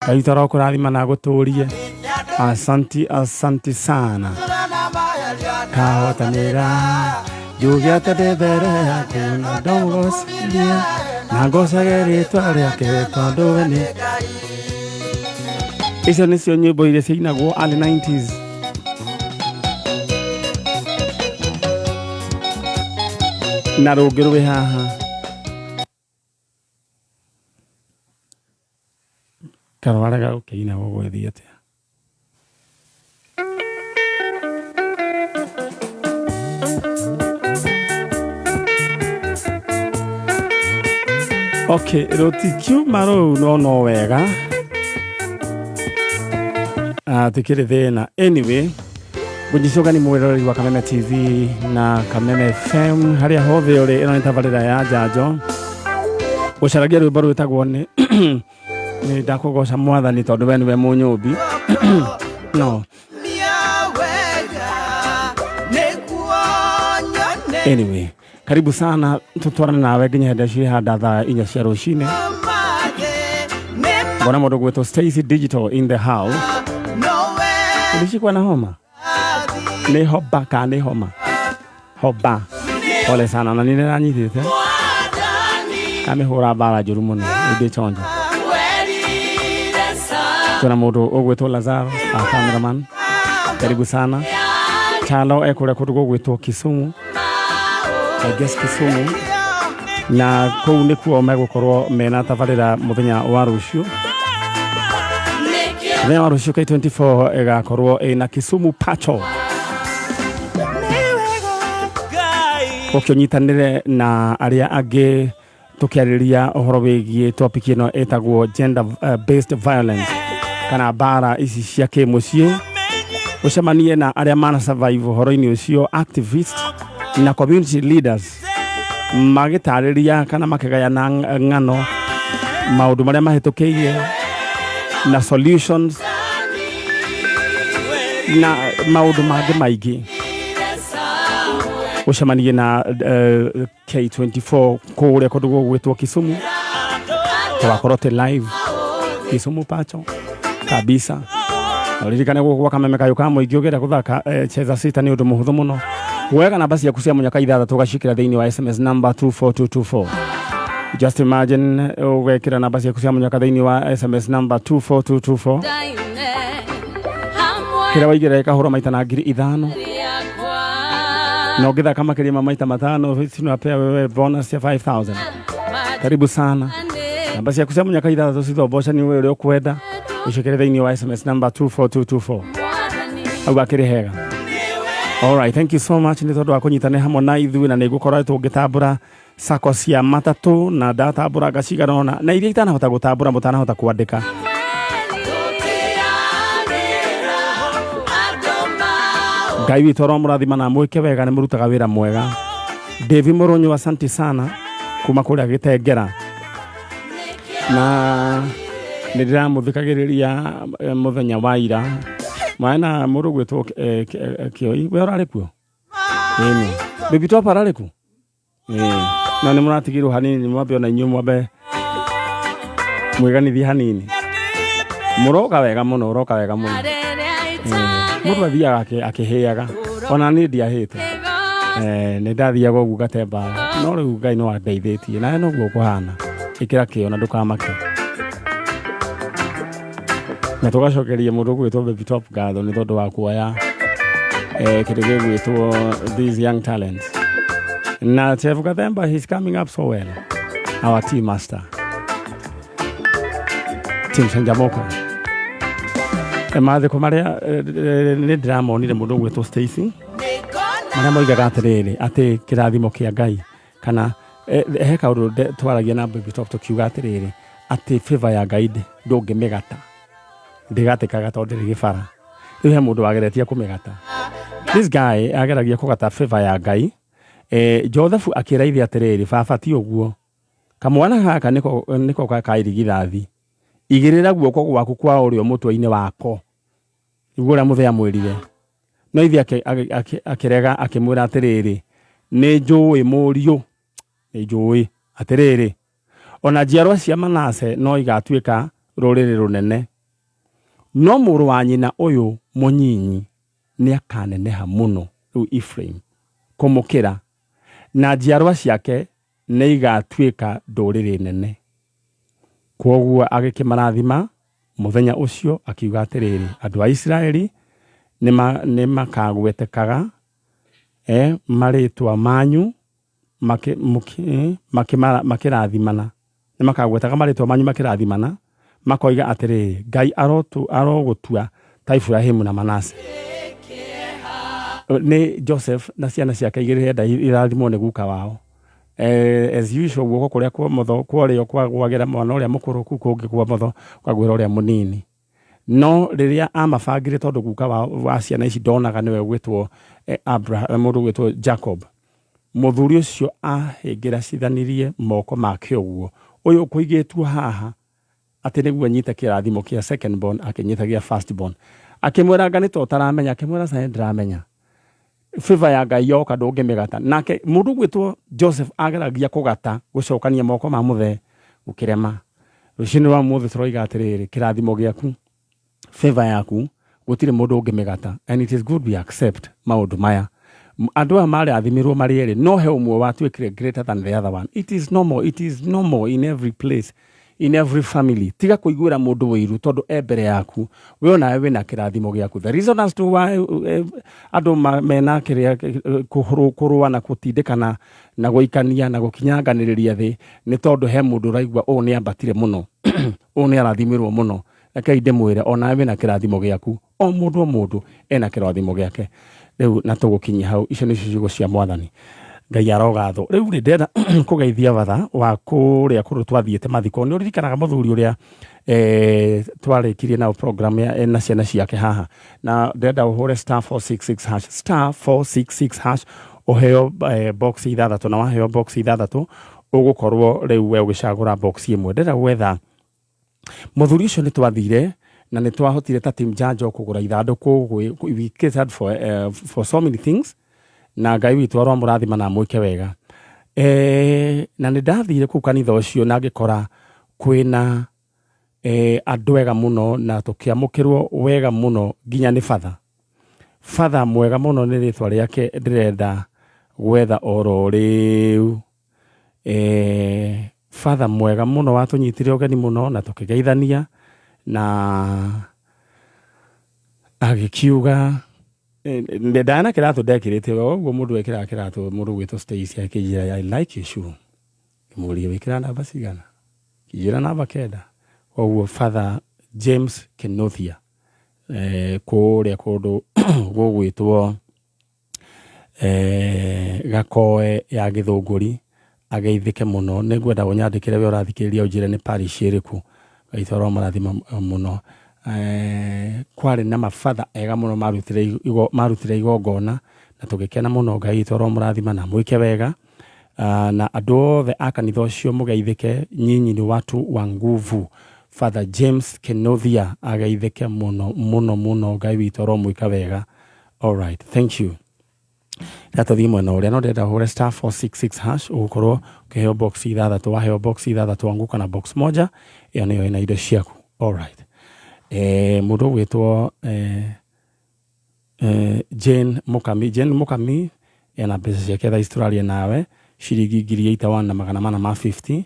Ngai witũ arokũrathima na agũtũrie. Asanti, asanti sana. Kahotanĩra njuge atĩ ndĩ mbere yaku na ndũgũciria na ngocage rĩtwa rĩake tondũ we nĩ. Icio nĩcio nyĩmbo iria ciainagwo early 90s. Na rũngĩ rwĩ haha. Karwarega gũkĩina gũgũthiĩ atĩa? Okay, rũtikiuma rũu no no wega. Ah, tikĩrĩ thĩna. Anyway, ngũnyicoka nĩ mwĩroreri wa Kameme TV na Kameme FM harĩa hothe ũrĩ, ĩno nĩ tabarĩra ya njanjo. Gũcaragia rwĩmbo rwĩtagwo nĩ nĩ ndakũgoca mwathani tondũ we nĩwe mũnyũmbi. No anyway, karibu sana, tutwarane nawe nginya hĩndĩ cirĩ thaa 4 cia rũcinĩ. Mbona mũndũ gwĩtwo Stacy Digital in the house. Ulishikwa na homa? Nĩ hoba kana nĩ homa? Hoba. Pole sana, na nĩ ndĩranyitĩte. Amĩhũra mbara njũru mũno, ĩndĩ chonjo. Tuna mũndũ ũgwĩtwo Lazaro, our cameraman. Karibu sana. Chalo ekũrĩa kũndũ gũgwĩtwo Kisumu. I guess Kisumu. Na kũu nĩkuo megũkorwo mena tabarĩra mũthenya wa rũciũ. Mũthenya wa rũciũ K24 ĩgakorwo ĩna Kisumu Pacho. Ũkĩnyitanĩre na arĩa angĩ tũkĩarĩrĩria ũhoro wĩgiĩ topic ĩno ĩtagwo gender based violence kana mbara ici cia kĩmũciĩ. Ũcemanie na arĩa mana survive ũhoro-inĩ ũcio, activist na community leaders magĩtarĩria kana makĩgayana ng'ano maũndũ marĩa mahĩtũkĩire na solutions na maũndũ mangĩ maingĩ. Ũcemanie na K24 kũrĩa kũndũ gũgwĩtwo Kisumu, tũgakorwo twĩ live Kisumu Pacho kabisa. Na ũririkane gũkũ gwa Kameme kayũ ka mũingĩ ũngĩenda gũthaka cheza sita nĩ ũndũ mũhũthũ mũno. Wega namba ciaku cia mũnyaka ithathatũ ũgaciĩkĩra thĩinĩ wa SMS number 24224. Just imagine ũgekĩra namba ciaku cia mũnyaka thĩinĩ wa SMS number 24224. Kĩrĩa waigĩrĩra ĩkahũrwo maita na 5,000 na ũngĩthaka makĩria ma maita 5 tunapea wewe bonus ya 5000. Karibu sana. Namba ciaku cia mũnyaka ithathatũ cithomboca nĩ ũrĩa ũkwenda ũciĩkĩre thĩinĩ wa SMS number 24224. Hau akĩrĩ hega. Alright, thank you so much nĩ tondũ wa kũnyitanĩra hamwe na ithuĩ, na nĩ ngũkorwo tũngĩtambũra sako cia matatũ na ndatambũranga cigana ũna na iria itanahota gũtambũra mũtanahota kwandĩka. Ngai witũ aromũrathima na mwĩke wega, nĩ mũrutaga wĩra mwega. Davi Mũrũnyũ, asante sana kuma kũrĩa Gĩtengera, na nĩ ndĩramũthikagĩrĩria mũthenya wa ira maĩ na mũndũ gwĩtwo Kĩoi. We ũrarĩ kuo? Ĩni. Baby Top ararĩ ku? Ĩĩ. No nĩ mũratigirwo hanini, mwambe ona inyuĩ mwambe mwĩganithie hanini. Mũroka wega mũno, ũroka wega mũno. Mũndũ athiaga akĩhĩaga. Ona niĩ ndiahĩte. Nĩ ndathiaga ũguo ngate mbara. No rĩu Ngai no andeithĩtie. Nawe noguo ũkũhana. Ĩkĩra kĩo na ndũkamake. Na tũgacokeria mũndũ ũgwĩtwo Baby Top ngatho nĩ tondũ wa kuoya kĩndũ gĩgwĩtwo these young talents. Na Chef Gathemba, he's coming up so well. Our team master. Team Canjamũka. Mathiko marĩa nĩ ndĩramonire mũndũ ũgwĩtwo Stacy marĩa moigaga atĩrĩrĩ atĩ kĩrathimo kĩa Ngai kana he kaũndũ twaragia na Baby Top tũkiuga atĩrĩrĩ atĩ favor ya Ngai ndũngĩmĩgata, ndĩgatĩkaga tondũ ndĩrĩ gĩbara. Rĩu he mũndũ wageretie kũmĩgata. This guy ageragia kũgata favor ya Ngai. Joseph akĩra ithe atĩrĩrĩ, baba ti ũguo, kamwana gaka nĩko ka irigithathi, igĩrĩra guoko gwaku kwa ũrĩo mũtwe-inĩ wako. Nĩguo ũrĩa mũthee amwĩrire. No ithe akĩrega akĩmwĩra atĩrĩrĩ, nĩ njũĩ mũriũ, nĩ njũĩ atĩrĩrĩ, ona njiarwa cia Manase no igatuĩka Rũrĩrĩ rũnene. No mũrũ wa nyina ũyũ mũnyinyi nĩakaneneha mũno, rĩu Ephraim, kũmũkĩra, na njiarwa ciake nĩigatuĩka ndũrĩrĩ nene. Kwoguo agĩkĩmarathima mũthenya ũcio, akiuga atĩrĩrĩ, andũ a Isiraeli nĩmakagwetekaga marĩĩtwa manyu makĩrathimana, nĩmakagwetaga marĩĩtwa manyu makĩrathimana, makoiga atĩrĩrĩ, Ngai arogũtua ta Iburahimu na Manase. Nĩ Joseph na ciana ciake igĩrĩ enda irathimwo nĩ guka wao. As usual, guoko kũrĩa kwa ũmotho kwa ũrĩo kwagwagĩra mwana ũrĩa mũkũrũ, kũu kũngĩ kwa ũmotho kwagwĩra ũrĩa mũnini. No rĩrĩa amabangire, tondũ guka wa ciana ici ndonaga nĩwe ũgwĩtwo Abraham, mũndũ ũgwĩtwo Jacob, mũthuri ũcio ahĩngĩracithanirie moko make ũguo, ũyũ ũkũigĩtwo haha atĩ nĩguo anyite kĩrathimo kĩa second born, akĩnyita gĩa first born. Akĩmwĩra, anga nĩ to ũtaramenya? Akĩmwĩra, ca ndĩramenya. Favor ya Ngai yoka ndũngĩmĩgata. Nake mũndũ ũgwĩtwo Joseph ageragia kũgata gũcokania moko ma mũthee, gũkĩrema. Rũcinĩ rwa mũthĩ tũroiga atĩrĩrĩ, kĩrathimo gĩaku, favor yaku, gũtirĩ mũndũ ũngĩmĩgata, and it is good we accept maũndũ maya. Andũ aya marathimirwo marĩ erĩ, no he ũmwe watuĩkire greater than the other one. It is normal, it is normal in every place, in every family. Tiga kũiguĩra mũndũ ũiru tondũ e mbere yaku. We onawe wĩna kĩrathimo gĩaku. The reason as to why andũ mena kĩrĩa kũrũa na gũtindĩkana na gũikania na gũkinyanganĩrĩria thĩ nĩ tondũ he mũndũ ũraigua ũũ nĩ ambatire mũno, ũũ nĩ arathimirwo mũno. Rekei ndĩmwĩre, onawe wĩna kĩrathimo gĩaku. O mũndũ o mũndũ ena kĩrathimo gĩake. Rĩu na tũgũkinyia hau, icio nĩcio ciugo cia Mwathani. Ngai arogathwo. Rĩu rĩ, ndĩrenda kũgeithia batha wa kũrĩa kũndũ twathiĩte mathiko. Nĩ ũririkanaga mũthuri ũrĩa twarĩkirie nao program ya, na ciana ciake haha? Na ndĩrenda ũhũre *466#, *466#, ũheo box ithathatũ, na waheo box ithathatũ ũgũkorwo rĩu we ũgĩcagũra box ĩmwe. Ndĩrenda gwetha mũthuri ũcio. Nĩ twathire na nĩ twahotire ta team Janjo kũgũra ithandũkũ. We catered for so many things, na Ngai witũ aromũrathima na amwĩke wega. Na nĩ ndathire kũu kanitha ũcio na ngĩkora kwĩna andũ ega mũno, na tũkĩamũkĩrwo wega mũno nginya nĩ batha. Batha mwega mũno, nĩ rĩtwa rĩake ndĩrenda gwetha oro rĩu. Batha mwega mũno watũnyitire ũgeni mũno na tũkĩgeithania, na agĩkiuga ndana kĩratũ ndekĩrĩte ũguo mũndũ ekĩraga kĩratũ. Mũndũ ũgwĩtwo Stacy akĩnjĩra, "I like your shoe." Ngĩmũria, "Wĩkĩra namba cigana?" Kĩnjĩra namba 9. Koguo Father James Kenothia kũrĩa kũndũ gũgwĩtwo Gakoe ya Gĩthũngũri ageithĩke mũno. Nĩ ngwenda ũnyandĩkĩre we ũrathikĩrĩria, ũnjĩre nĩ parish ĩrĩkũ. Ngai aromarathiма mũno. Kwarĩ na mabatha ega mũno marutire igongona na tũgĩkena mũno. Ngai witũ aromũrathima na mwĩke wega. Na andũ othe a kanitha ũcio mũgeithĩke, nyinyi ni watu wa nguvu. Father James Kenothia ageithĩke mũno mũno mũno. Ngai witũ aromwĩka wega. Alright, thank you. Reka tũthiĩ mwena ũrĩa, no ndĩrenda ũhũre *466#, ũgũkorwo ũkĩheo box ithathatũ. Waheo box ithathatũ, anguka na box moja, ĩyo nĩyo ĩna indo ciaku. Alright, mũndũ ũgwĩtwo Jane Mukami, Jane Mukami ena mbeca ciake thaa ici tũraria nawe, ciringi 81,450.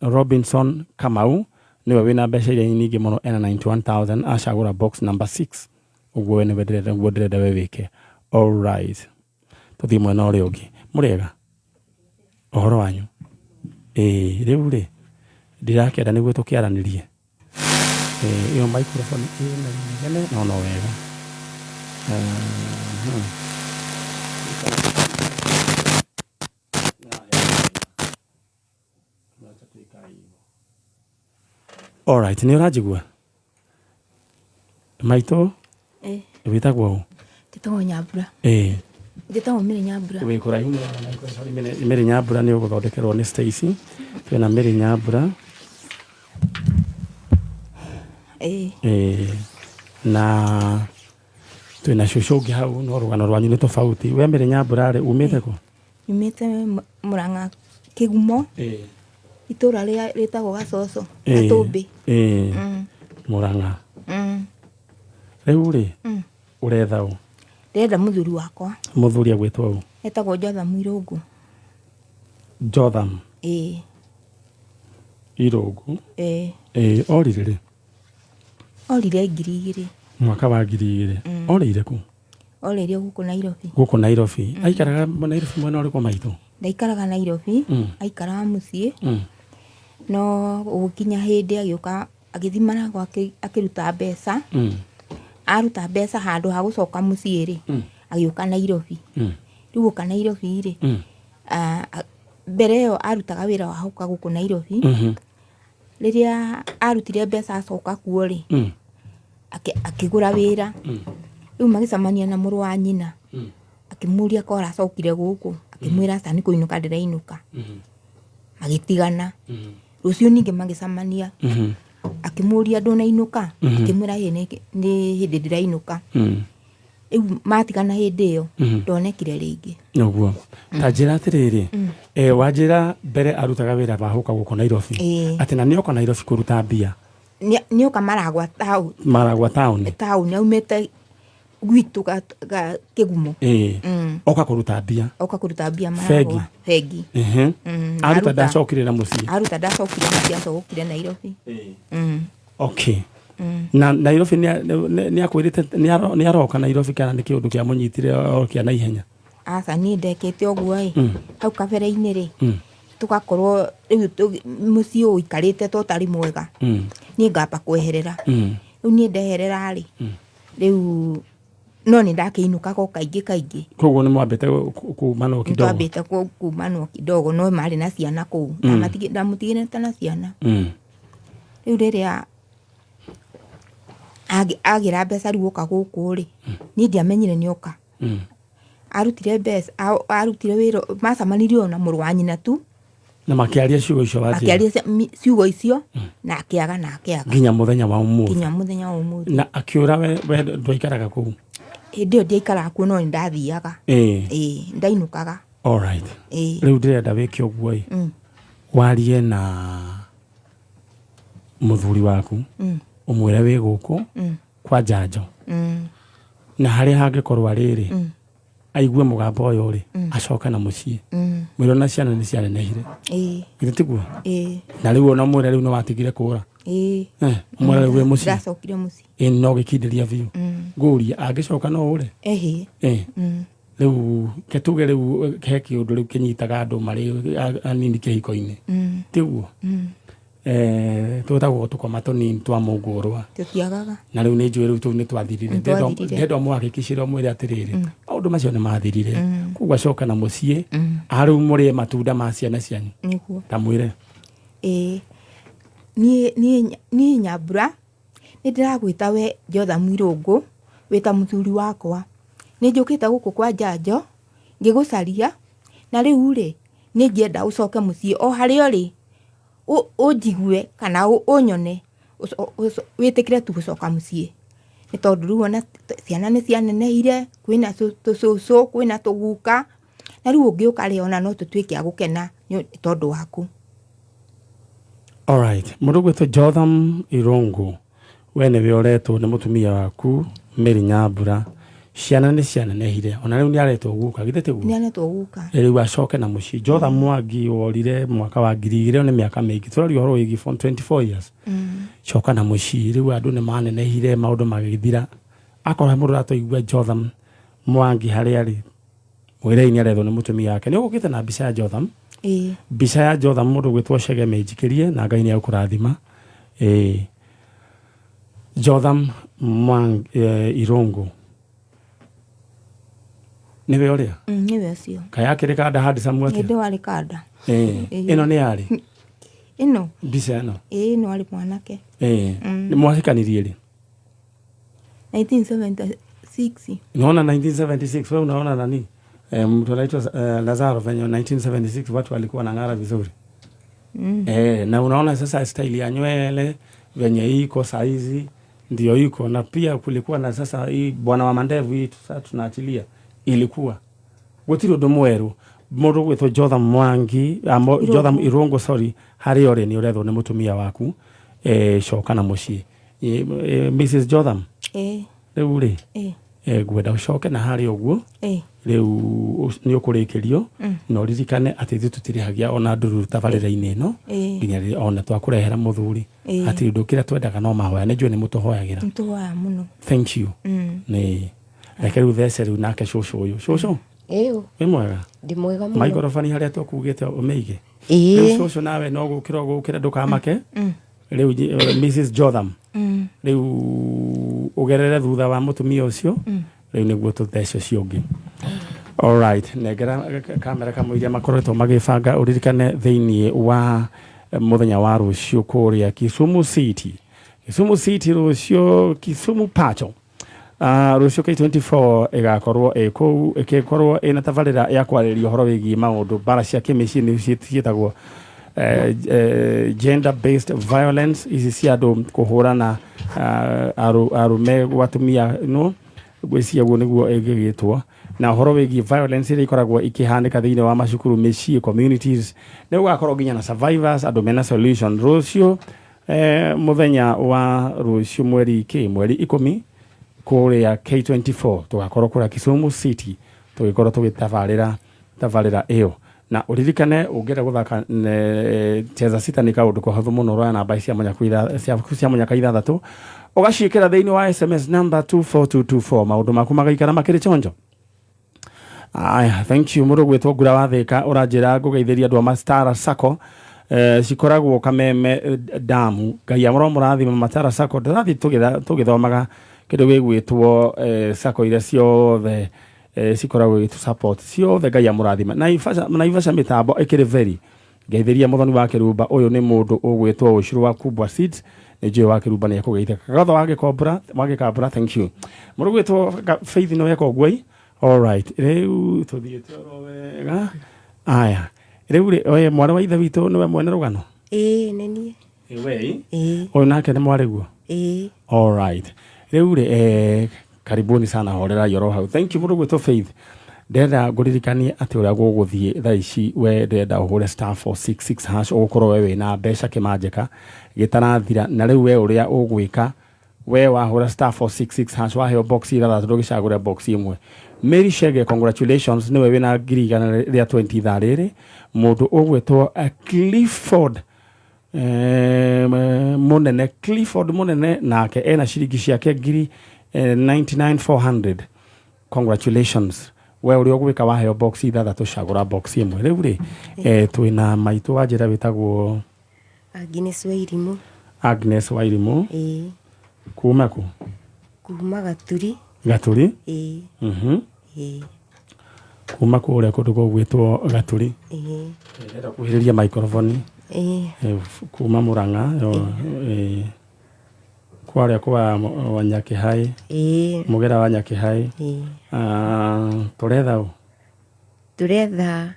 Robinson Kamau nĩwe wĩna mbeca iria nyingĩ mũno, ena 91,000, acagũra box number 6. Ũguo we nĩwe ndĩrenda, ũguo ndĩrenda we wĩke. Alright, tũthiĩ mwena ũrĩa ũngĩ. Mũrĩega? Ũhoro wanyu? Ĩĩ, rĩu rĩ, ndirakĩenda nĩguo tũkĩaranĩrie. Ĩyo microphone ĩna inegene, no no wega. Alright, nĩ ũranjigua maitũ? Eh. Wĩtagwo ũ? Njĩtagwo Nyambura. Ĩĩ. Njĩtagwo Mary Nyambura. Wĩ kũraihu mũno na microphone. Mary Nyambura, nĩ ũgũthondekerwo nĩ Stacy. Twĩna Mary Nyambura. Ĩĩ. Ĩĩ, na twĩna cũcũ ũngĩ hau, no rũgano rwanyu nĩ tofauti. We Mary Nyambura rĩ, umĩte kũ? Nyumĩte Murang'a Kĩgumo. Ĩĩ. Itũra rĩa rĩtagwo Gacoco. Gatũmbĩ. Ĩĩ. Mm. Mũrang'a. Mm. Rĩu rĩ, ũretha ũ? Ndĩrenda mũthuri wakwa. Mũthuri agwĩtwo ũ? Etagwo Jotham Irũngũ. Jotham Ĩĩ. Irũngũ. Ĩĩ. Ĩĩ, orire rĩ? Orire 2000. Mwaka wa 2000. Orĩire kũ? Orĩire gũkũ Nairobi. Gũkũ Nairobi. Aikaraga Nairobi mwena ũrĩkũ maitũ? Ndaikaraga Nairobi. Aikaraga mũciĩ. No gũgĩkinya hĩndĩ agĩũka agĩthiĩ Maragwa akĩruta mbeca. Aruta mbeca handũ ha gũcoka mũciĩ rĩ, agĩũka Nairobi. Rĩu gũka Nairobi rĩ, mbere ĩyo arutaga wĩra wa gũka gũkũ Nairobi. Rĩrĩa arutire mbeca acoka kuo rĩ, akĩgũra wĩra. Rĩu magĩcemania na mũrũ wa nyina. Akĩmũria ko aracokire gũkũ, akĩmwĩra aca nĩ kũinũka ndĩrainũka. Magĩtigana. Rũciũ ningĩ magĩcemania. Akĩmũria ndũnainũka, akĩmwĩra ĩĩ nĩ hĩndĩ ndĩrainũka. Rĩu matigana hĩndĩ ĩyo, ndonekire rĩngĩ. Ũguo. Ta njĩra atĩrĩrĩ, wanjĩra mbere arutaga wĩra wa gũka gũkũ Nairobi. Ĩĩ. Atĩ na nĩoka Nairobi kũruta mbia. Nĩoka Maragwa town. Maragwa town. Town, aumĩte gwitũ ga Kĩgumo. Ĩĩ. Oka kũruta mbia. Oka kũruta mbia Bengi. Maragwa. Bengi. Aruta Aruta. ndacokire na mũciĩ. Aruta ndacokire mũciĩ, acokire Nairobi. Okay. Na Nairobi nĩ akwĩrĩte nĩ aroka Nairobi kana nĩ kĩũndũ kĩamũnyitire o kĩa naihenya? Aca, niĩ ndekĩte ũguo ĩ. Hau kabere-inĩ rĩ, tũgakorwo rĩu mũciĩ ũikarĩte ta ũtarĩ mwega. Niĩ ngamba kweherera. Rĩu niĩ ndeherera rĩ, rĩu no nĩ ndakĩinũkaga o kaingĩ kaingĩ. Koguo nĩ mwambĩte kumanwo kidogo? Nĩtwambĩte kumanwo kidogo, no marĩ na ciana kũu. Ndamũtigĩrĩte na ciana. Rĩu rĩrĩa agĩra mbeca rĩu oka gũkũ rĩ, niĩ ndiamenyire nĩ oka. Arutire mbeca, arutire wĩra, macemanirie o na mũrũ wa nyina tu. Na makĩaria ciugo icio wanjĩra? Makĩaria ciugo icio, na akĩaga, na akĩaga. Nginya mũthenya wa ũmũthĩ. Nginya mũthenya wa ũmũthĩ. Na akĩũra we ndwaikaraga kũu? Hĩndĩ ĩyo ndiaikaraga kuo, no nĩndathiaga. Ĩĩ, ndainũkaga. All right. Ĩĩ. Rĩu ndĩrenda wĩke ũguo ĩ. Warie na mũthuri waku. Ũmwĩre wĩ gũkũ kwa njanjo. Na harĩa hangĩkorwo arĩ rĩ, aigue mũgambo ũyũ rĩ, acoke na mũciĩ. Mwĩre ona ciana nĩ cianenehire. Githĩ tiguo? Ĩĩ. Na rĩu ona mwĩre rĩu nĩ watigire kũra. Ĩĩ. Mwĩre rĩu wĩ mũciĩ. Ndacokire mũciĩ. Ĩĩ, no gĩkindĩria biũ. Ngũria, angĩcoka no ũre? Ĩhĩ. Rĩu ke tuge rĩu he kĩũndũ rĩu kĩnyitaga andũ marĩ anini kĩhiko-inĩ. Tiguo? Twĩtagwo tũkoma tũnini twa mũngũrwa. Tũtiagaga. Na rĩu nĩ njũĩ rĩu tũu nĩ twathirire. Nĩ twathirire. Ndenda ũmũhakikicĩre ũmwĩre atĩrĩrĩ, maũndũ macio nĩ mathirire. Koguo acoka na mũciĩ, rĩu mũrĩe matunda ma ciana cianyu. Nĩguo. Ta mwĩre. Ĩĩ. Niĩ Nyambura, nĩ ndĩragwĩta we Jotham Irũngũ, wĩ ta mũthuri wakwa. Nĩ njũkĩte gũkũ kwa njanjo, ngĩgũcaria, na rĩu rĩ, nĩ ingĩenda ũcoke mũciĩ o harĩa ũrĩ, ũnjigue kana ũnyone, wĩtĩkĩre tu gũcoka mũciĩ. Nĩ tondũ rĩu ona ciana nĩ cianenehire, kwĩna tũcũcũ, kwĩna tũguka, na rĩu ũngĩũka rĩ, ona no tũtuĩke a gũkena nĩ tondũ waku. All right. Mũndũ ũgwĩtwo Jotham Irũngũ, we nĩwe ũretwo nĩ mũtumia waku Mary Nyambura. Ciana nĩ cianenehire, ona rĩu nĩ aretwo guka, githĩ tiguo? Nĩ aretwo guka. Rĩu acoke na mũciĩ. Jotham Mwangi worire mwaka wa 2000, nĩ mĩaka mĩingĩ. Tũraria ũhoro wĩgiĩ for 24 years. Coka na mũciĩ, rĩu andũ nĩ manenehire, maũndũ magĩthira. Akorwo he mũndũ ũratũigua Jotham Mwangi harĩa arĩ, mwĩrei nĩ arethwo nĩ mũtumia wake. Nĩ ũgũkĩte na mbica ya Jotham? Ĩĩ. Mbica ya Jotham mũndũ ũgwĩtwo Chege mĩnjikĩrie na Ngai nĩ egũkũrathima. Ĩĩ. Jotham Mwangi Irũngũ. Nĩwe ũrĩa? Nĩwe ũcio. Kaĩ akĩrĩ kanda handsome atĩa? Hĩndĩ warĩ kanda. Ĩĩ. Ĩĩ. Ĩno nĩ yarĩ? Ĩno? Mbica ĩno? Ĩĩ, ĩno arĩ mwanake. Ĩĩ. Nĩ mwahikanirie rĩ? 1976. Unaona 1976, wewe unaona nani? Mtu anaitwa Lazaro venye 1976 watu walikuwa wanang'ara vizuri. Na unaona sasa style ya nywele venye iko saizi ndio iko, na pia kulikuwa na sasa hii bwana wa mandevu hii sasa tunaachilia ilikuwa gutiri undu mweru. Mũndũ ũgwĩtwo Jotham Mwangi, Jotham Irũngũ, sorry, harĩa ũrĩ nĩ ũrethwo nĩ mũtumia waku, coka na mũciĩ. Mrs Jotham, rĩu rĩ, ngwenda ũcoke na harĩa ũguo. Rĩu nĩ ũkũrĩkĩrio na ũririkane atĩ ithuĩ tũtirĩhagia ona ndururu tabarĩra-inĩ ĩno nginya rĩrĩa ona twakũrehera mũthuri. Hatirĩ ũndũ, kĩrĩa twendaga no mahoya. Nĩ njũĩ nĩ mũtũhoyagĩra. Nĩtũhoya mũno. Thank you. Nĩ reke rĩu thece rĩu nake cũcũ ũyũ. Cũcũ, Ĩũ. wĩ mwega? Ndĩ mwega mũno. Maikorobani harĩa tũkugĩte ũmĩige. Rĩu cũcũ, nawe no gũkĩra ũgũkĩra, ndũkamake. Rĩu Mrs Jotham, rĩu ũgerere thutha wa mũtumia ũcio rĩu nĩguo tũthece ũcio ũngĩ. Alright, nengera kamera kamwe iria makoretwo magĩbanga. Ũririkane thĩinĩ wa mũthenya wa rũciũ kũrĩa Kisumu City, Kisumu City rũciũ, Kisumu Pacho. Rũciũ K24 ĩgakorwo ĩ kũu ĩgĩkorwo ĩna tabarĩra ya kwarĩrĩria ũhoro wĩgiĩ maũndũ mbara cia kĩmĩciĩ, nĩ ciĩtagwo gender based violence, ici cia andũ kũhũrana, arũme gwa atumia, no ngwĩciria ũguo nĩguo ĩngĩgĩtwo, na ũhoro wĩgiĩ violence iria ikoragwo ikĩhanĩka thĩinĩ wa macukuru, mĩciĩ, communities. Nĩ gũgakorwo nginya na survivors, andũ mena solution. Rũciũ, mũthenya wa rũciũ, mweri kĩ, mweri 10, kũrĩa K24 tũgakorwo kũrĩa Kisumu City tũgĩkorwo tũgĩtabarĩra tabarĩra ĩyo. Na ũririkane ũngĩenda gũthaka cheza sita nĩ kaũndũ kahũthũ mũno. Ũroya namba cia mũnyaka cia mũnyaka ithathatũ, ũgaciĩkĩra thĩinĩ wa SMS number 24224, maũndũ maku magaikara makĩrĩ chonjo. Aya, thank you. Mũndũ gwĩtwo Ngura wa Thĩka ũranjĩra ngũgeithĩria andũ a Mastara Sacco, cikoragwo Kameme, damu. Ngai amũro mũrathima Matara Sacco. Ndĩrathiĩ tũgĩthomaga kĩndũ gĩgwĩtwo sacco iria ciothe cikoragwo igĩtũ support ciothe. Ngai amũrathima. Naivasha, Naivasha mĩtambo ĩkĩrĩ very ngeithĩria mũthoni wa Kĩrumba. Ũyũ nĩ mũndũ ũgwĩtwo Ũcũrũ wa Kubwa Seeds. Nĩ njũĩ wa Kĩrumba nĩ ekũgeithĩka. Kagatho wa Gĩkombora, wa Gĩkambũra, thank you. Mũndũ ũgwĩtwo Faith nĩ weka ũguo. Alright, rĩu tũthiĩte oro wega. Aya, rĩu rĩ, oye mwarĩ wa ithe witũ, nĩwe mwene rũgano? Ĩĩ, nĩ niĩ. Wei. Ĩĩ. Ũyũ nake nĩ mwarĩguo? Ĩĩ. Alright, rĩu rĩ, karibuni sana, horerai oro hau. Thank you. Mũndũ gwĩtwo Faith, ndĩrenda ngũririkanie atĩ ũrĩa gũgũthiĩ thaa ici, we ndĩrenda ũhũre *466#, ũgũkorwo we wĩna mbeca kĩmanjĩka gĩtarathira. Na rĩu we ũrĩa ũgwĩka, we wahũra *466# waheo box ithathatũ, ndũgĩcagũre box ĩmwe. Mary Shege, congratulations, nĩwe wĩna 120,000 ithaa rĩrĩ. Mũndũ ũgwĩtwo Clifford Mũnene, Clifford Mũnene, nake ena ciringi ciake 99,400. Congratulations. We ũrĩa ũgwĩka, waheo box ithathatũ, cagũra box ĩmwe. Rĩu rĩ, twĩna maitũ wa njĩra wĩtagwo Agnes Wairimũ. Agnes Wairimũ. Ĩĩ. Kuma kũ? Kuma Gaturi. Gaturi. Ĩĩ. Ĩĩ. Kuma kũrĩa kũndũ gũgwĩtwo Gaturi. Ĩĩ. Ndĩrenda kuhĩrĩria microphone. Ĩĩ. Kuma Murang'a, kwarĩa kwa wa Nyakĩhai. Ĩĩ. Mũgera wa Nyakĩhai. Ĩĩ. Ah, tũretha ũ? Tũretha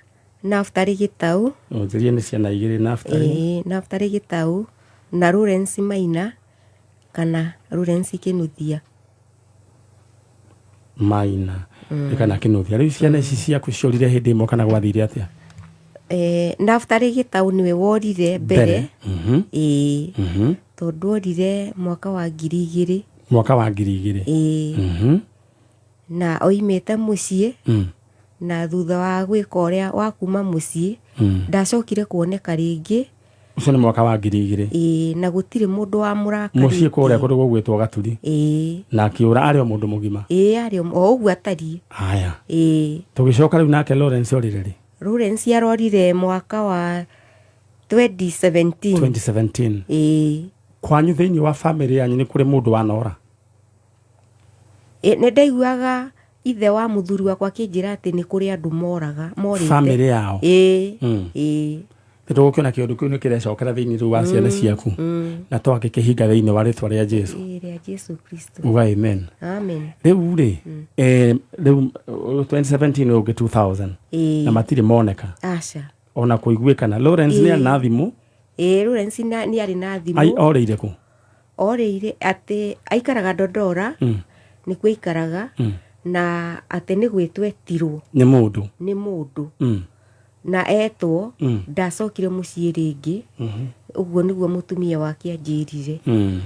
Naftali Gĩtau. Ũnjĩrie nĩ ciana igĩrĩ, Naftali. Ĩĩ, Naftali Gĩtau na Lawrence Maina kana Lawrence Kĩnuthia. Maina kana Kĩnuthia. Rĩu ciana ici ciaku ciorire hĩndĩ ĩmwe kana gwathire atĩa? Naftali Gĩtau nĩwe worire mbere. Ĩĩ. Tondũ orire mwaka wa 2000. Mwaka wa 2000. Ĩĩ. Na oimĩte mũciĩ na thutha wa gwĩka ũrĩa wa kuma mũciĩ, ndacokire kuoneka rĩngĩ. Ũcio nĩ mwaka wa 2000. Ĩĩ, na gũtirĩ mũndũ wamũrakarĩtie. Mũciĩ kũrĩa kũndũ gũgwĩtwo Gaturi. Ĩĩ. Na akĩũra arĩ o mũndũ mũgima? Ĩĩ, arĩ o ũguo atariĩ. Haya. Ĩĩ. Tũgĩcoka rĩu nake Lawrence orire rĩ? Lawrence arorire mwaka wa 2017. 2017. Ĩĩ. Kwanyu, thĩinĩ wa family yanyu, nĩ kũrĩ mũndũ wanora? Ĩ, nĩ ndaiguaga ithe wa mũthuri wakwa akĩnjĩra atĩ nĩ kũrĩ andũ moraga, morĩte. Family yao? Ĩĩ. Ĩĩ. Nĩ tũgũkĩona kĩũndũ kĩu nĩ kĩrecokera thĩinĩ rĩu wa ciana ciaku, na twagĩkĩhinga thĩinĩ wa rĩtwa rĩa Jesu. Ĩĩ, rĩa Jesu Kristo. Uga amen. Amen. Rĩu rĩ, rĩu 2017 ũngĩ 2000. Ĩĩ. Na matirĩ moneka? Aca. Ona kũiguĩkana? Lawrence nĩ arĩ na thimũ? Ĩĩ, Lawrence nĩ arĩ na Ai thimũ. Orĩire kũ? Orĩire atĩ aikaraga Dodora. Nĩkuo aikaraga, na atĩ nĩ gwĩtwo etirwo nĩ mũndũ. Nĩ mũndũ. Na etwo ndacokire mũciĩ rĩngĩ. Ũguo nĩguo mũtumia wake anjĩrire.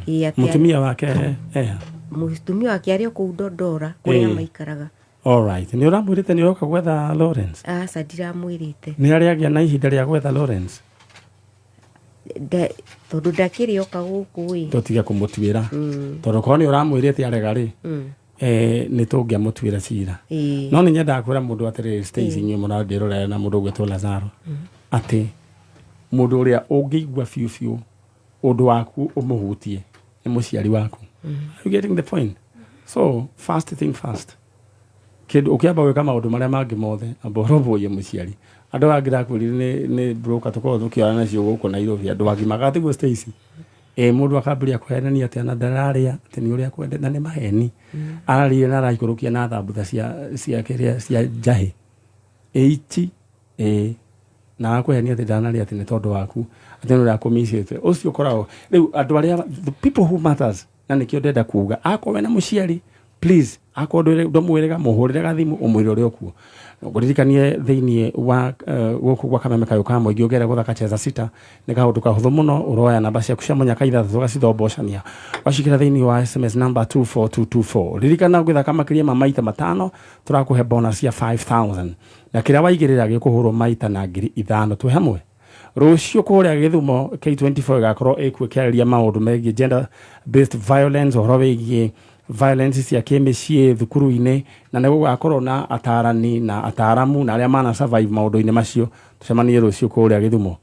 Ĩĩ, atĩ Mũtumia wake eha? Mũtumia wake arĩ o kũu Dondora kũrĩa maikaraga. Alright. Nĩ ũramwĩrĩte nĩ ũroka gwetha Lawrence? Aca, ndiramwĩrĩte. Nĩ arĩ agĩa na ihinda rĩa gwetha Lawrence? Tondũ ndakĩrĩ oka gũkũ ĩ. Tũtige kũmũtuĩra. Tondũ korwo nĩ ũramwĩrĩte arega rĩ, nĩ tũngĩamũtuĩra cira. No nĩ nyendaga kwĩra mũndũ atĩrĩrĩ, Stacy, inyuĩ mũrandĩrorera na mũndũ ũgwĩtwo Lazaro, atĩ mũndũ ũrĩa ũngĩigua biũ biũ ũndũ waku ũmũhutie nĩ mũciari waku. Are you getting the point? So first thing first, kĩndũ ũkĩamba gwĩka maũndũ marĩa mangĩ mothe, amba ũrũmbũiye mũciari. Andũ aya ndĩrakwĩrire nĩ broker tũkoragwo tũkĩoya nacio gũkũ Nairobi, andũ agima gatiguo Stacy? Ĩ mũndũ akambĩrĩria kũhenania atĩ ona ndararĩa, atĩ nĩ ũrĩa akwendete, na nĩ maheni. Ararĩire na araikũrũkia na thambutha cia kĩrĩa cia njahĩ. Ĩ ici, ĩ na akũhenia atĩ ndanarĩa atĩ nĩ tondũ waku, atĩ nĩ ũrĩa akũmicĩte. Ũcio ũkoragwo rĩu andũ arĩa the people who matters, na nĩkĩo ndĩrenda kuga, akorwo wĩna mũciari, please, akorwo ndũmwĩrĩga, mũhũrĩre gathimũ ũmwĩre ũrĩa ũkuo. Ngũririkanie thĩinĩ wa gũkũ gwa Kameme Kayũ ka Mũingĩ ũngĩenda gũthaka Cheza Sita nĩ kaũndũ kahũthũ mũno, ũroya namba ciaku cia mũnyaka ithathatũ ũgacithombocania ũgacikĩra thĩinĩ wa SMS number 24224. Ririkana ũngĩthaka makĩria ma maita matano tũrakũhe bonus ya 5000, na kĩrĩa waigĩrĩra gĩkũhũrwo maita na 5000. Twĩ hamwe rũciũ kũrĩa Gĩthumo K24 ĩgakorwo ĩkuo ĩkĩarĩria maũndũ megiĩ gender based violence, ũhoro wĩgiĩ violence cia kĩmĩciĩ thukuru-inĩ, na nĩ gũgakorwo na atarani na ataramu na arĩa mana survive maũndũ-inĩ macio. Tũcemanie rũciũ kũrĩa Gĩthumo.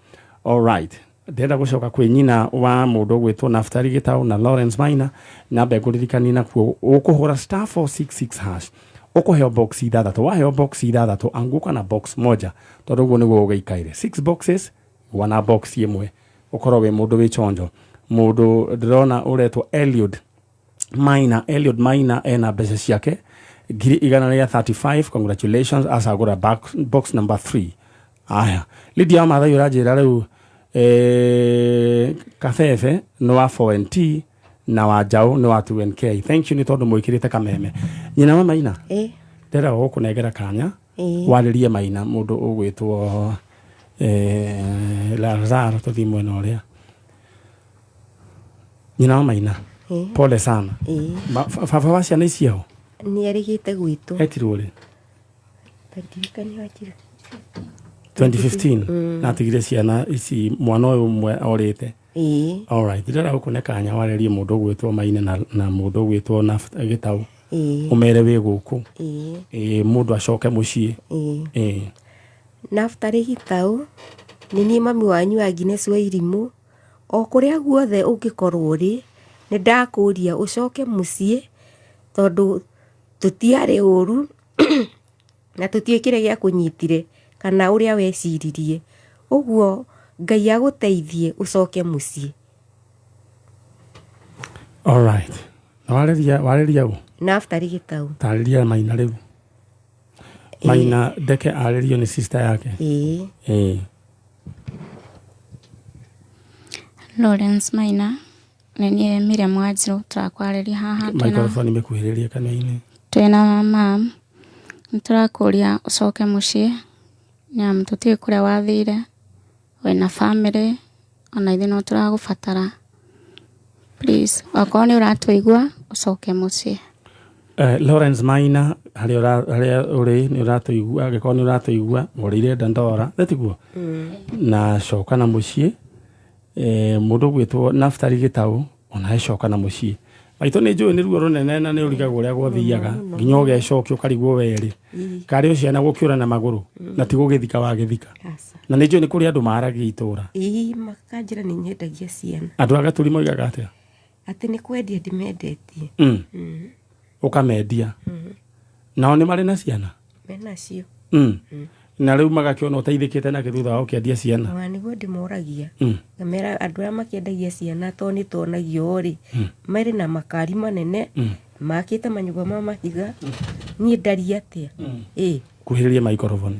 Alright, ndĩrenda gũcoka kwĩ nyina wa mũndũ ũgwĩtwo Naftali Gĩtaũ na Lawrence Maina. Nyambe ngũririkanie nakuo ũkũhũra star 466 hash, ũkũheo box ithathatũ. Waheo box ithathatũ, anguka na box moja, tondũ ũguo nĩguo ũgĩikaire. Six boxes, wana box ĩmwe, ũkorwo wĩ mũndũ wĩ chonjo. Mũndũ ndĩrona ũretwo Eliud Maina, Eliud Maina ena mbeca ciake 135,000. Congratulations, acagũra box number 3. Aya, Lydia wa Mathai ũranjĩra rĩu kabebe nĩ wa 4NT na wa njaũ nĩ wa 2NK. Thank you nĩ tondũ mwĩkĩrĩte kameme. Nyina wa Maina, ndĩrenda gũkũnengera kanya warĩrie Maina, mũndũ ũgwĩtwo Lazaro. Tũthiĩ mwena ũrĩa. Nyina wa Maina, pole sana. Baba wa ciana ici eho? Nĩ erĩgĩte gwitũ. Etirwo rĩ? Ndirikani wanjira. 2015 na atigire ciana ici, mwana ũyũ ũmwe orĩte. Alright, ndĩrenda gũkũne kanya warĩrie mũndũ ũgwĩtwo Maina na mũndũ ũgwĩtwo Gĩtaũ, ũmere wĩ gũkũ. Ĩ mũndũ acoke mũciĩ. Naftali Gĩtaũ, nĩ niĩ mami wanyu Agnes wa Irimũ. O kũrĩa guothe ũngĩkorwo ũrĩ, nĩ ndakũria ũcoke mũciĩ, tondũ tũtiarĩ ũru na tũtiũĩ kĩrĩa gĩakũnyitire kana ũrĩa weciririe. Ũguo Ngai agũteithie ũcoke mũciĩ. Alright, na warĩria ũ? Naftali Gĩtaũ. Tarĩria Maina rĩu. Maina ndeke arĩrio nĩ sister yake. Ĩĩ. Lawrence Maina, nĩ niĩ Miriam Wanjirũ tũrakwarĩria haha twĩna Microphone imĩkuhĩrĩrie kanua-inĩ. Twĩna mam. Nĩ tũrakũria ũcoke mũciĩ, nĩamu tũtiũĩ kũrĩa wathire. Wĩna bamĩrĩ, ona ithuĩ no tũragũbatara. Please, okorwo nĩ ũratũigua, ũcoke mũciĩ. Lawrence Maina, harĩa ũrĩ nĩ ũratũigua, angĩkorwo nĩ ũratũigua, ũrĩire Dandora nĩ tiguo, na coka na mũciĩ. Mũndũ ũgwĩtwo Naftali Gĩtaũ ona coka na mũciĩ. Maitũ, nĩ njũĩ nĩ ruo rũnene na nĩ ũrigagwo ũrĩa gwathiaga nginya ũgecokia ũkarigwo werĩ karĩ o ciana gũkĩũra na magũrũ na ti gũgĩthika wagĩthika. Aca. Na nĩ njũĩ nĩ kũrĩ andũ maragia itũra. Ĩĩ, makanjĩra nĩ nyendagia ciana. Andũ a Gaturi moigaga atĩa? Atĩ nĩ kwendia ndĩmendetie. Ũkamendia nao nĩ marĩ na ciana? Menacio. Na rĩu magakĩona ũteithĩkĩte nakĩ thutha wa ũkĩendia ciana? Ona nĩguo ndĩmoragia. Ngamera andũ arĩa makĩendagia ciana, to nĩ tuonagio rĩ, marĩ na makari manene, makĩte manyũmba ma mahiga, niĩ ndaria atĩa? Ĩ. Kuhĩrĩria microphone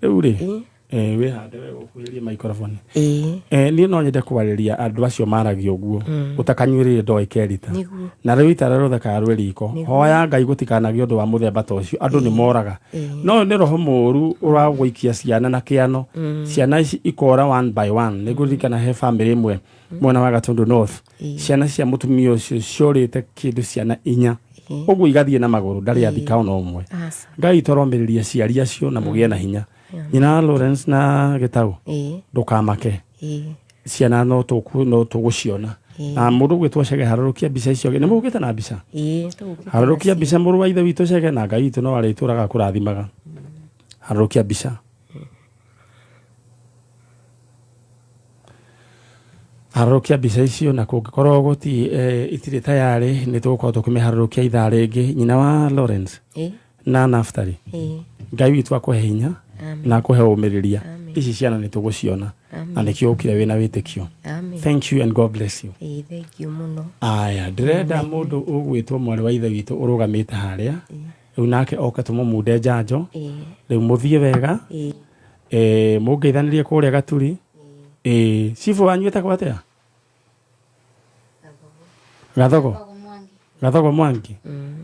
rĩu rĩ. Wĩhande wega ũkuhĩrĩrie microphone. Ĩĩ. Niĩ no nyende kwarĩria andũ acio maragia ũguo ũtakanyuĩrĩire ndoĩ kerita. Nĩguo. Na rĩu itara rĩothe rwĩ riko. Hoya Ngai gũtikanagĩe ũndũ wa mũthemba ta ũcio, andũ nĩ moraga. No nĩ roho mũũru ũragũikia ciana na kĩano. Ciana ici ikora one by one. Nĩ ngũririkana he family ĩmwe mwena wa Gatundu North. Ciana cia mũtumia ũcio ciorĩte kĩndũ ciana inya. Ũguo igathiĩ na magũrũ, ndarĩ athika ona ũmwe. Aca. Ngai tũromĩrĩria aciari acio na mũgĩe na hinya. Nyina wa Lawrence na Gĩtaũ, ndũkamake. Ciana no tũgũciona. Na mũndũ ũgwĩtwo Chege, harũrũkia mbica icio. Nĩ mũgũkĩte na mbica? Ĩĩ, tũgũkĩte Harũrũkia nacio. mbica mũrũ wa ithe witũ Chege, na Ngai witũ no arĩtũraga kũrathimaga. Harũrũkia mbica. Harũrũkia mbica icio, na kũngĩkorwo gũti itirĩ tayarĩ, nĩ tũgũkorwo tũkĩmĩharũrũkia ithaa rĩngĩ. Nyina wa Lawrence na Naftali, Ngai witũ akũhe hinya Amen. na akũhe ũmĩrĩria. Amen. Ici ciana nĩ tũgũciona Amen. na nĩkĩo ũkire wĩna wĩtĩkio. Amen. Thank you and God bless you. Ĩĩ, thank you mũno. Aya, ndĩrenda mũndũ ũgwĩtwo mwarĩ wa ithe witũ ũrũgamĩte harĩa rĩu nake oke tũmũmunde njanjo. Rĩu mũthiĩ wega. Mũngeithanĩrie kũrĩa Gaturi. Cibũ wanyu ĩtagwo atĩa? Gathogo. Gathogo Mwangi.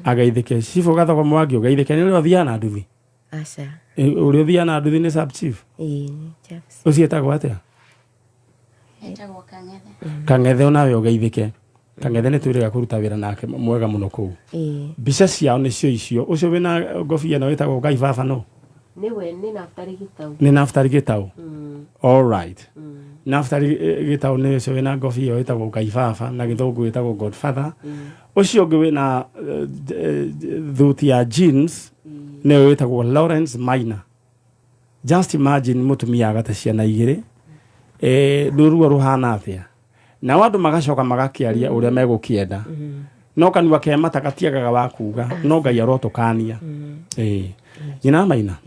Ageithĩke. Cibũ Gathogo Mwangi, ũgeithĩke. Nĩ ũrĩa ũthiaga na nduthi? Aca. Ũrĩa ũthiaga na nduthi nĩ sub chief? Ĩĩ, nĩ chaps. Ũcio etagwo atĩa? Etagwo Kang'ethe. Kang'ethe, onawe ũgeithĩke. Kang'ethe nĩ twĩrĩga kũruta wĩra nake mwega mũno kũu. Mbica ciao nĩcio icio. Ũcio wĩna ngobia ĩno wĩtagwo Ngai Baba no? Nĩwe nĩ Naftali Gĩtau. Nĩ Naftali Gĩtau. All right. Naftali Gĩtau nĩ ũcio wĩna ngobia ĩyo ĩtagwo Ngai Baba, na gĩthũngũ ĩtagwo Godfather. Ũcio ũngĩ wĩna thuti ya jeans nĩwe wĩtagwo Lawrence Maina. Just imagine mũtumia agate ciana igĩrĩ, nĩ ruo rũhana atĩa? Nao andũ magacoka magakĩaria ũrĩa megũkĩenda, no kanua ke mata gatiagaga wa kuga, no Ngai arotũkania. Nyina wa Maina,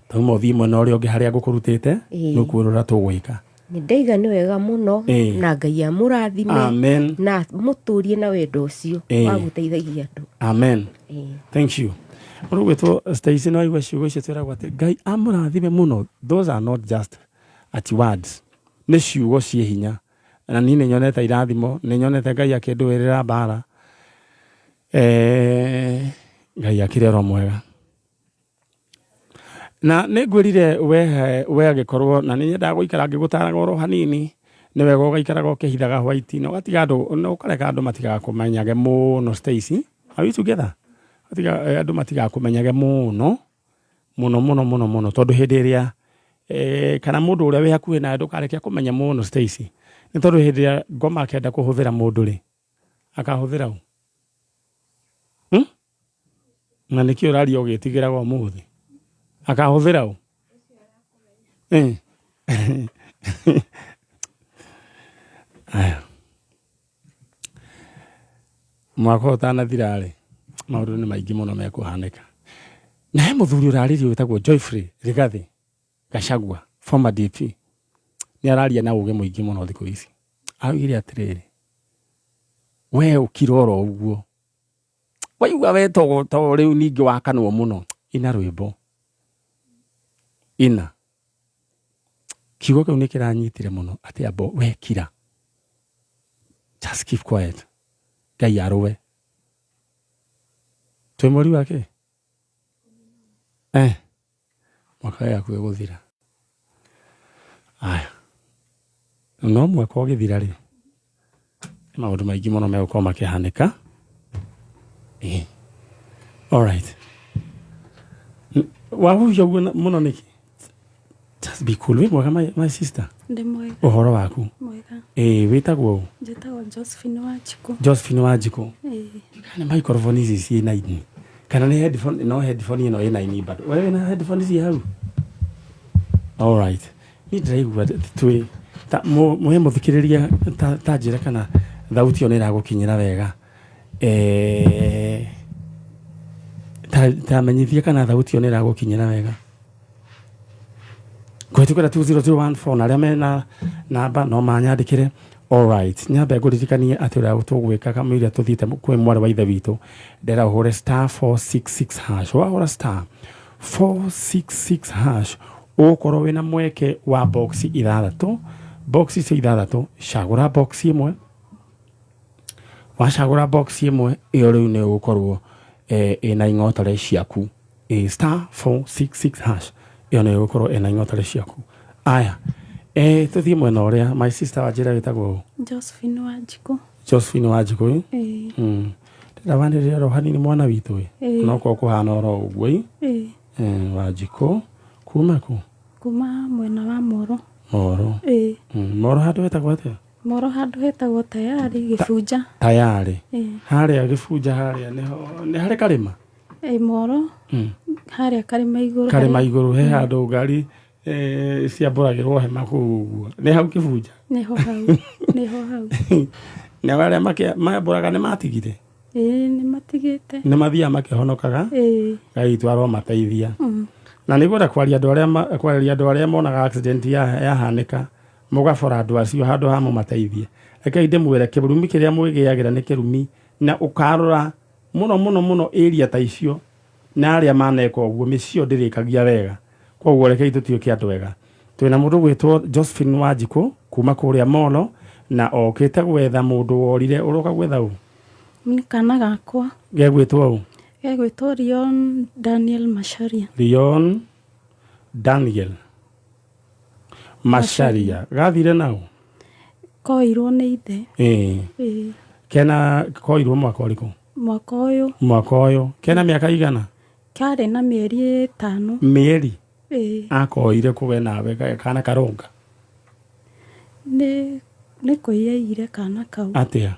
tauma ũthiĩ mwena ũrĩa ũngĩ harĩa ngũkũrutĩte, nĩ ũkuona ũrĩa tũgwĩka. Nĩ ndaiga nĩ wega mũno. Na Ngai amũrathime. Amen. Na mũtũrie na wendo ũcio wa gũteithagia andũ. Amen. Thank you. Mũndũ ũgwĩtwo Stacy, no aigua ciugo icio twĩragwo atĩ Ngai amũrathime mũno. Those are not just at words, nĩ ciugo ciĩ hinya. Na niĩ nĩ nyonete irathimo, nĩ nyonete Ngai akĩndũĩrĩra mbara. Ngai akĩrĩ oro mwega. Na nĩ ngwĩrire we agĩkorwo na nĩ nyendaga gũikara ngĩgũtaraga oro hanini, nĩ wega ũgaikaraga ũkĩhithaga white na ũgatiga andũ, na ũkareka andũ matigakũmenyage mũno. Stacy, are we together? Ũgatiga andũ matigakũmenyage mũno mũno mũno mũno mũno, tondũ hĩndĩ ĩrĩa kana mũndũ ũrĩa wĩ hakuhĩ nawe ndũkareke akũmenye mũno, Stacy, nĩ tondũ hĩndĩ ĩrĩa ngoma akenda kũhũthĩra mũndũ rĩ, akahũthĩra ũ? Na nĩkĩo ũraria ũgĩtigĩraga ũmũthĩ? Akahũthĩra ũ? Aya, mwaka ũyũ ũtanathira rĩ, maũndũ nĩ maingĩ mũno mekũhanĩka. Na he mũthuri ũrarĩrio wĩtagwo Joyfrey Rigathi Gachagua, former DP, nĩ araria na ũgĩ mũingĩ mũno thikũ ici. Augire atĩrĩrĩ, we ũkira oro ũguo waigua we to rĩu ningĩ wakanwo mũno, ina rwĩmbo, ina. Kiugo kĩu nĩ kĩranyitire mũno, atĩ ambo we kira, just keep quiet, Ngai arũe. Twĩ mweri wa kĩ? Mwaka wĩ hakuhĩ gũthira. Aya, no mwaka ũgĩthira rĩ, nĩ maũndũ maingĩ mũno megũkorwo makĩhanĩka. Alright, wahuhia ũguo mũno nĩkĩ? Just be cool. Wĩ mwega, my sister? Ndĩ mwega. Ũhoro waku? Mwega. Wĩtagwo ũ? Njĩtagwo Josephine Wanjikũ. Josephine Wanjikũ. Ĩĩ. Kana microphone ici ciĩ na ini, kana nĩ headphone? No headphone ĩno ĩna ini bado. We wĩna headphone ciĩ hau? Alright, niĩ ndĩraigua twĩ ta mũhe mũthikĩrĩria ta njĩra kana thauti ĩyo nĩ ĩragũkinyĩra wega. Ta menyithia kana thauti ĩyo nĩ ĩragũkinyĩra wega kũhĩtũkĩra 20014, na arĩa mena namba no manyandĩkĩre. Alright, nyambe ngũririkanie atĩ ũrĩa tũgwĩka kamũira tũthiĩte kwĩ mwarĩ wa ithe witũ, ndera ũhũre star 466 hash. Wahũra star 466 hash, Ũgũkorwo wĩna mweke wa box ithathatũ. Box icio ithathatũ, cagũra box ĩmwe. Wacagũra box ĩmwe ĩyo rĩu nĩ ũgũkorwo ĩna ing'otore ciaku. Ĩ star 466 hash ĩyo nĩ ĩgũkorwo ĩna ing'otore ciaku. Aya, tũthiĩ mwena ũrĩa my sister wanjĩra wĩtagwo ũ? Josephine Wanjikũ. Josephine Wanjikũ. Ĩĩ. Ndĩrenda wanĩrĩre oro hanini mwana witũ ĩ. Ĩĩ. No korwo kũhana oro ũguo ĩ. Ĩĩ. Wanjikũ kuma kũ? Kuma mwena wa Moro. Moro. Ĩĩ. Moro handũ hetagwo atĩa? Moro handũ hetagwo Tayari Gĩbunja. Tayari. Ĩĩ. Harĩa Gĩbunja harĩa nĩho nĩ harĩ karĩma? Ĩĩ Moro. Harĩa karĩma igũrũ. Karĩma igũrũ he handũ ngari ciambũragĩrwo hema kũu ũguo. Nĩ hau Kĩbunja? Nĩho hau. Nĩho hau. Nao arĩa mambũraga nĩ matigire? Ĩĩ nĩ matigĩte. Nĩ mathiaga makĩhonokaga? Ĩĩ. Ngai witũ aromateithia. Na nĩ ngwenda kwaria andũ arĩa kwarĩria andũ arĩa monaga accident yahanĩka mũgabora andũ acio handũ ha mũmateithie. Rekei ndĩmwĩre kĩrumi kĩrĩa mwĩgĩagĩra nĩ kĩrumi na ũkarora mũno mũno mũno area ta icio na arĩa maneka ũguo mĩciĩ ĩyo ndĩrĩkagia wega. Koguo rekei tũtuĩke andũ ega. Twĩna mũndũ gwĩtwo Josephine Wanjikũ kuma kũrĩa Molo na okĩte gwetha mũndũ worire. Ũroka gwetha ũ? Nĩ kana gakwa. Gegwĩtwo ũ? Gegwĩtwo Leon Daniel Macharia. Leon Daniel Macharia. Gathire nau? Koirwo nĩ ithe. Ĩĩ. Ĩĩ. Kena koirwo mwaka ũrĩkũ? Mwaka ũyũ. Mwaka ũyũ. Kena mĩaka igana? Karĩ na mĩeri 5. Mĩeri? Ĩĩ. Akoire kũ we nawe kana karonga? Nĩ kũiyaire kana kau. Atĩa?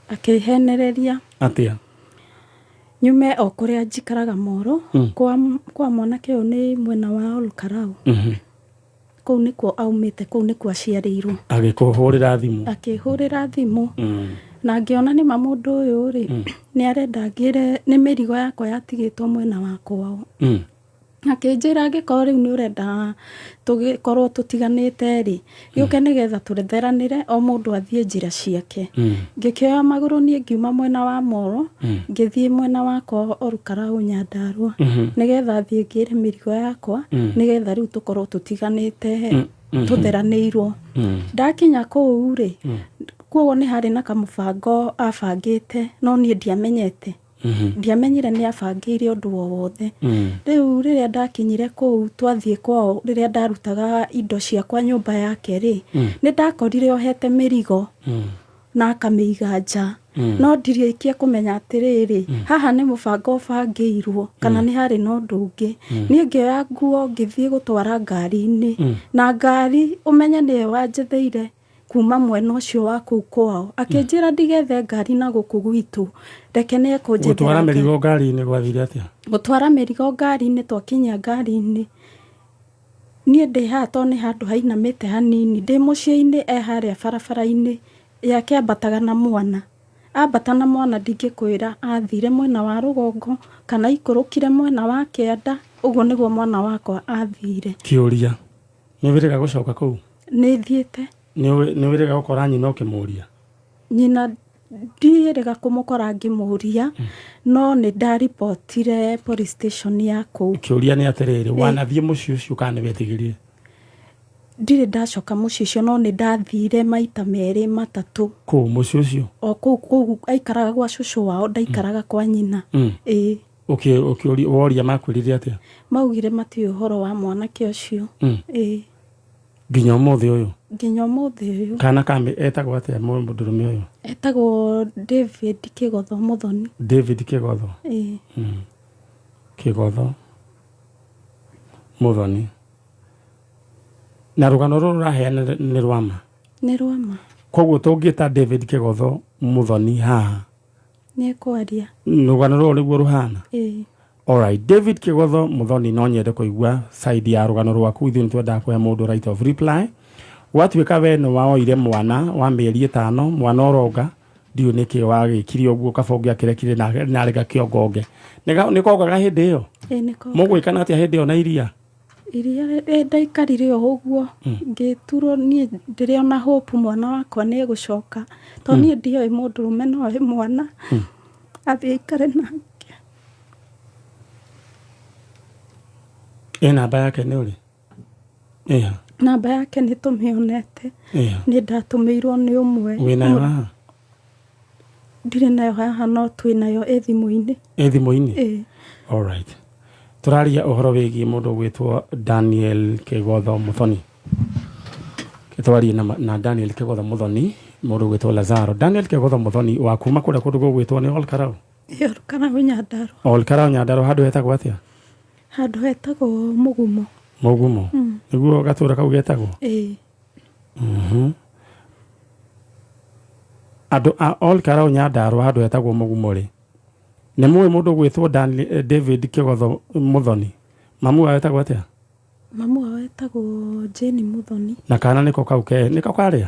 Akĩhenereria. Atĩa? Nyume o kũrĩa njikaraga Moro, kwa mwanake ũyũ nĩ mwena wa Olkarau. Kũu nĩkuo aumĩte, kũu nĩkuo aciarĩirwo. Agĩkũhũrĩra thimũ? Akĩhũrĩra thimũ. Na ngĩona nĩma mũndũ ũyũ rĩ, nĩ arenda ngĩre nĩ mĩrigo yakwa yatigĩtwo mwena wa kwao. Akĩnjĩra angĩkorwo rĩu nĩ ũrenda tũgĩkorwo tũtiganĩte rĩ, gĩũke nĩgetha tũretheranĩre o mũndũ athiĩ njĩra ciake. Ngĩkĩoya magũrũ niĩ ngiuma mwena wa Moro, ngĩthiĩ mwena wakwa Olkarau Nyandarua, nĩgetha thiĩ ngĩre mĩrigo yakwa, nĩgetha rĩu tũkorwo tũtiganĩte, tũtheranĩirwo. Ndakinya kũu rĩ, koguo nĩ harĩ na kamũbango abangĩte, no niĩ ndiamenyete. Ndiamenyire nĩ abangĩire ũndũ o wothe. Rĩu rĩrĩa ndakinyire kũu twathiĩ kwao, rĩrĩa ndarutaga indo ciakwa nyũmba yake rĩ, nĩ ndakorire ohete mĩrigo na akamĩiga nja. No ndirĩkia kũmenya atĩrĩrĩ, haha nĩ mũbango ũbangĩirwo kana nĩ harĩ na ũndũ ũngĩ. Niĩ ngĩoya nguo ngĩthiĩ gũtwara ngari-inĩ, na ngari ũmenye nĩyo wanjetheire kuma mwena ũcio wa kũu kwao. Akĩnjĩra ndigethe ngari na gũkũ gwitũ, reke nĩ ekũnjethera. Gũtwara mĩrigo ngari-inĩ gwathire atĩa? Gũtwara mĩrigo ngari-inĩ, twakinya ngari-inĩ niĩ ndĩ haha tondũ nĩ handũ hainamĩte hanini, ndĩ mũciĩ-inĩ e harĩa barabara-inĩ yake ambataga na mwana. Ambata na mwana ndingĩkwĩra athire mwena wa rũgongo kana aikũrũkire mwena wa kĩanda, ũguo nĩguo mwana wakwa athire. Kĩũria, nĩ wĩrĩga gũcoka kũu? Nĩ thiĩte. Nĩ wĩrĩga gũkora nyina ũkĩmũria? Nyina ndiĩrĩga kũmũkora ngĩmũria, no nĩ ndaribotire police station ya kũu. Kĩũria nĩ atĩrĩrĩ, wanathiĩ mũciĩ ũcio kana nĩ wetigĩrire? Ndirĩ ndacoka mũciĩ ũcio, no nĩ ndathire maita 2 3. Kũu mũciĩ ũcio? O kũu aikaraga gwa cũcũ wao, ndaikaraga kwa nyina. Ĩĩ. Ũkĩũria, woria makwĩrire atĩa? Maugire matiũĩ ũhoro wa mwanake ũcio. Ĩĩ. Nginya ũmũthĩ ũyũ? Nginya ũmũthĩ ũyũ. Kana kamĩ etagwo atĩa mũndũrũme ũyũ? Etagwo David Kĩgotho Mũthoni. David Kĩgotho? Ĩĩ. Kĩgotho Mũthoni. Na rũgano rũrũ rũraheana nĩ rwa ma? Nĩ rwa ma. Koguo tũngĩta David Kĩgotho Mũthoni haha? Nĩ ekwaria. Rũgano rũrũ nĩguo rũhana? Ĩĩ. Alright, David Kĩgotho Mũthoni, no nyende kũigua side ya rũgano rwaku. Ithuĩ nĩ twendaga kũhe mũndũ right of reply. Gwatuĩka we nĩ waoire mwana wa mĩeri 5, mwana ũronga, ndiũĩ nĩkĩ wagĩkire ũguo, kaba ũngĩakĩrekire narĩ gakĩongonge. Nĩ kongaga hĩndĩ ĩyo? Ĩĩ, nĩ kongaga. Mũgwĩkana atĩa hĩndĩ ĩyo na iria? Iria ndaikarire o ũguo, ngĩturwo niĩ ndĩrĩ ona hope mwana wakwa nĩ egũcoka, tondũ niĩ ndioĩ mũndũrũme no oe mwana athiĩ aikare nake. Ĩ namba yake nĩ ũrĩ? Ĩha. Namba yake nĩ tũmĩonete. Ĩha. Nĩ ndatũmĩirwo nĩ ũmwe. Wĩ nayo haha? Ndirĩ nayo haha no twĩ nayo ĩ thimũ-inĩ. Ĩ thimũ-inĩ? Ĩ. Alright. Tũraria ũhoro wĩgiĩ mũndũ ũgwĩtwo Daniel Kĩgotho Mũthoni. Twarie na, na Daniel Kĩgotho Mũthoni, mũndũ ũgwĩtwo Lazaro. Daniel Kĩgotho Mũthoni wa kuma kũrĩa kũndũ gũgwĩtwo nĩ Olkarau. Ĩ Olkarau Nyandarua. Olkarau Nyandarua handũ hetagwo atĩa? Handũ hetagwo Mũgumo. Mũgumo. Nĩguo gatũra kau getagwo? Ĩ. Andũ a Olkarau Nyandarua handũ hetagwo Mũgumo rĩ, nĩ mũĩ mũndũ ũgwĩtwo David Kĩgotho Mũthoni? Mamu wao etagwo atĩa? Mamu wao etagwo Jane Mũthoni. Na kana nĩko kau ke nĩko karĩa?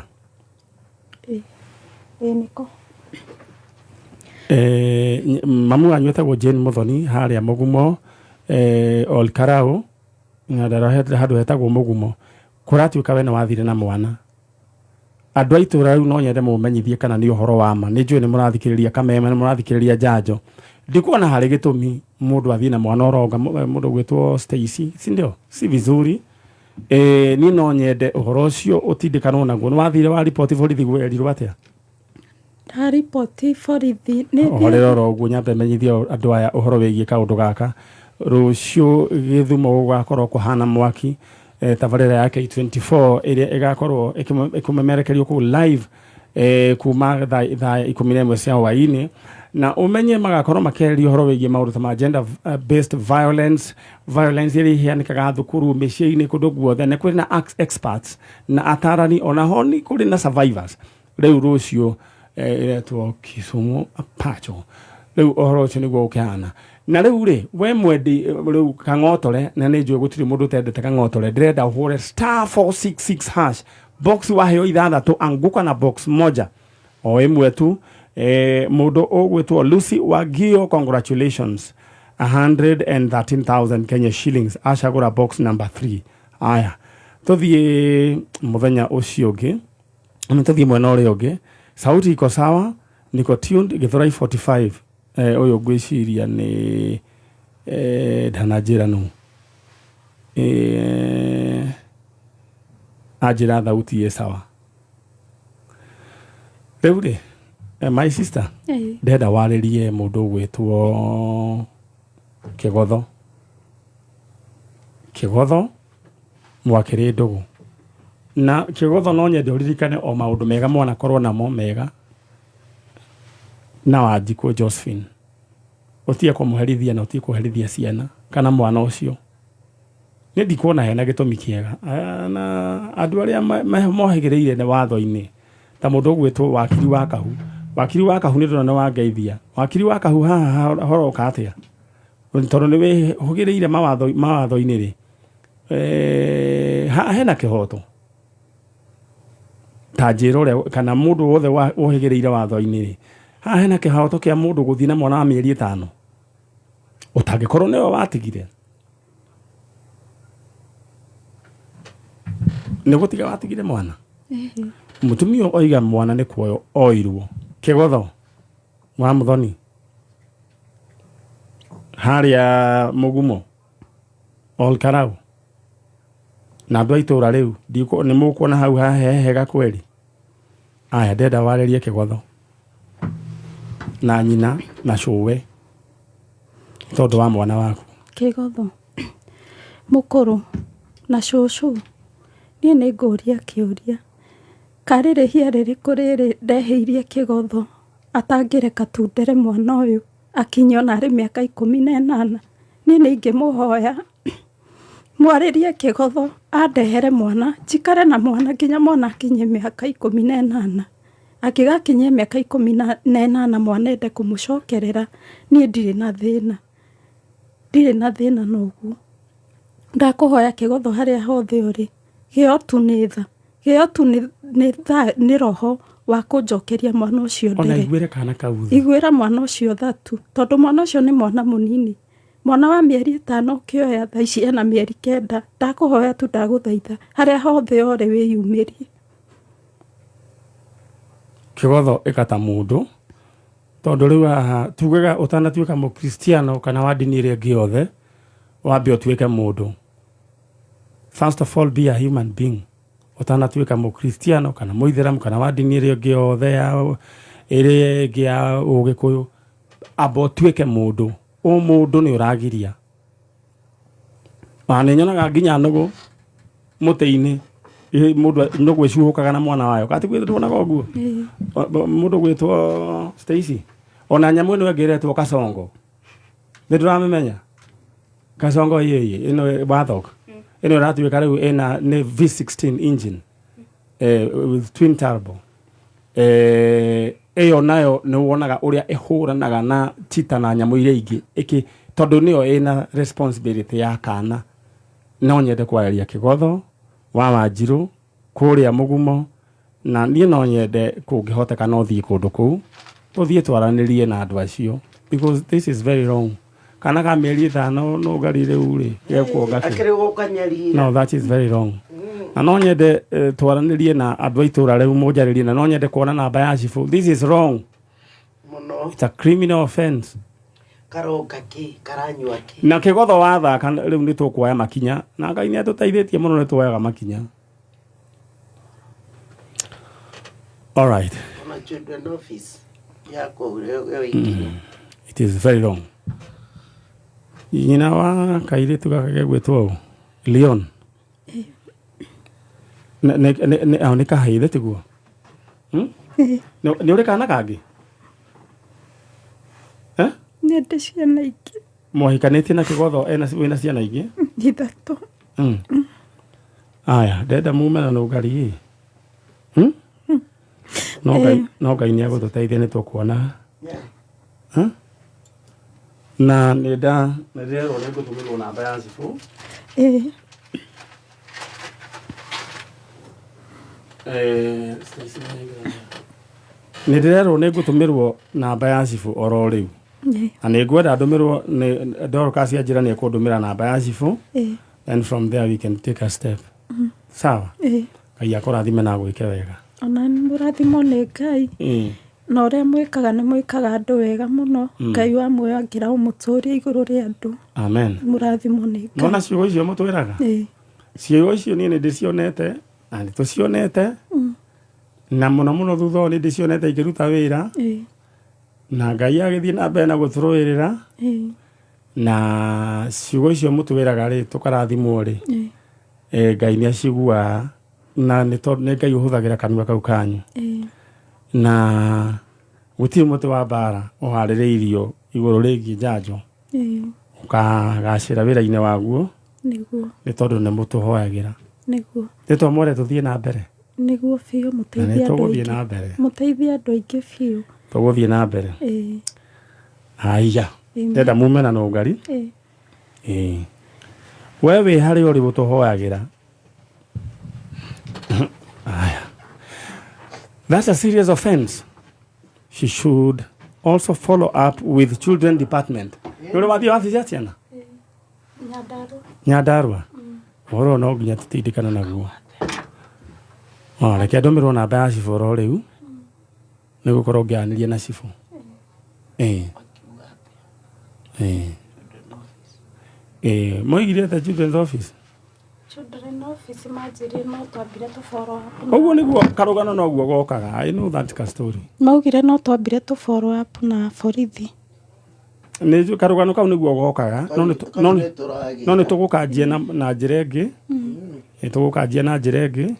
Ĩ. Ĩ nĩko. Mamu wanyu etagwo Jane Mũthoni harĩa Mũgumo, Olkarau Nyandarua handũ hetagwo Mũgumo. Kũratuĩka we nĩ wathire na mwana. Andũ a itũra rĩu no nyende mũmenyithie kana nĩ ũhoro wa ma. Nĩ njũĩ nĩ mũrathikĩrĩria Kameme, nĩ mũrathikĩrĩria Njanjo. Ndikuona harĩ gĩtũmi mũndũ athiĩ na mwana ũronga, mũndũ ũgwĩtwo Stacy, si ndio? Si vizuri. Niĩ no nyende ũhoro ũcio ũtindĩkanwo naguo. Nĩ wathire wa riboti borithi werirwo atĩa? Ndariboti borithi nĩ Horera oro ũguo nyambe menyithie andũ aya ũhoro wĩgiĩ kaũndũ gaka. Rũciũ Gĩthumo gũgakorwo kũhana mwaki, tabarĩra ya K24 ĩrĩa ĩgakorwo ĩkĩmemerekerio kũu live kuma thaa 11 cia hwaĩ-inĩ, na ũmenye magakorwo makĩarĩria ũhoro wĩgiĩ maũndũ ta ma gender based violence, violence ĩrĩa iheanĩkaga thukuru, mĩciĩ-inĩ, kũndũ guothe. Nĩ kũrĩ na experts na atarani, ona ho nĩ kũrĩ na survivors. Rĩu rũciũ ĩretwo Kisumu Apacho. Rĩu ũhoro ũcio nĩguo ũkĩhana. Na rĩu rĩ, we mwendi rĩu kang'otore, na nĩ njũĩ gũtirĩ mũndũ ũtendete kang'otore, ndĩrenda ũhũre star 466 hash box waheo ithathatũ, anguka na box moja o ĩmwe tu. Mũndũ ũgwĩtwo Lucy Wagio, congratulations, 113,000 Kenya shillings acagũra box number 3. Aya, tũthiĩ mũthenya ũcio ũngĩ, tũthiĩ mwena ũrĩa ũngĩ. Sauti iko sawa, niko tuned Githurai 45. Ũyũ ngwĩciria nĩ ndananjĩra nũ, anjĩra thauti ĩ sawa. Rĩu rĩ, my sister, ndĩrenda warĩrie mũndũ ũgwĩtwo Kĩgotho. Kĩgotho mwakĩrĩ ndũgũ na Kĩgotho, no nyende ũririkane o maũndũ mega mwanakorwo namo mega na Wanjikũ Josephine. Ũtige kũmũherithia na ũtige kũherithia ciana kana mwana ũcio. Nĩ ndikuona hena gĩtũmi kĩega. Na andũ arĩa mohĩgĩrĩire nĩ watho-inĩ ta mũndũ ũgwĩtwo wakiri wa Kahu. Wakiri wa Kahu nĩ ndĩrona nĩ wangeithia. Wakiri wa Kahu haha horoka atĩa? Tondũ nĩ wĩhũgĩrĩire mawatho-inĩ rĩ, hena kĩhoto ta njĩra ũrĩa kana mũndũ wothe ũhĩgĩrĩire watho-inĩ rĩ, haha hena kĩhoto kĩa mũndũ gũthiĩ na mwana wa mĩeri 5 ũtangĩkorwo nĩwe watigire? Nĩ gũtiga watigire mwana. Mũtumia oiga mwana nĩ kuoyo oirwo. Kĩgotho wa Mũthoni harĩa Mũgumo Olkarau na andũ a itũra rĩu nĩ mũkuona hau haha hega kweri. Aya, ndĩrenda warĩrie Kĩgotho na nyina na cũwe tondũ wa mwana waku. Kĩgotho mũkũrũ na cũcũ, niĩ nĩ ngũria kĩũria, karĩ rĩhia rĩrĩkũ rĩrĩ ndehĩirie Kĩgotho atangĩreka tu ndere mwana ũyũ akinye ona arĩ mĩaka 18? Niĩ nĩ ingĩmũhoya mwarĩrie Kĩgotho andehere mwana, njikare na mwana nginya mwana akinye mĩaka 18. Angĩgakinyia mĩaka 18 mwana ende kũmũcokerera, niĩ ndirĩ na thĩna, ndirĩ na thĩna na ũguo. Ndakũhoya Kĩgotho harĩa hothe ũrĩ, gĩo tu nĩ tha, gĩo tu nĩ roho wa kũnjokeria mwana ũcio Ona ndere. Iguĩre kana kau tha. Iguĩra mwana ũcio tha tu, tondũ mwana ũcio nĩ mwana mũnini, mwana wa mĩeri 5 ũkĩoya thaa ici ena mĩeri 9. Ndakũhoya tu, ndagũthaitha, harĩa hothe ũrĩ wĩyumĩrie. Kĩgotho ĩka ta mũndũ, tondũ rĩu haha tugaga ũtanatuĩka mũkristiano kana wa ndini ĩrĩa ĩngĩ yothe, wambe ũtuĩke mũndũ. First of all, be a human being ũtanatuĩka mũkristiano kana mũithĩramu kana wa ndini ĩrĩa ĩngĩ yothe ya ĩrĩa ĩngĩ ya ũgĩkũyũ, amba ũtuĩke mũndũ. Ũmũndũ nĩ ũragiria. Ona nĩ nyonaga nginya nũgũ mũtĩ-inĩ, mũndũ nũgũ ĩcuhũkaga na mwana wayo kati ndwonaga ũguo mũndũ gwĩtwo Stacy. Ona nyamũ ĩno ĩngĩ ĩretwo kasongo nĩ ndũramĩmenya kasongo ĩĩ ĩno wathok ĩno ĩratuĩka rĩu ĩna nĩ V16 engine with twin turbo. Ĩyo nayo nĩ wonaga ũrĩa ĩhũranaga na chita na nyamũ iria ingĩ ĩkĩ tondũ nĩyo ĩna responsibility ya kana. No nyende kwarĩria Kĩgotho wa Wanjirũ kũrĩa Mũgumo, na niĩ no nyende kũngĩhoteka no thiĩ kũndũ kũu tũthiĩ twaranĩrie na andũ acio, because this is very wrong. Kana ka mĩeri 5 no ngari rĩu rĩ gekuonga kĩ? Akĩrĩ gũkanyarira. No, that is very wrong. Na no nyende twaranĩrie na andũ a itũra rĩu mũnjarĩrie, na no nyende kuona namba ya cibũ. This is wrong. Mũno. It's a criminal offense. Karonga kĩ karanyua kĩ? Na Kĩgotho wathaka rĩu nĩ tũkuoya makinya, na Ngai nĩ atũteithĩtie mũno, nĩ tuoyaga makinya. All right. Ona children office ya kũu ĩyo ikinya. It is very wrong. Nyina wa kairĩtu gaka gegwĩtwo ũ? Leon. Nĩ kahĩĩ tiguo? Nĩ ũrĩ kana kangĩ? Eh? Nĩ ndĩ ciana ingĩ. Mwahikanĩtie na Kĩgotho ena wĩna ciana ingĩ? 3. Aya, ndenda mume na nũngari ĩ. Hmm? No Ngai, no Ngai nĩ agũtũteithia, nĩ tũkuona. Huh? Na nĩ ndĩrerwo nĩ ngũtũmĩrwo namba ya cibũ. Nĩ ndĩrerwo nĩ ngũtũmĩrwo namba ya cibũ oro rĩu. Na nĩ ngwenda ndũmĩrwo nĩ Dorcas anjĩra nĩ ekũndũmĩra namba ya cibũ. Then from there we can take a step. Sawa? Ngai akũrathime na agwĩke wega. Ona nĩ mũrathimwo nĩ Ngai. Na ũrĩa mwĩkaga nĩ mwĩkaga andũ wega mũno. Ngai wa muoyo angĩra ũmũtũrie igũrũ rĩa andũ. Amen. Mũrathimwo nĩ Ngai. Nona ciugo icio mũtwĩraga? Ciugo icio niĩ nĩ ndĩcionete na nĩ tũcionete na mũno mũno thutha ũyũ nĩ ndĩcionete ikĩruta wĩra na Ngai agĩthiĩ na mbere na gũtũrũĩrĩra na ciugo icio mũtwĩraga rĩ tũkarathimwo rĩ Ngai nĩ aciguaga na nĩ tondũ nĩ Ngai ũhũthagĩra kanua kau kanyu na gũtirĩ mũtĩ wa mbara ũharĩrĩirio igũrũ rĩgiĩ njanjo ũkagacĩra wĩra-inĩ waguo Nĩguo. Nĩ tondũ nĩ mũtũhoyagĩra. Nĩguo. Nĩ twamwore tũthiĩ na mbere. Nĩguo biũ, Na nĩ mũteithie andũ tũgũthiĩ aingĩ. na mbere. Mũteithie andũ aingĩ biũ. Tũgũthiĩ na mbere. Haiya. Ndenda mume na nũngari. We wĩ harĩa ũrĩ ũtũhoyagĩra. Aya. That's a serious offense. She should also follow up with children department. Nĩ ũrĩ wathiĩ wabici ya ciana? Nyandarua. Nyandarua. Ũhoro ũyũ no nginya tũtindĩkane naguo. O, reke ndũmĩrwo namba ya cibũ oro rĩu nĩ gũkorwo ngĩaranĩria na cibũ. Moigire atĩa children's office? Children office manjĩrire no twambire tũ follow up. Ũguo nĩguo karũgano noguo gokaga. I know that ka story. Maugire no twambire tũ follow up na borithi. Nĩ karũgano kau nĩguo gokaga. No nĩ tũgũkanjia na njĩra ĩngĩ. Nĩ tũgũkanjia na njĩra ĩngĩ.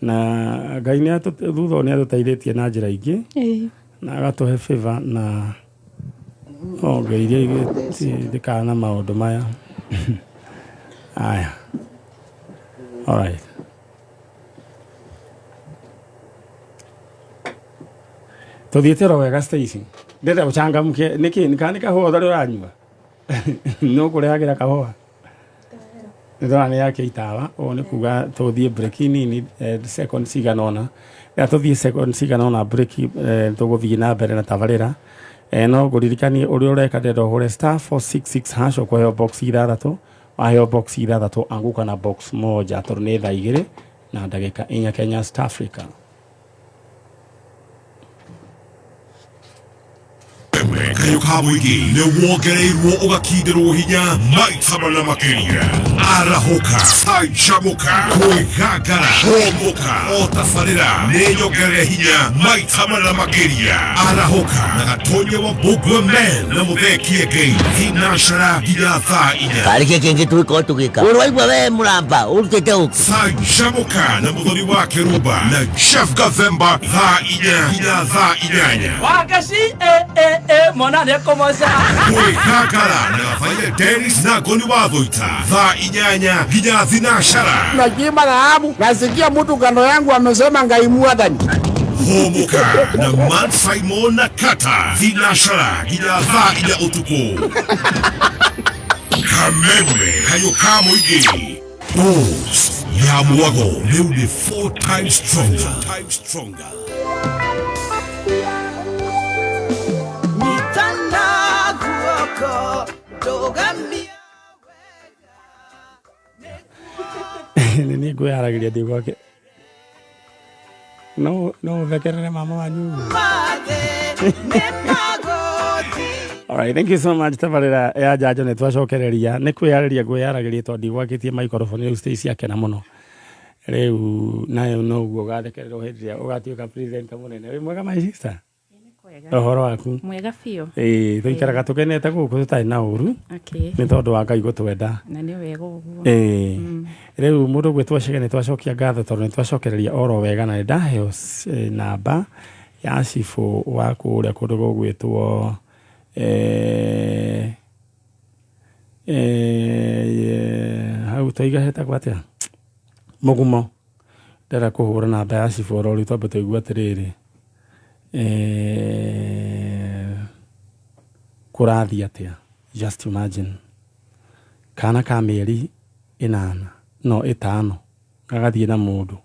Na Ngai nĩ thutha ũyũ nĩ atũteithĩtie na njĩra ingĩ. Na agatũhe favor na honge iria igĩtindĩkaga na maũndũ maya. Aya. All right. Tũthiĩte oro wega Stacy. Ndĩrenda ũcangamke. Nĩkĩ? Kana nĩ kahũa ũtarĩ ũranyua? No kũrehagĩra kahũa. Nĩndona nĩ yakia itawa. Ũũ nĩ kuga tũthiĩ break nini, second cigana ũna. Rĩrĩa tũthiĩ second cigana ũna break, tũgũthiĩ na mbere na tabarĩra. No ngũririkanie ũrĩa ũreka, ndĩrenda ũhũre star 466 hash ũkũheo box 6. Waheo box 6, anguka na box moja tondũ nĩ thaa 2:04 Kenya East Africa. Kameme kayũ ka mũingĩ nĩ wongereirwo ũgakindĩrwo hinya maita mana makĩria. Arahũka, canjamũka, kwĩgangara, hũmũka, o tabarĩra nĩ nyongerere hinya maita mana makĩria. Arahũka na Gatonye wa Mbũngwe Men na Mũthee Kĩengei thinacara nginya thaa inya. Karĩ kĩ kĩngĩ tũgĩkorwo tũgĩka? Ũrĩ waigua we mũramba ũrutĩte ũkĩ? Canjamũka na Mũthoni wa Kĩrumba na Jeff Gathemba thaa inya nginya thaa inyanya. Wangeci eh eh eh mwana nĩekũmoca. Kwĩgangara na Gabaia Dennis na Ngoni wa Thũita thaa inyanya nginya thinacara. Nachimba dhahabu, nasikia mtu kando yangu amesema Ngai mwathani. Hũmũka na Man Simon na Kata thinacara nginya thaa inya ũtukũ. Kameme kayũ ka mũingĩ. Boost ya mwago rĩu nĩ 4 times stronger. Nyitana guoko ndũgamia. Nĩ niĩ ngwĩharagĩria ndĩ gwake. No no ũthekerere mama wanyu ũguo. Mathe nĩmagũthi. All right, thank you so much. Tabarĩra ya njanjo nĩ twacokereria nĩ kwĩyarĩria ngwĩyaragĩria tondũ ndigwakĩtie microphone rĩu Stacy akena mũno rĩu nayo noguo ũgathekererwo hĩndĩ ĩrĩa ũgatuĩka presenter mũnene. Wĩ mwega my sister? Ũhoro waku? Mwega biũ. Ĩĩ, tũikaraga tũkenete gũkũ tũtarĩ na ũru nĩ tondũ wa Ngai gũtwenda. Na nĩ wega ũguo. Ĩĩ, rĩu mũndũ ũgwĩtwo Chege nĩ twacokia ngatho tondũ nĩ twacokereria oro wega na nĩ ndaheo namba ya cibũ wa kũrĩa kũndũ gũgwĩtwo hau twaiga hetagwo atĩa Mũgumo. Ndĩrenda kũhũra namba ya cibũ oro rĩu twambe tũigue atĩrĩrĩ kũrathiĩ atĩa. Just imagine kana ka mĩeri ĩnana no ĩtano gagathiĩ na mũndũ.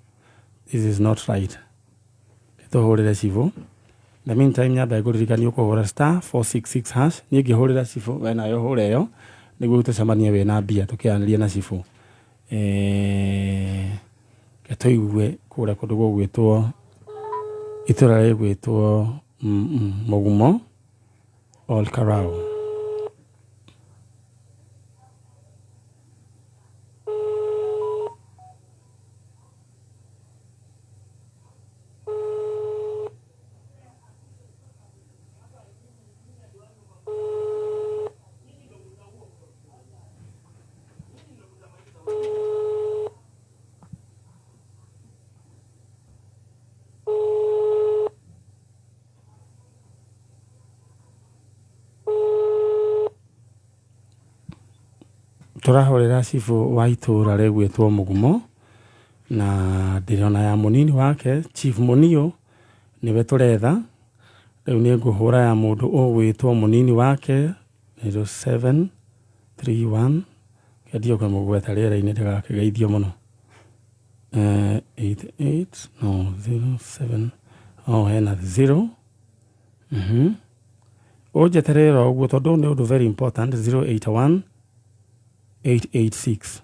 This is not right. Tũhũrĩre cibũ. In the meantime nyambe ngũririkanie ũkũhũra star 466 hash. Niĩ ngĩhũrĩra cibũ we nawe ũhũre ĩyo nĩguo tũcemanie wĩna mbia tũkĩaranĩria na cibũ. Reke tũigue kũrĩa kũndũ gũgwĩtwo itũra rĩgwĩtwo Mũgumo Ol Karau. Tũrahũrĩra cibũ wa itũra rĩgwĩtwo Mũgumo na ndĩrona ya mũnini wake Chief Munio nĩwe tũretha. Rĩu nĩ ngũhũra ya mũndũ ũgwĩtwo mũnini wake 0731 kendio kũmũgweta rĩera-inĩ ndĩgakĩgeithio mũno. 88 no 07 oh hena 0 ũnjeterere o ũguo tondũ nĩ ũndũ very important 081 886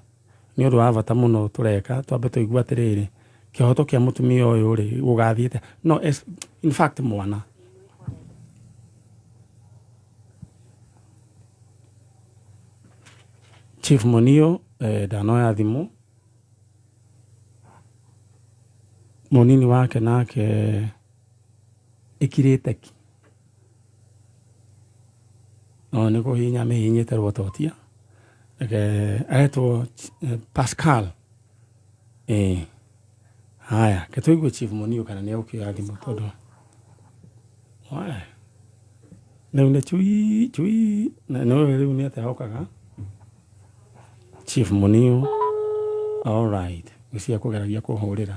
nĩ ũndũ wa bata mũno tũreka twambe tũigue atĩrĩrĩ kĩhoto kĩa mũtumia ũyũ rĩ gũgathiĩte no in fact mwana Chief Munio ndanoya thimũ mũnini wake nake ĩkirĩte ki no nĩ kũhihinya amĩhihinyĩte rwototia. Reke aretwo Pascal. Haya ke tũigue Chief Munio kana nĩ egũkĩoya thimũ tondũ rĩu nĩ cui cui na nĩwe rĩu nĩ atĩa okaga Chief Munio. All right, ngwĩciria kũgeragia kũhũrĩra.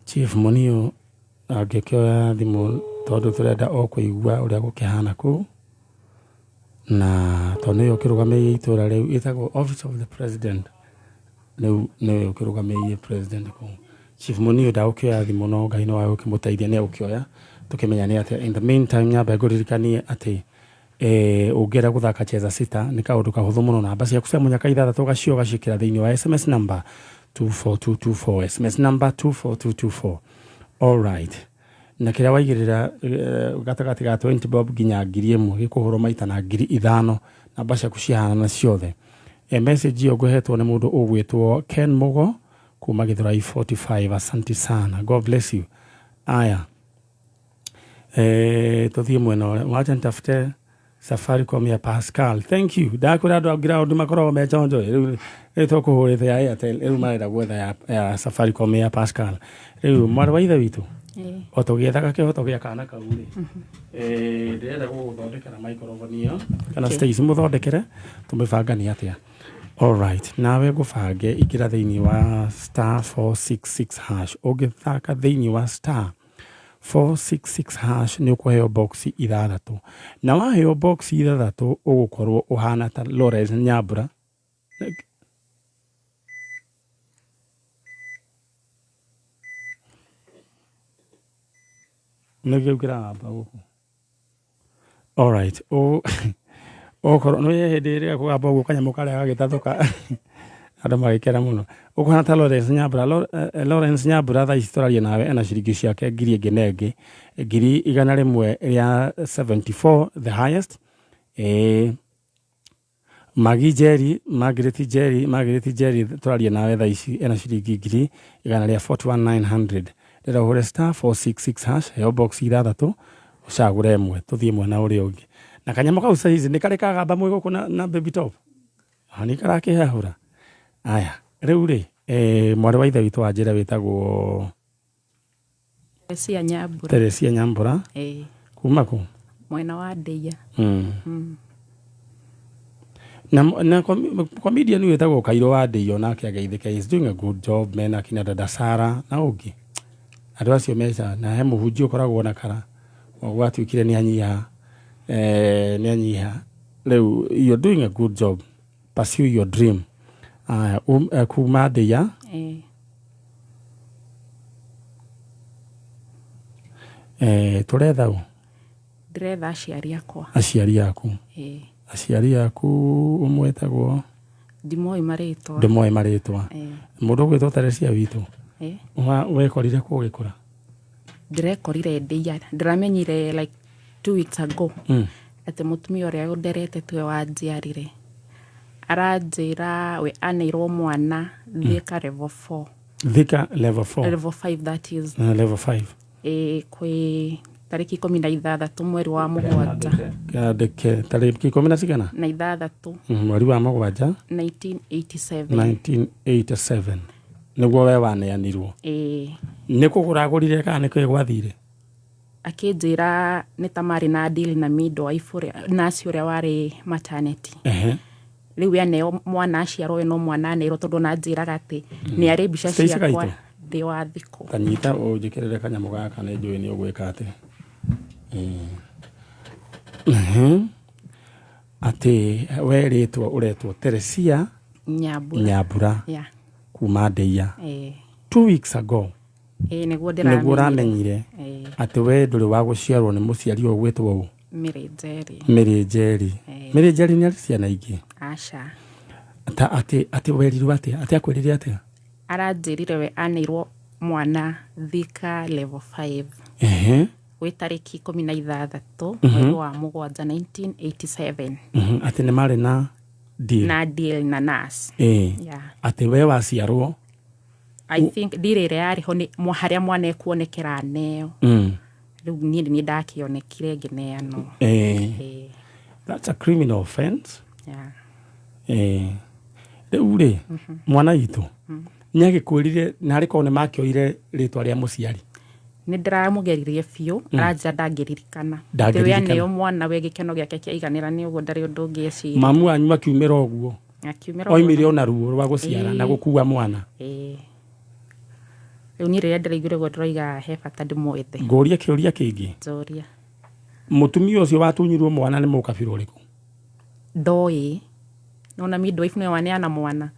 Chief Munio angĩkĩoya thimũ tondũ tũrenda o kũigua ũrĩa gũkĩhana kũu na tondũ nĩwe ũkĩrũgamĩrĩire itũra rĩu ĩtagwo Office of the President. Rĩu nĩwe ũkĩrũgamĩrĩire president kũu. Chief Muniu ndagũkĩoya thimũ no Ngai no agũkĩmũteithia nĩ egũkĩoya tũkĩmenya nĩ atĩa. In the meantime nyambe ngũririkanie atĩ eh, ũngĩenda gũthaka cheza sita nĩ kaũndũ kahũthũ mũno namba ciaku cia mũnyaka ithathatũ ũgacio ũgaciĩkĩra thĩinĩ wa SMS number 24224 SMS number 24224. All right. Na kĩrĩa waigĩrĩra eh, gatagatĩ ga 20 bob nginya 1000 gĩkũhũrwo maita na 5000 namba ciaku ciahanana ciothe. E, message ĩyo ngũhetwo nĩ mũndũ ũgwĩtwo Ken Mugo kuma Githurai 45. Asante sana, God bless you. Aya, eh, tũthiĩ mwena ũrĩa wacha nitafute Safaricom ya Pascal. Thank you. Ndakwĩra andũ a ground makoragwo me chonjo rĩu rĩu tũkũhũrĩte ya Airtel rĩu marenda gwetha ya, ya Safaricom ya Pascal. Rĩu mwarĩ wa ithe witũ o tũgĩethaga kĩhoto gĩa kana kau rĩ eh, ndĩrenda gũgũthondekera microphone ĩyo kana Okay. Stacy mũthondekere tũmĩbanganie atĩa. Alright, nawe ngũbange ingĩra thĩinĩ wa star 466 hash ũngĩthaka thĩinĩ wa star 466 hash nĩ ũkũheo box ithathatũ na waheo box ithathatũ ũgũkorwo ũhana ta Lawrence Nyambura. Nĩkĩo kĩragamba gũkũ. Alright, okorwo nĩ hĩndĩ ĩrĩa kũgamba ũguo kanyamũ karĩa gagĩtathũka andũ magĩkena mũno. Ũkũhana ta Lawrence Nyambura. Lawrence Nyambura thaa ici tũraria nawe ena ciringi ciake ngiri ĩngĩ na ĩngĩ 174,000 the highest. Eh, Magi Jerry, Margaret Jerry, Margaret Jerry tũraria nawe thaa ici ena ciringi 141,900. Ndĩrenda ũhũre star 466 hash heo box ithathatũ ũcagũre ĩmwe tũthiĩ mwena ũrĩa ũngĩ. Na kanyamũ kau saizi nĩ karĩ kagamba mwĩ gũkũ na, na baby top. Ah, nĩ karakĩhehũra. Aya, rĩu rĩ, eh, mwarĩ wa ithe witũ wa njĩra wĩtagwo Teresia Nyambura. Teresia Nyambura Ĩĩ, kuma kũ? mwena wa Ndeiya. Na, na comedian wĩtagwo Kairũ wa Ndeiyo nake ageithĩke is doing a good job mena kina dada Sara na ũngĩ andũ acio meca na he mũhunjia ũkoragwo na kara gwatuĩkire nĩ anyiha eh, nĩ anyiha rĩu you're doing a good job, pursue your dream. Aya, eh, kuma Ndeiya. Ĩĩ. Eh, tũretha ũ? Ndĩretha aciari akwa. Aciari aku? Ĩĩ. Aciari aku ũmwe etagwo? Ndimoĩ marĩtwa. Ndũmoĩ marĩtwa? Ĩĩ. Mũndũ ũgwĩtwo Teresia witũ. Ĩĩ. Wekorire kũ ũgĩkũra? Ndĩrekorire Ndeiya. Ndĩramenyire like 2 weeks ago atĩ mũtumia ũrĩa ũnderete tiwe wanjiarire. Aranjĩra we aneirwo mwana Thika level 4. Thika level 4? Level 5 that is. Level 5. Ĩĩ, kwĩ tarĩki 16 mweri wa mũgwanja. Kĩandĩke tarĩki ikũmi na cigana? Na ithathatũ. Mweri wa mũgwanja. 1987. 1987 nĩguo we waneanirwo? Ĩĩ. Nĩ kũgũra agũrire kana nĩ kĩĩ gwathire? Akĩnjĩra nĩ ta marĩ na deal na midwife ũrĩa nurse ũrĩa warĩ maternity. Rĩu we aneo mwana aciarwo we no mwana aneirwo tondũ ona anjĩraga atĩ nĩ arĩ mbica Stacy ciakwa Gaitũ? ndĩ wa thikũ. Tanyita ũnjĩkĩrĩre kanyamũ gaka nĩ njũĩ nĩ ũgwĩka atĩ. Atĩ we rĩtwa ũretwo Teresia Nyambura. Nyambura. Yeah. Kuma Ndeiya. Ĩĩ. 2 weeks ago. Ĩĩ, nĩguo nĩguo ndĩramenyire. ũramenyire Ĩĩ. atĩ we ndũrĩ wa gũciarwo nĩ mũciari ũyũ ũgwĩtwo ũ? Mary Njeri. Mary Njeri. Ĩĩ. Mary Njeri nĩ arĩ ciana ingĩ? Aca. Ta atĩ atĩ werirwo atĩa? Atĩ akwĩrire atĩa? Aranjĩrire we aneirwo mwana Thika level 5. Gwĩ tarĩki 16 mweri wa mũgwanja 1987. Atĩ nĩ marĩ na deal. Na deal na nurse. Ĩĩ. Yeah. Atĩ we waciarwo. I think deal ĩrĩa yarĩ ho nĩ harĩa mwana ekuonekera aneo. Rĩu niĩ nĩ niĩ ndakĩonekire ngĩneanwo. Ĩĩ. Ĩĩ. That's a criminal offense. Yeah. Ĩĩ. Rĩu rĩ, mwana witũ nĩ agĩkwĩrire na arĩ korwo nĩ makĩoire rĩtwa rĩa mũciari? Nĩ ndĩramũgeririe biũ aranjĩra ndangĩririkana. Ndangĩririkana. Atĩ we aneo mwana we gĩkeno gĩake kĩaiganĩra nĩ ũguo ndarĩ ũndũ ũngĩ eciria. Mamu wanyu akiumĩra ũguo? Akiumĩra ũguo. Oimire ona ruo rwa gũciara na Ĩĩ. gũkua mwana. Ĩĩ. Rĩu niĩ rĩrĩa ndĩraiguire ũguo ndĩroiga he bata ndĩmwethe. Ngũrie kĩũria kĩngĩ. Njũria. Mũtumia ũcio watunyirwo mwana nĩ mũkabira ũrĩkũ? Ndoĩ. Nona midwife nĩwe waneana mwana.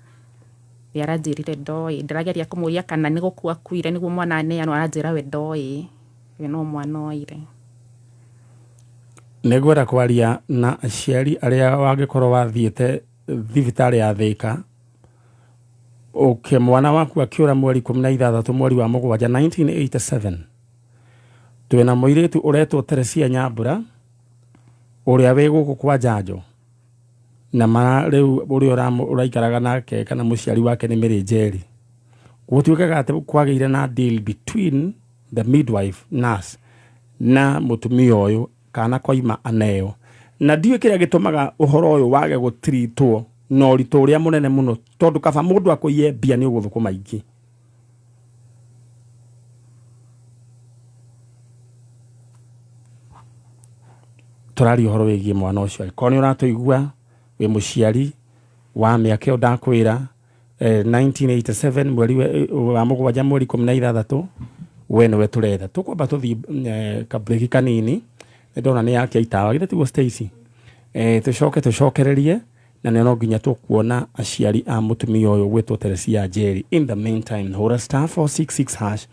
We aranjĩrire ndoĩ. Ndĩrageria kũmũria kana nĩ gũkua akuire nĩguo mwana aneanwo, aranjĩra we ndoĩ, we no mwana oire. Nĩngwenda kwaria na aciari arĩa wangĩkorwo wathiĩte thibitarĩ ya Thĩka, ũke mwana waku akĩũra mweri 16 mweri wa mũgwanja 1987. Twĩna mũirĩtu ũretwo Teresia Nyambura ũrĩa wĩ gũkũ kwa Njanjo, na mara rĩu ũrĩa ũraikaraga nake kana mũciari wake nĩ Mary Njeri. Gũtuĩkaga atĩ kwagĩire na deal between the midwife nurse na mũtumia ũyũ kana koima aneo, na ndiũĩ kĩrĩa gĩtũmaga ũhoro ũyũ wage gũtiritwo na ũritũ ũrĩa mũnene mũno, tondũ kaba mũndũ akũiye mbia nĩ ũgũthũkũma ingĩ. Tũraria ũhoro wĩgiĩ mwana ũcio. Angĩkorwo nĩ ũratũigua wĩ mũciari wa mĩaka ĩyo ndakwĩra, 1987 mweri wa mũgwanja mweri 16, we nĩwe tũretha. Tũkwamba tũthiĩ kabreki kanini, nĩ ndona nĩ yakia itawa, githĩ tiguo Stacy? Tũcoke tũcokererie, na nĩ no nginya tũkuona aciari a mũtumia ũyũ gwĩtwo Teresia Njeri. In the meantime, hũra *466 hash,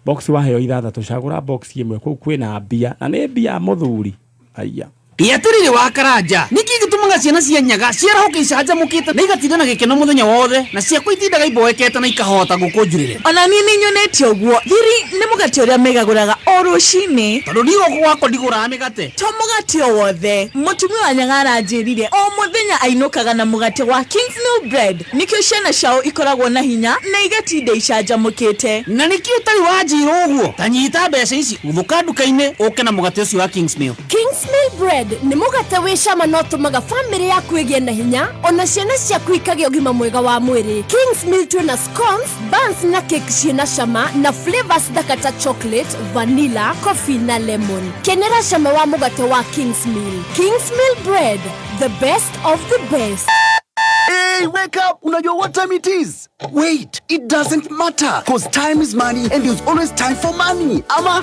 box waheo ithathatũ, cagũra box ĩmwe, kũu kwĩna mbia, na nĩ mbia mũthuri. Aya. Gĩatĩrĩrĩ wa Karanja, nĩkĩ gĩtũmaga ciana cia nyaga ciarahũke icanjamũkĩte na igatinda na gĩkeno mũthenya wothe, na ciakwa itindaga iboekete na ikahota ngũkũ njurĩre? Ona niĩ nĩ nyonete ũguo. Thiri nĩ mũgate ũrĩa megagũraga o rũcinĩ. Tondũ niĩ gũkũ gwakwa ndigũraga mĩgate. To mũgate o wothe. Mũtumia wa nyaga aranjĩrire o mũthenya ainũkaga na mũgate wa Kingsmill Bread. Nĩkĩo ciana ciao ikoragwo na hinya na igatinda icanjamũkĩte. Na nĩkĩo ũtarĩ wanjĩra ũguo? Ta nyita mbeca ici, guthũka nduka-inĩ ũke na mũgate ũcio wa Kingsmill. Kingsmill Bread nĩ mũgate wĩ cama na ũtũmaga bamĩrĩ yaku ĩgĩe na hinya, ona ciana ciaku ikagĩa ũgima mwega wa mwĩrĩ. Kingsmill twĩna scones, buns na cake ciĩna cama na flavors thaka ta chocolate, vanilla, coffee na lemon. Kenera cama wa mũgate wa Kingsmill. Kingsmill Bread, the best of the best. Hey, wake up! Unajua what time it is? Wait, it doesn't matter, cause time is money and there's always time for money. Ama?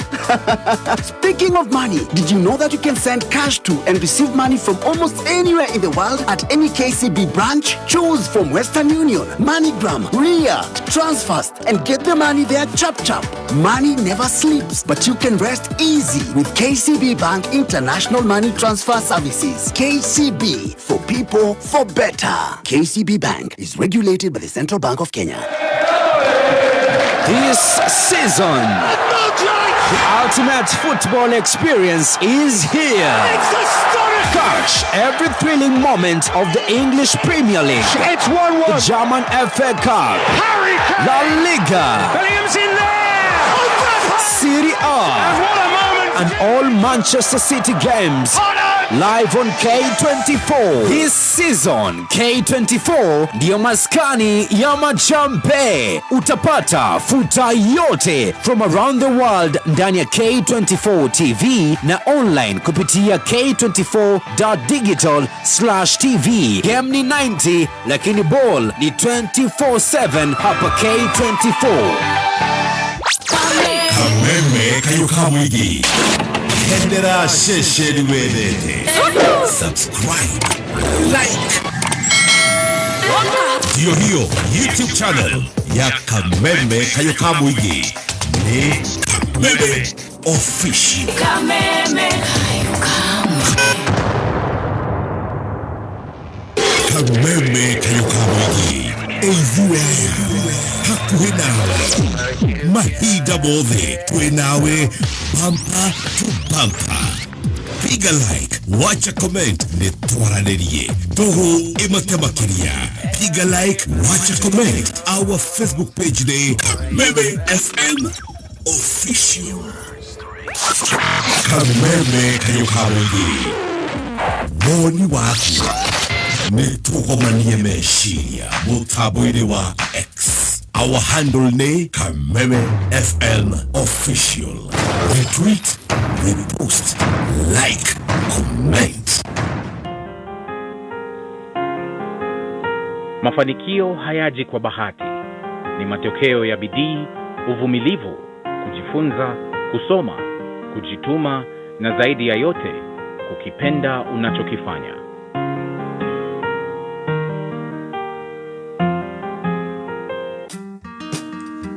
Speaking of money, did you know that you can send cash to and receive money from almost anywhere in the world at any KCB branch? Choose from Western Union, MoneyGram, Ria, Transfast, and get the money there chap chap. Money never sleeps, but you can rest easy with KCB Bank International Money Transfer Services. KCB, for people, for better. KCB Bank is regulated by the Central Bank of Kenya. This season, the ultimate football experience is here. It's historic. Catch every thrilling moment of the English Premier League. It's 1-1. The German FA Cup. Harry Kane. La Liga. Bellingham's in there. Serie A. And what a moment. And all Manchester City games. Live on K24. This season, K24 ndiyo maskani ya majambe. Utapata futa yote from around the world ndani ya K24 TV na online kupitia k24.digital/tv. Game ni 90 lakini ball ni 24/7 hapa K24. Kameme kayo kamwigi. Kendera sheshe wendete. Subscribe, like. Ndiyo hiyo YouTube channel ya Kameme kayo kamwigi. Ni Kameme Official. Kameme kayo kamwigi. Kameme kayo kamwigi. Eithuĩ hakuhĩ nawe mahinda mothe twĩ nawe bumper to bumper. Piga like, wacha comment, nĩ twaranĩrie tũhũ ĩmake makĩria. Piga like, wacha comment. Our Facebook page nĩ Kameme FM Official. Kameme kayo kamwigi. Woni waku nĩ tũgomanie meciria mũtambo-inĩ wa X. Our handle nĩ Kameme FM Official. Retweet, repost, like, comment. Mafanikio hayaji kwa bahati. Ni matokeo ya bidii, uvumilivu, kujifunza, kusoma, kujituma na zaidi ya yote kukipenda unachokifanya.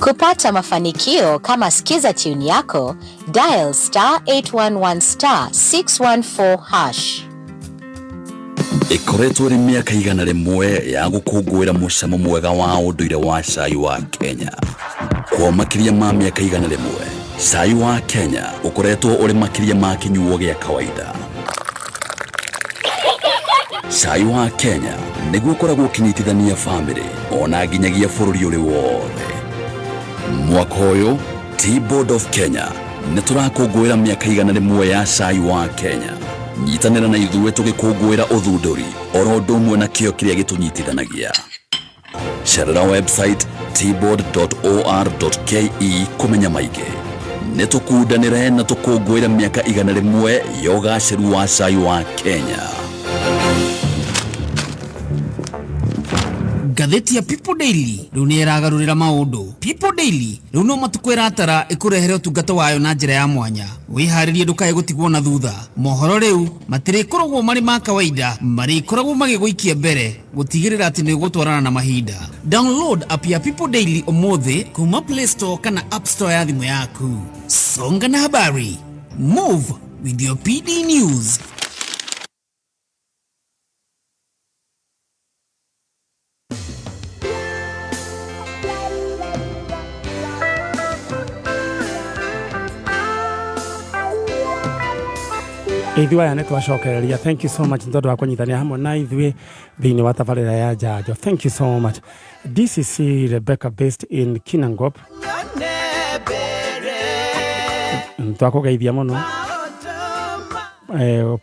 Kupata mafanikio kama Skiza tune yako, dial star 811 star 614 hash. Ĩkoretwo ĩrĩ mĩaka 100 ya gũkũngũĩra mũcamo mwega wa ũndũire wa cai wa Kenya. Kwa makĩria ma mĩaka 100, cai wa Kenya ũkoretwo ũrĩ makĩria ma kĩnyuo gĩa kawaida. Cai wa Kenya nĩguo ũkoragwo ũkĩnyitithania bamĩrĩ ona nginyagia bũrũri ũrĩ wothe. Mwaka ũyũ Tea Board of Kenya nĩ tũrakũngũĩra mĩaka 100 ya cai wa Kenya. Nyitanĩra na ithuĩ tũgĩkũngũĩra ũthundũri oro ũndũ ũmwe na kĩo kĩrĩa gĩtũnyitithanagia. Cerera website teaboard.or.ke kũmenya maingĩ. Nĩ tũkundanĩre na tũkũngũĩre mĩaka 100 ya ũgacĩru wa cai wa Kenya. Ngathĩti ya People Daily rĩu nĩ ĩragarũrĩra maũndũ. People Daily rĩu no matukũ ĩratara ĩkũrehere ũtungata wayo na njĩra ya mwanya. Wĩharĩrie ndũkae gũtigwo na thutha. Mohoro rĩu matirĩkoragwo marĩ ma kawaida, marĩkoragwo magĩgũikia mbere gũtigĩrĩra atĩ nĩ ũgũtwarana na mahinda. Download app ya People Daily ũmũthĩ kuma Play Store kana App Store ya thimũ yaku. Songa na habari. Move with your PD News. Ithuĩ aya nĩ twacokereria. Thank you so much nĩ tondũ wa kũnyitanĩra hamwe na ithuĩ thĩinĩ wa tabarĩra ya njanjo. Thank you so much. DCC Rebecca based in Kinangop, twakũgeithia mũno.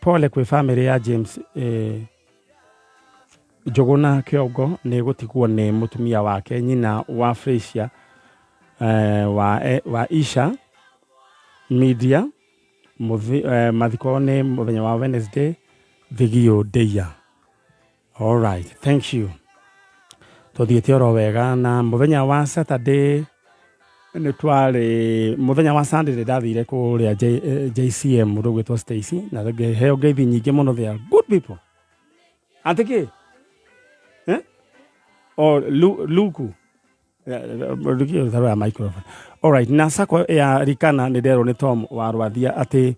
Pole kwĩ famĩlĩ ya James Njũgũna Kĩongo nĩ gũtigwo nĩ mũtumia wake, nyina wa Fresia wa Isha Media. Mathiko nĩ mũthenya wa Wednesday Thigio Ndeia. All right, thank you. Tũthiĩte oro wega na mũthenya wa Saturday nĩ twarĩ, mũthenya wa Sunday nĩ ndathire kũrĩa JCM mũndũ ũgwĩtwo Stacy na ngĩheo ngeithi nyingĩ mũno. They are good people. Atĩ kĩ? Eh? O Luku ya microphone. All right, na sako ya Rikana nĩ nderwo nĩ Tom wa Rwathia atĩ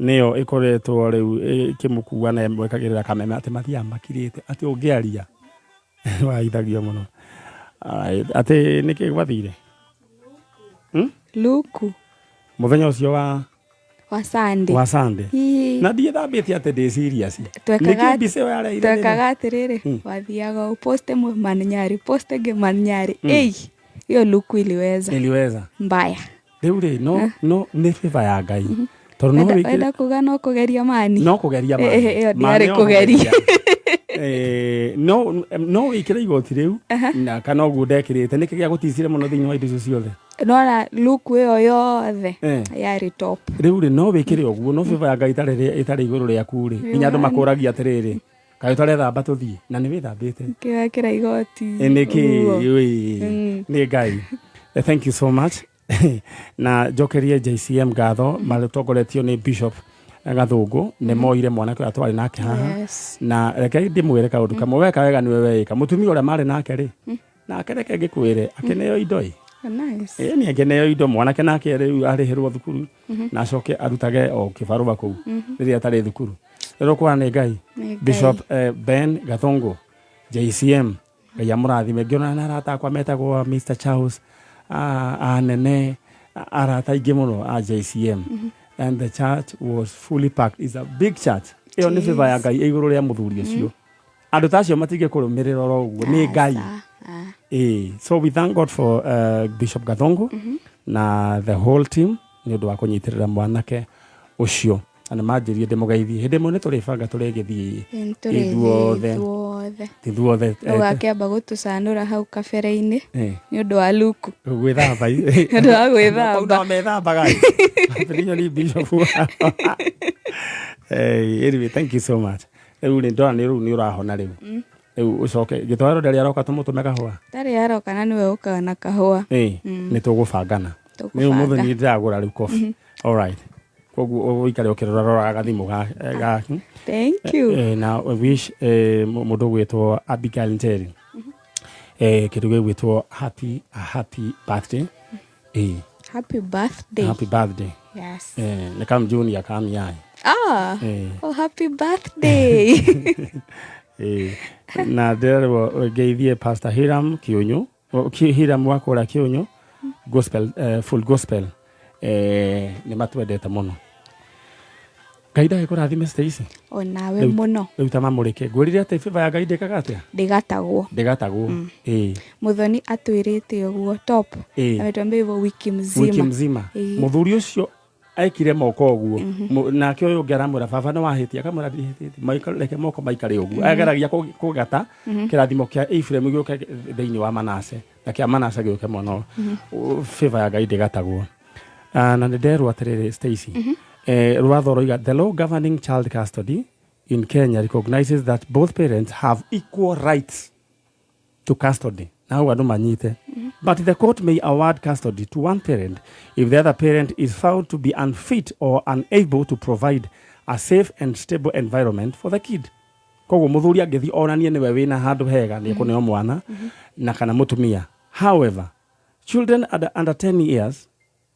nĩyo ĩkoretwo rĩu ĩkĩmũkua na ĩmwĩkagĩrĩra kameme atĩ mathiaga makirĩte atĩ ũngĩaria waithagio mũno. Alright, atĩ nĩkĩ gwathire? Luku. Mũthenya ũcio wa Sunday. Wa Sunday. Na ndiĩthambĩte atĩ ndĩ serious. Nĩkĩ mbica ĩyo yareire? Twekaga atĩrĩrĩ, wathiaga uposte manyari, poste ngĩ manyari. Ei, hiyo luku iliweza. Iliweza. Mbaya. Rĩu rĩ, no nĩ favor ya Ngai. Tondũ no wĩkĩre Wenda kuga no kũgeria mani. No kũgeria mani. Ĩyo ndĩarĩ kũgeria. No wĩkĩre igoti rĩu na kana ũguo ndekĩrĩte nĩkĩ gĩa gũticire mũno thĩinĩ wa indo icio ciothe? Nona luku ĩyo yothe yarĩ top. Rĩu rĩ, no wĩkĩre ũguo no favor ya Ngai ĩtarĩ igũrũ rĩaku rĩ, nginya andũ makũragia atĩrĩrĩ, kaĩ ũtarethamba tũthiĩ, na nĩ wĩthambĩte. Kĩwekĩra igoti. Nĩkĩ? Nĩ Ngai. Thank you so much. Na njokerie JCM ngatho matongoretio nĩ Bishop Gathũngũ nĩ moire mwanake ũrĩa twarĩ nake haha. Na reke ndĩmwĩre kaũndũ kamwe, weka wega nĩwe weĩka. Mũtumia ũrĩa marĩ nake rĩ, nake reke ngĩkwĩre akĩneo indo ĩ. Nice. Nĩ akĩneo indo mwanake nake rĩu arĩhĩrwo thukuru na acoke arutage o kĩbarũa kũu rĩrĩa atarĩ thukuru. Rĩrĩa ũkuona nĩ Ngai. Bishop Ben Gathũngũ JCM Ngai amũrathime. Ngĩonana na arata akwa metagwo Mr Charles, anene arata aingĩ mũno a JCM. And the church was fully packed. It's a big church. Ĩyo nĩ favor ya Ngai igũrũ rĩa mũthuri ũcio. Andũ ta acio matingĩkũrũmĩrĩra oro ũguo nĩ Ngai. So we thank God for Bishop Gathongo na the whole team nĩ ũndũ wa kũnyitĩrĩra mwanake ũcio. Na nĩmanjĩrire ndĩmũgeithie. Hĩndĩ ĩmwe nĩtũrĩbanga tũrĩgĩthiĩ ithuothe. Ithuothe. Ũgakĩamba gũtũcanũra hau kabere-inĩ nĩ ũndũ wa luku. Gwĩthamba. Nĩ ũndũ wa gwĩthamba. No methambaga. Nĩ ni bishop. Anyway, thank you so much. Rĩu nĩ ndona rĩu nĩ ũrahona rĩu. Rĩu ũcoke gĩtwaro ndarĩ aroka tũmũtũme kahũa. Ndarĩ aroka na nĩwe ũkaga na kahũa. Nĩ tũgũbangana. Nĩ ũmũthĩ nĩ ndĩragũra rĩu coffee. All right. Koguo ũikare ũkĩroraroraga gathimũ gaku. Thank you. Na wish mũndũ ũgwĩtwo Abigail Njeri. Kĩndũ gĩgwĩtwo happy birthday. Ĩĩ. Happy birthday. Happy birthday. Yes. Eh, nĩ kam junior kam yai. Ah. Eh. Oh, happy birthday. Ĩĩ. Na ndĩrerwo ngeithie Pastor Hiram Kĩũnyũ, Hiram wa kũrĩa Kĩũnyũ gospel, full gospel, nĩ matwendete mũno. Ngai ndagĩkũrathime Stacy. Onawe mũno. Rĩu ta mamũrĩke. Ngwĩrire atĩ favor ya Ngai ndĩkaga atĩa? Ndĩgatagwo. Ndĩgatagwo. Ĩĩ. Muthoni atwĩrĩte ũguo top. Ĩĩ. Ametuambia hivyo wiki mzima. Wiki mzima. Ĩĩ. Mũthuri ũcio ekire moko ũguo. Nake ũyũ ũngĩ aramwĩra baba nĩ wahĩtia, akamwĩra ndihĩtĩtie. Reke moko maikare ũguo. Ageragia kũgata kĩrathimo kĩa Ephraim gĩũke thĩinĩ wa Manase na kĩa Manase gĩũke mwena ũyũ. Favor ya Ngai ndĩgatagwo. Na nĩ nderwo atĩrĩrĩ Stacy. Rwatho rũiga the law governing child custody in Kenya recognizes that both parents have equal rights to custody. Na hau andũ manyite. But the court may award custody to one parent if the other parent is found to be unfit or unable to provide a safe and stable environment for the kid. Koguo mũthuri angĩthiĩ onanie nĩwe wĩna handũ hega nĩ ekũneo mwana na kana mũtumia. However, children under 10 years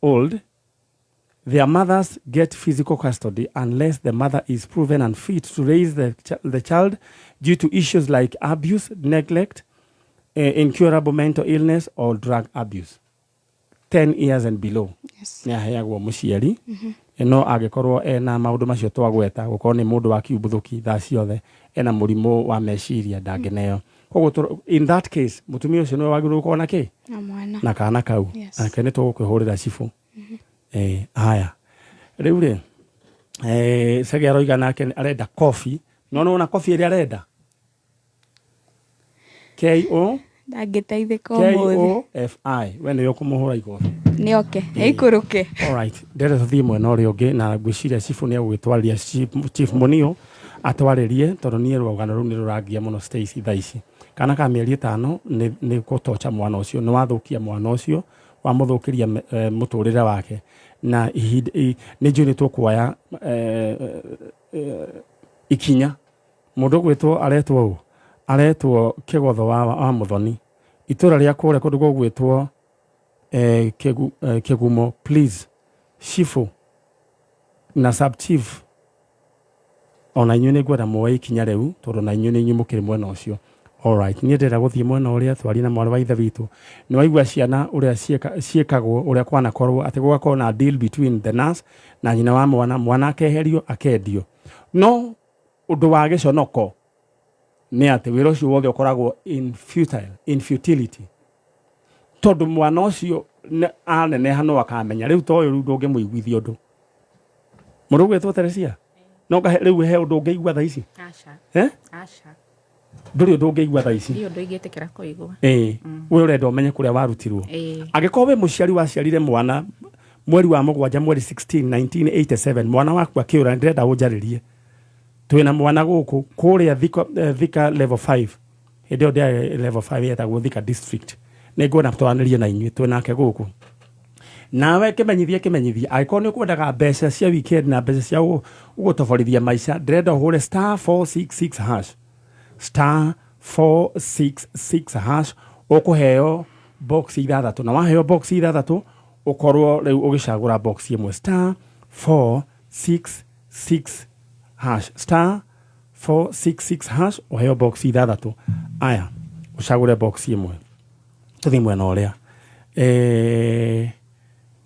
old, their mothers get physical custody unless the mother is proven unfit to raise the child due to issues like abuse, neglect, incurable mental illness or drug abuse. 10 years and below. Yes. Nĩ aheagwo mũciari. No angĩkorwo ena maũndũ macio twagweta, gũkorwo nĩ mũndũ wa kiumbũthũki thaa ciothe, ena mũrimũ wa meciria ndangĩneo. Koguo in that case, mũtumia ũcio nĩwe wagĩrĩirwo gũkorwo na kĩ? Na mwana. Na kana kau. Yes. Nake nĩ tũgũkwĩhũrĩra cibũ. Haya. Rĩu rĩ, Chege aroiga nake arenda kobi. No nĩwona kobi ĩrĩa arenda? K O Ndangĩteithĩka K ũmũthĩ. O F I. We nĩwe ũkũmũhũra igobi. Nĩ oke, ĩikũrũke. Alright. Ndĩrenda tũthiĩ mwena ũrĩa ũngĩ na ngwĩciria cibũ nĩ egũgĩtwarĩria Chief Munio atwarĩrie tondũ niĩ rũgano rũu nĩ rũrangia mũno Stacy thaa ici. Kana ka mĩeri 5 nĩ gũtocha mwana ũcio, nĩ wathũkia mwana ũcio, wamũthũkĩria mũtũrĩre wake. Na ihinda nĩ njũĩ nĩ tũkuoya ikinya. Mũndũ ũgwĩtwo aretwo ũ? Aretwo Kĩgotho wa Mũthoni. Itũra rĩa kũrĩa kũndũ gũgwĩtwo Kĩgumo, please. Chifu na sub chief ona inyuĩ nĩ ngwenda muoe ikinya rĩu tondũ na inyuĩ nĩ inyuĩ mũkĩrĩ mwena ũcio. Alright, niĩ ndĩrenda gũthiĩ mwena ũrĩa twarie na mwarĩ wa ithe witũ. Nĩ waigua ciana ũrĩa ciĩkagwo, ũrĩa kwanakorwo atĩ gũgakorwo na deal between the nurse na nyina wa mwana, mwana akeherio akendio. No ũndũ wa gĩconoko nĩ atĩ wĩra ũcio wothe ũkoragwo in futility. Tondũ mwana ũcio aneneha no akamenya rĩu to ũyũ rĩu ndũngĩmũiguithia ũndũ. Mũndũ ũgwĩtwo Teresia? No kahe rĩu he ũndũ ũngĩigua thaa ici? Aca. Eh? Aca. Ndũrĩ ũndũ ũngĩigua thaa ici? Ndiũ ũndũ ingĩtĩkĩra kũigua. Ĩĩ. We ũrenda ũmenye kũrĩa warutirwo. Angĩkorwo wĩ mũciari waciarire mwana mweri wa mũgwanja mweri 16 1987, mwana waku akĩũra, ndĩrenda ũnjarĩrie. Twĩna mwana gũkũ kũrĩa Thika level 5. Hĩndĩ ĩyo ndĩarĩ level 5 yetagwo Thika district. Nĩngwenda twaranĩrie na inyuĩ, twĩnake gũkũ. Nawe kĩmenyithie, kĩmenyithie. Angĩkorwo nĩ ũkwendaga mbeca cia weekend na mbeca cia gũtoborithia maica, ndĩrenda ũhũre star 466 hash. Star 466 hash, ũkũheo box ithathatũ. Na waheo box ithathatũ, ũkorwo rĩu ũgĩcagũra box ĩmwe. Star 466 hash. Star 466 hash, ũheo box ithathatũ. Aya, ũcagũre box ĩmwe. Tũthiĩ mwena ũrĩa.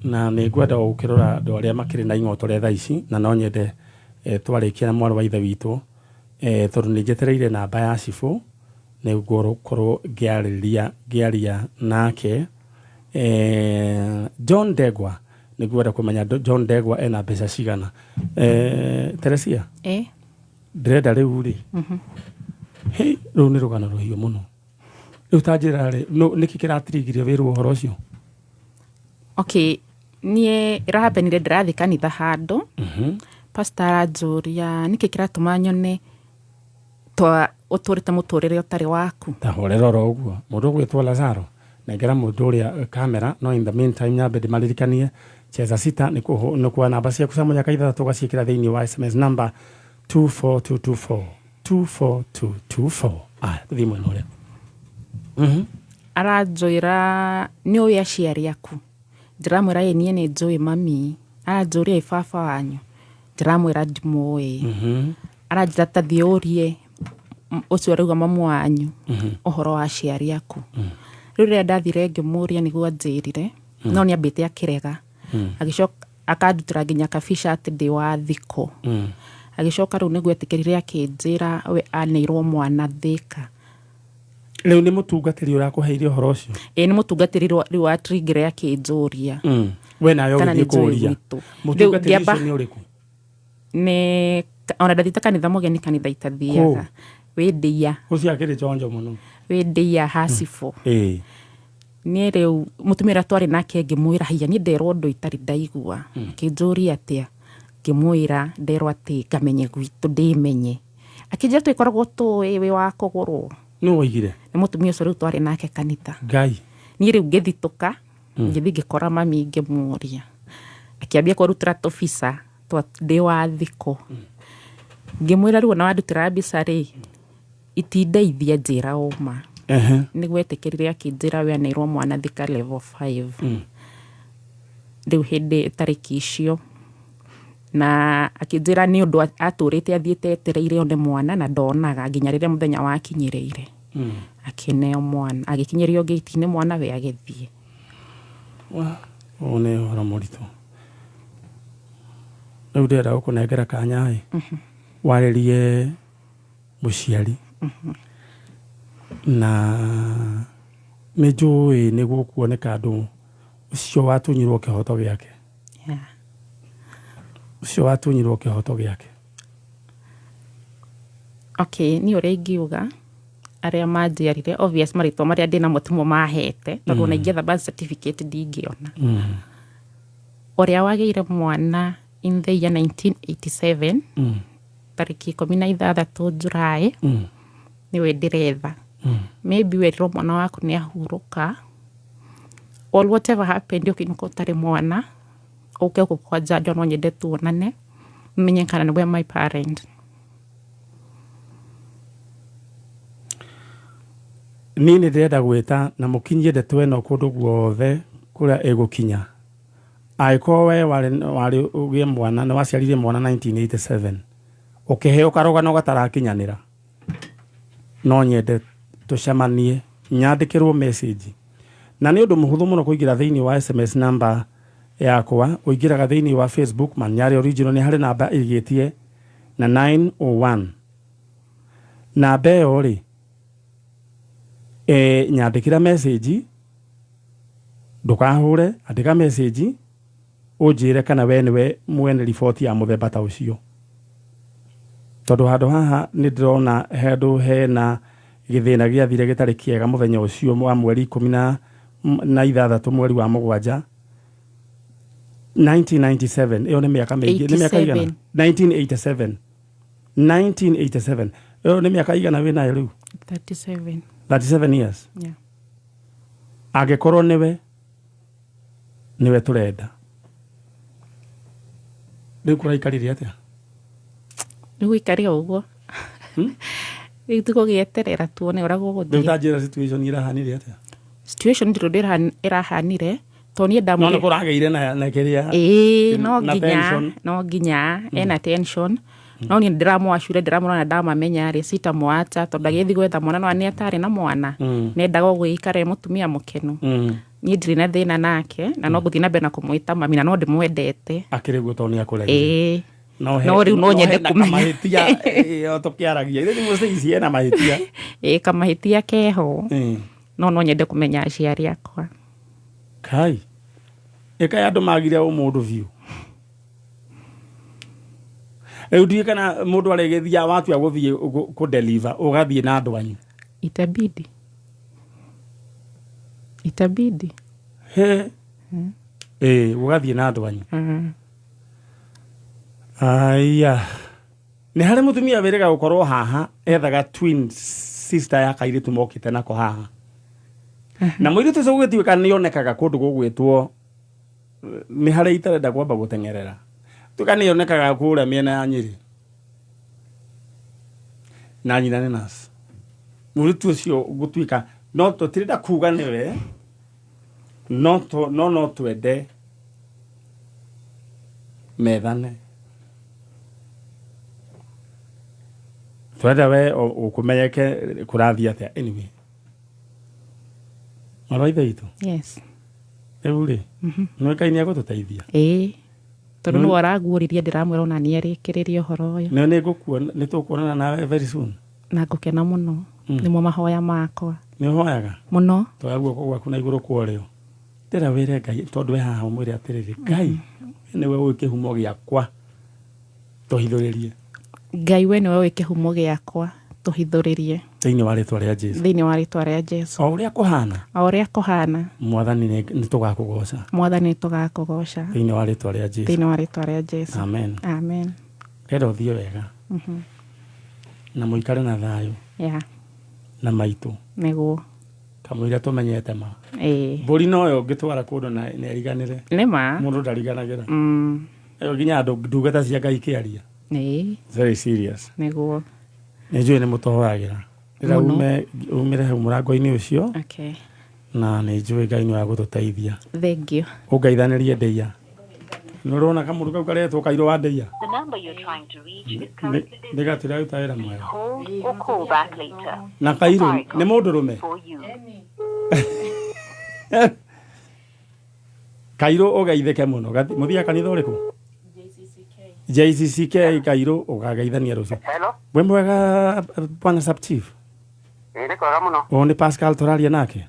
Na nĩ ngwenda gũkĩrora andũ arĩa makĩrĩ na ing'otore thaa ici, na no nyende twarĩkia na mwarĩ wa ithe witũ, tondũ nĩ njetereire namba ya cibũ nĩguo gũkorwo ngĩaria nake. John Ndegwa, nĩ ngwenda kũmenya John Ndegwa ena mbeca cigana. Teresia? Ndĩrenda rĩu rĩ. Hĩ, rũu nĩ rũgano rũhiũ mũno. Rĩu ta njĩra rĩ, nĩkĩ kĩratirigirie wĩrwo ũhoro ũcio? Okay, niĩ ĩrahapenire ndĩrathiĩ kanitha handũ. Pastor aranjũria nĩkĩ kĩratũma nyone twa ũtũrĩte mũtũrĩre ũtarĩ waku. Ta horera oro ũguo. Mũndũ ũgwĩtwo Lazaro, nengera mũndũ ũrĩa kamera, no in the meantime nyambe ndĩmaririkanie cheza sita nĩ kuoya namba ciaku cia mũnyaka ithathatũ ũgaciĩkĩra thĩinĩ wa SMS number 24224, 24224. Aya, tũthiĩ mwena ũrĩa. Aranjũra nĩ ũĩ aciari aku. Ndĩramwĩra ĩ niĩ nĩ njũĩ mami. Aranjũria ĩ baba wanyu. Ndĩramwĩra ndimũĩ. Aranjĩra ta thiĩ ũrie ũcio ũrauga mamu wanyu ũhoro wa aciari aku. Rĩu rĩrĩa ndathire ngĩmũria nĩguo anjĩrire, no nĩ ambĩte akĩrega. Agĩcoka akandutĩra nginya kabica atĩ ndĩ wa thikũ. Agĩcoka rĩu nĩguo etĩkĩrire akĩnjĩra we aneirwo mwana Thĩka. Rĩu nĩ mũtungatĩri ũrakũheire ũhoro ũcio? Ĩĩ nĩ mũtungatĩri rĩu watringire akĩnjũria. We nawe Kana ũgĩthiĩ nĩ njũĩ kũũria. gwitũ. Rĩu Mũtungatĩri ngĩamba ũcio nĩ ũrĩkũ? Nĩ ona ndathiĩte kanitha mũgeni kanitha itathiaga. Wĩ ndĩia. Ũcio akĩrĩ chonjo mũno. Wĩ ndĩia hacibũ. Ĩĩ. Niĩ rĩu mũtumia ũrĩa twarĩ nake ngĩmwĩra haiya niĩ nderwo ũndũ itarĩ ndaigua. Akĩnjũria atĩa? Ngĩmwĩra nderwo atĩ ngamenye gwitũ ndĩmenye. Akĩnjĩra tũgĩkoragwo tũĩ wĩ wa kũgũrwo. Nũ woigire? Nĩ mũtumia ũcio rĩu twarĩ nake kanitha. Ngai. Niĩ rĩu ngĩthitũka, ngĩthiĩ ngĩkora mami ngĩmũria. Akĩambia kũrutĩra tũbica twa ndĩ wa thikũ. Ngĩmwĩra rĩu ona wandutĩra mbica rĩ, itindeithia njĩra ũma. Nĩguo etĩkĩrire akĩnjĩra we aneirwo mwana Thika level 5. Rĩu hĩndĩ tarĩki icio. Na akĩnjĩra nĩ ũndũ atũrĩte athiĩte etereire one mwana na ndonaga nginya rĩrĩa mũthenya wakinyĩrĩire. Akĩneo mwana, agĩkinyĩrio gate-inĩ mwana we agĩthiĩ. Ũyũ nĩ ũhoro mũritũ. Rĩu ndĩrenda gũkũnengera kanya ĩ, warĩrie mũciari. Na nĩ njũĩ nĩ gũkuoneka andũ ũcio watunyirwo kĩhoto gĩake. Ũcio watunyirwo kĩhoto gĩake. Okay, niĩ ũrĩa ingiuga arĩa manjiarire obvious marĩtwa marĩa ndĩnamo timo mahete tondũ ona ingĩetha birth certificate ndingĩona. Ũrĩa wagĩire mwana in the year 1987 tarĩki 16 July nĩwe ndĩretha. Maybe werirwo mwana waku nĩ ahurũka or whatever happened ũkĩinũka ũtarĩ mwana ũke gũkũ kwa Njanjo no nyende tuonane menye kana nĩwe my parent. Niĩ nĩ ndĩrenda gwĩta na mũkinyie ndeto ĩno kũndũ guothe kũrĩa ĩgũkinya. Angĩkorwo we warĩ ũgĩe mwana nĩ waciarire mwana 1987 ũkĩheo karũgano gatarakinyanĩra, no nyende tũcemanie nyandĩkĩrwo message. Na nĩ ũndũ mũhũthũ mũno kũingĩra thĩinĩ wa SMS number yakwa, ũingĩraga thĩinĩ wa Facebook Manyarĩ Original, nĩ harĩ namba ĩrigĩtie na 901. Namba ĩyo rĩ, nyandĩkĩra message, ndũkahũre, andĩka message ũnjĩre kana we nĩwe mwene riboti ya mũthemba ta ũcio. Tondũ handũ haha nĩ ndĩrona handũ hena gĩthĩna gĩathire gĩtarĩ kĩega mũthenya ũcio wa mweri ikũmi na ithathatũ mweri wa mũgwanja 1997. Ĩyo nĩ mĩaka mĩingĩ, nĩ mĩaka igana? 1987. 1987. Ĩyo nĩ mĩaka igana wĩnayo rĩu? 37. 37 years. Yeah. Angĩkorwo nĩwe, nĩwe tũrenda. Rĩu kũraikarire atĩa? Rĩu gũikarire o ũguo. Rĩu tũgũgĩeterera tuone ũrĩa gũgũthiĩ. Rĩu ta njĩra situation ĩrahanire atĩa? Situation ndĩrĩ ũndũ ĩrahanire, tondũ niĩ ndamwĩrire. No nĩ kũragĩire na kĩrĩa? Ĩĩ, no nginya, no nginya, ena tension. No niĩ ndĩramwacure, ndĩramwĩra ona ndamamenya rĩ, sitamwacha, tondũ agĩthiĩ gwetha mwana no nĩ atarĩ na mwana. Nendaga o gũgĩikara e mũtumia mũkenu. Niĩ ndirĩ na thĩna nake, na no ngũthiĩ na mbere na kũmwĩta mami, na no ndĩmwendete. Akĩrĩ guo tondũ nĩ akũregire. Ĩĩ. No rĩu no nyende kũmenya. Kamahĩtia, ĩĩ, o tũkĩaragia. Rĩu nĩguo ici ena mahĩtia. Ĩĩ, kamahĩtia keho. No no nyende kũmenya aciari akwa. Kai. Ĩkaĩ andũ magire ũmũndũ biũ. Rĩu ndiũĩ kana mũndũ arĩgĩthiaga watua gũthiĩ kũ deliver, ũgathiĩ na andũ anyu. Itabidi. Itabidi. He. Ĩĩ, ũgathiĩ na andũ anyu. Aya. Nĩ harĩ mũtumia wĩrĩga gũkorwo haha ethaga twin sister ya kairĩtu mokĩte nako haha. Na mũirĩtu ũcio gũgĩtuĩka nĩ onekaga kũndũ gũgwĩtwo nĩ harĩa itarenda kwamba gũteng'erera. Tuĩka nĩ onekaga kũrĩa mĩena ya Nyĩrĩ. Na nyina nĩ nurse. Mũirĩtu ũcio gũtuĩka no tũtirenda kuga nĩwe. No to, no no twende methane twenda we ũkũmenyeke kũrathiĩ atĩa anyway mwarwa ithe witũ Yes. rĩu rĩ nĩ Ngai nĩ egũtũteithia. Ĩĩ, tondũ nĩwe ũraguũririe ndĩramwĩra ona niĩ arĩkĩrĩrie ũhoro ũyũ. Nĩ nĩngũkuona, nĩ tũkuonana nawe very soon. Na ngũkena mũno. Nĩmo mahoya makwa. Nĩ ũhoyaga? Mũno. Toya guoko gwaku na igũrũ kwa ũrĩo, ndĩra wĩre Ngai tondũ we haha ũmwĩre atĩrĩrĩ, Ngai nĩwe ũĩ kĩhumo gĩakwa, tũhithũrĩrie. Ngai we nĩwe ũĩ kĩhumo gĩakwa, tũhithũrĩrie. Thĩinĩ wa rĩtwa rĩa Jesu. Thĩinĩ wa rĩtwa rĩa Jesu. O ũrĩa kũhana. O ũrĩa kũhana. Mwathani nĩ tũgakũgoca. Mwathani nĩ tũgakũgoca. Thĩinĩ wa rĩtwa rĩa Jesu. Thĩinĩ wa rĩtwa rĩa Jesu. Amen. Amen. Ndĩrenda ũthiĩ wega. Na mũikare na thayũ. Yeah. Na maitũ. Nĩguo. Kamũira tũmenyete ma. Ĩĩ. Mbũri noyo ũngĩtwara kũndũ na na ĩriganĩre. Nĩ ma. Mũndũ ndariganagĩra. Ĩyo nginya andũ ndungata cia Ngai ikĩaria. Ĩĩ. It's very serious. Nĩguo. Nĩ njũĩ nĩ mũtũhoyagĩra. Rĩrĩa Mũno. ume umĩre hau mũrango-inĩ ũcio. Okay. Na nĩ njũĩ Ngai nĩ wagũtũteithia. Thank you. Ũngeithanĩrie ndĩia. Nĩ ũrona kamũndũ kau karetwo kairũ wa ndĩia? The number you're trying to reach is currently busy. Nĩ gatiraruta wĩra mwega. Hold or call back later. Na kairũ nĩ mũndũrũme? For you. Kairũ ũgeithĩke mũno. Mũthiaga kanitha ũrĩkũ? JCCK kairũ ũgageithania rũciũ. Hello. Wĩ mwega bwana sub chief? Ĩĩ nĩ kwega mũno. Ũyũ nĩ Pascal tũraria nake.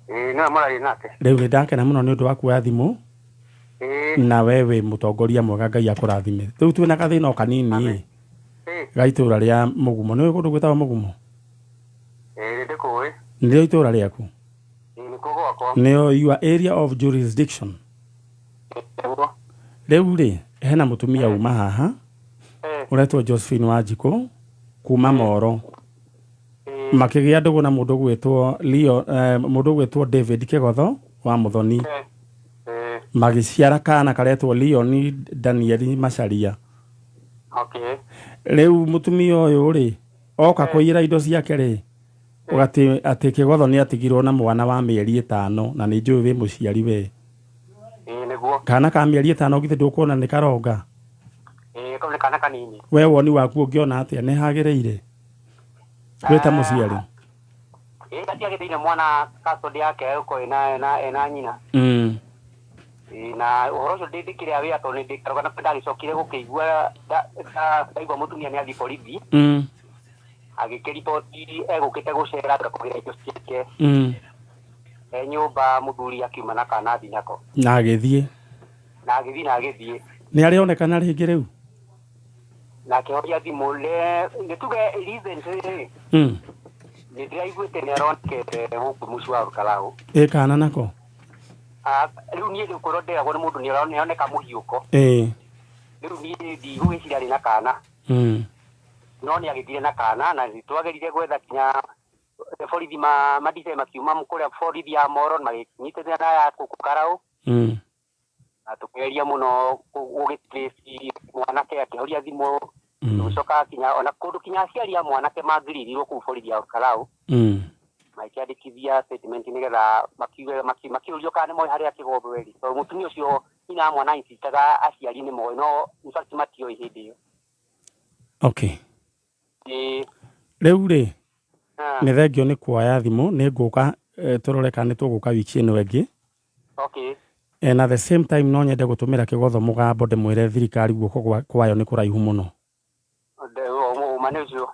Ĩĩ nĩwe mũraria nake. Rĩu nĩ ndakena mũno nĩ ũndũ wa kuoya thimũ. Ĩĩ. Na we wĩ mũtongoria mwega Ngai akũrathime. Rĩu twĩna gathĩna o kanini ĩ ga itũra rĩa Mũgumo. Nĩ ũĩ kũndũ gwĩtagwo Mũgumo? Ĩĩ nĩndĩkũĩ. Nĩrĩo itũra rĩaku? Ĩĩ nĩkuo gwakwa. Nĩyo your area of jurisdiction. Nĩguo. Rĩu rĩ hena mũtumia uma haha ũretwo Josephine Wanjikũ kuma Moro makĩgĩa ndũgũ na mũndũ gwĩtwo Leo, mũndũ gwĩtwo David Kĩgotho wa Mũthoni magĩciara kana karetwo Leon Daniel Macharia. Okay. Rĩu mũtumia ũyũ rĩ oka kũiyĩra indo ciake rĩ atĩ atĩ Kĩgotho nĩ atigirwo na mwana wa mĩeri 5 na nĩ njũĩ wĩ mũciari we. Ĩĩ nĩguo. Kana ka mĩeri 5 githĩ ndũkuona nĩ karonga? Ĩĩ kau nĩ kana kanini. We woni waku ũngĩona atĩa nĩ hagĩrĩire wĩ ta mũciari? Ĩĩ gatiagĩrĩire mwana custody yake gũkorwo ĩna nyina. Ĩĩ na ũhoro ũcio ndĩkĩrĩa wĩra tondũ nĩndĩkaroga na ndagĩcokire gũkĩigua ndaigua mũtumia nĩ athiĩ borithi. Agĩkĩriboti egũkĩte gũcera kũgĩra indo ciake. E nyũmba mũthuri akiuma na kana athiĩ nako. Na agĩthiĩ. Na agĩthiĩ na agĩthiĩ. Nĩ arĩonekana rĩngĩ rĩu? Na akĩhoria thimũ nĩ tuge recently nĩ ndĩraiguĩte nĩ aronekete gũkũ mũciĩ wa Olkalau. Ĩ kana nako? Rĩu niĩ gũkorwo ndĩragwo nĩ mũndũ nĩaroneka mũhiũko. Ĩ. Rĩu niĩ ndigũgĩciria arĩ na kana. No nĩ agĩthire na kana na nĩtwageririe gwetha kinya borithi madice makiuma kũrĩa borithi ya Moro magĩnyitĩrĩra na ya gũkũ Karau. Na tũkĩgeria mũno gũgĩtrace mwanake akĩhoria thimũ. Tũgĩcoka kinya ona kũndũ kinya aciari a mwanake mangiririrwo kũu borithi ya Olkalau. Makĩandĩkithia statement nĩgetha makiuge makĩũrio kana nĩ moĩ harĩa Kĩgotho ĩrĩ. Tondũ mũtumia ũcio nyina wa mwana insistaga aciari nĩ moĩ no in fact matioĩ hĩndĩ ĩyo. Okay. Ĩĩ. Rĩu rĩ nĩ thengio nĩ kuoya thimũ nĩ ngũka tũrore kana nĩ tũgũka wiki ĩno ĩngĩ. Okay. And at the same time no nyende gũtũmĩra Kĩgotho mũgambo ndĩmwĩre thirikari guoko kwayo nĩ kũraihu mũno. Ũma nĩ ũcio.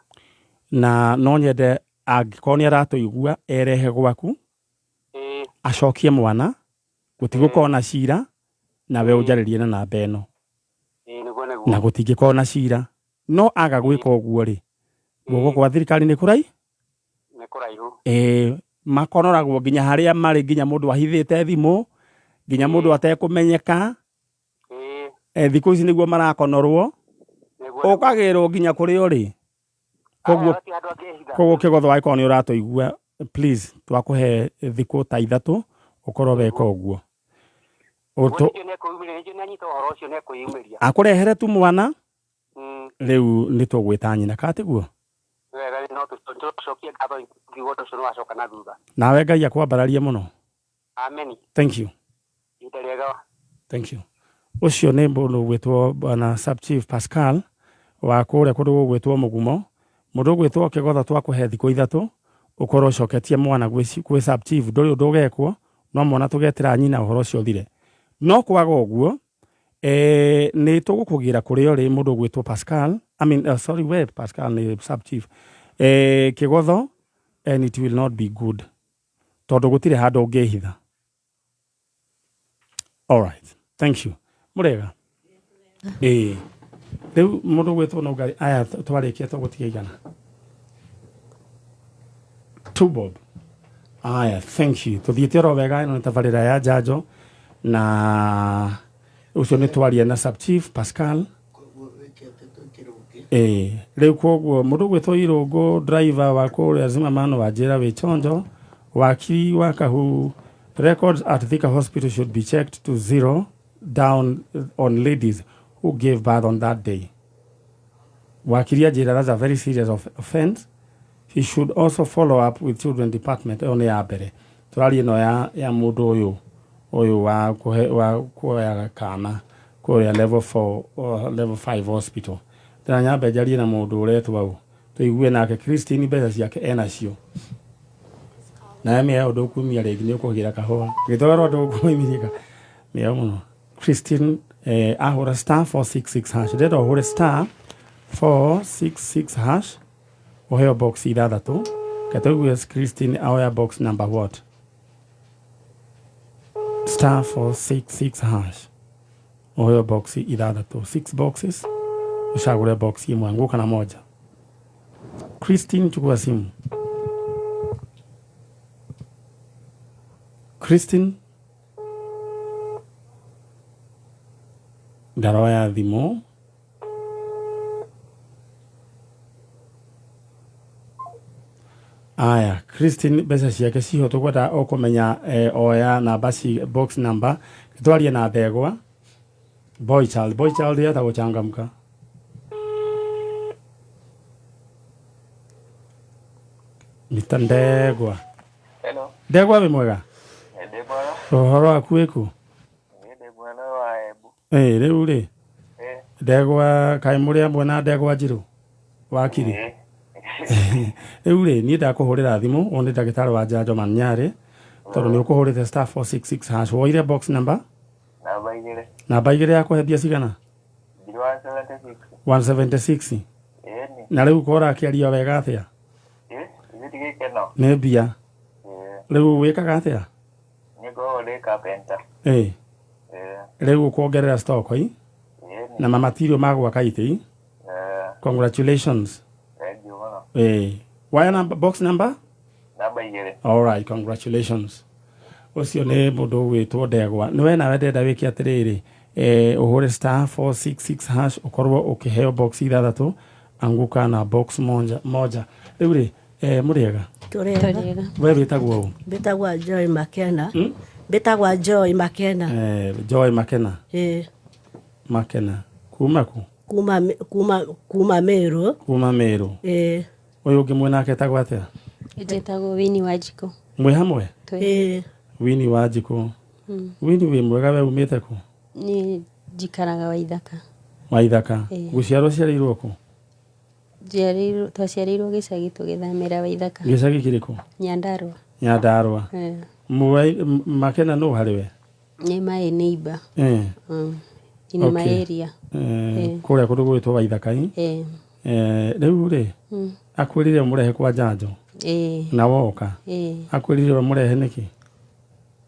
Na no nyende angĩkorwo nĩ aratũigua erehe gwaku. Acokie mwana gũtigũkorwo na cira nawe ũnjarĩrie na namba ĩno. Ĩĩ nĩguo nĩguo. Na gũtingĩkorwo na cira no aga gwĩka ũguo rĩ guoko kwa thirikari nĩ kũraihu? Nĩ kũraihu. Ĩĩ makonoragwo nginya harĩa marĩ nginya mũndũ ahithĩte thimũ nginya mũndũ atekũmenyeka. Thikũ ici nĩguo marakonorwo ũkagĩrwo nginya kũrĩa ũrĩ. Koguo Kĩgotho angĩkorwo nĩ ũratũigua please twakũhe thikũ ta 3 ũkorwo weka ũguo. Akũrehere tu mwana rĩu nĩ tũgwĩta nyina ka tiguo? Wega no tũcokie ngatho ngiuga ũndũ ũcio nĩwacoka na thutha. Nawe Ngai akwambararie mũno. Amen. Thank you. Ihinda rĩega. Thank you. Ũcio nĩ mũndũ ũgwĩtwo bwana Sub Chief Pascal wa kũrĩa kũndũ gũgwĩtwo Mũgumo. Mũndũ ũgwĩtwo Kĩgotho twakũhe thikũ 3 ũkorwo ũcoketie mwana gwĩ Sub Chief, ndũrĩ ũndũ ũgekwo, no mwana tũgetĩra nyina ũhoro ũcio ũthire. No kwaga ũguo, nĩ tũgũkũgĩra kũrĩa ũrĩ mũndũ ũgwĩtwo Pascal, I mean, sorry, we Pascal nĩ Sub Chief, Kĩgotho, and it will not be good tondũ gũtirĩ handũ ũngĩhitha. All right, thank you. Mũrega? Ĩĩ. Rĩu mũndũ ũgwĩtwo Nũngari, aya twarĩkia tũgũtiga igana. Two bob. Aya, thank you. Tũthiĩte oro wega, ĩno nĩ tabarĩra ya njanjo na ũcio nĩ twaria na Sub Chief Pascal. Ĩĩ, rĩu koguo mũndũ ũgwĩtwo Irũngũ driver wa kũrĩa Zimmerman wa njĩra wĩ chonjo, wakiri wa Kahu, records at Thika Hospital should be checked to zero down on ladies who gave birth on that day. Wakiri anjĩra that's a very serious offense. He should also follow up with children department. Ĩyo nĩ ya mbere. Tũraria ĩno ya mũndũ ũyũ wa kũhe, wa kuoya kana kũrĩa level 4 or level 5 hospital. Ndĩra nyambe njarie na mũndũ ũretwo ũ, tũigue nake Christine mbeca ciake enacio. Na mĩeo ndũkumia rĩngĩ nĩ ũkũgĩra kahũa. Gĩtwaro ndũkumia mĩeo mũno. Christine ahũra star 466 hash. Ndĩrenda ũhũre star 466 hash ũheo box 6. Kategori Christine aoya box number what? Star 466 hash. Ũheo box 6. 6 boxes. Ushagure box imwe, anguka na moja. Christine, chukua simu. Christine ndaroya thimũ. Aya, Christine mbeca ciake ciho tũkwenda o kũmenya oya namba box number. Twarie na ndegwa. Boy child, boy child yetagwo changamka. Mr. Ndegwa. Hello. Ndegwa wĩ mwega? Ndĩ mwega. Ũhoro waku wĩkũ? Ndĩ mwena wa Embu. Rĩu rĩ. Ndegwa kaĩ mũrĩ amwe na ndegwa njirũ? Wakiri. Rĩu rĩ niĩ ndakũhũrĩra thimũ, ũyũ nĩ ndagĩtarĩ wa njanjo Manyarĩ, tondũ nĩ ũkũhũrĩte star 466 hash. Woire box number? Namba 2. Namba 2 ya kũhe mbia cigana? 176. 176. Na rĩu kora akĩaria wega atĩa? Nĩ mbia. Rĩu wĩkaga atĩa? Nĩngoragwo ndĩ carpenter. Rĩu ũkuongerera stock ĩ? Na mamatirio ma gwaka itĩ? Congratulations. Thank you mũno. Waya number, box number? Namba 2. All right, congratulations. Ũcio nĩ mũndũ ũgwĩtwo Ndegwa. Nĩ we nawe ndĩrenda wĩke atĩrĩrĩ, ũhũre star 466 hash ũkorwo ũkĩheo box 6, anguka na box moja. Rĩu rĩ, mũrĩega? Tũrĩega. We wĩtagwo ũ? Mbĩtagwo Joy Makena. Mbĩtagwo Joy Makena. Joy Makena. Makena. Kuma kũ? Kuma Meru. Kuma Meru. Ũyũ ũngĩ mwena ake etagwo atĩa? Njĩtagwo Winnie Wanjikũ. Mwĩ hamwe? Winnie Wanjikũ. Winnie wĩ mwega, we umĩte kũ? Niĩ njikaraga Waithaka. Waithaka. Gũciarwo ciarĩirwo kũ? Twaciarĩirwo gĩcagi tũgĩthamĩra Waithaka. Gĩcagi kĩrĩkũ? Nyandarua. Nyandarua. Makena nũ harĩ we? Nĩ my neighbor. In my area. Kũrĩa kũndũ gwĩtwo Waithaka. Rĩu rĩ, akwĩrire mũrehe kwa njanjo? Na woka? Akwĩrire mũrehe nĩkĩ?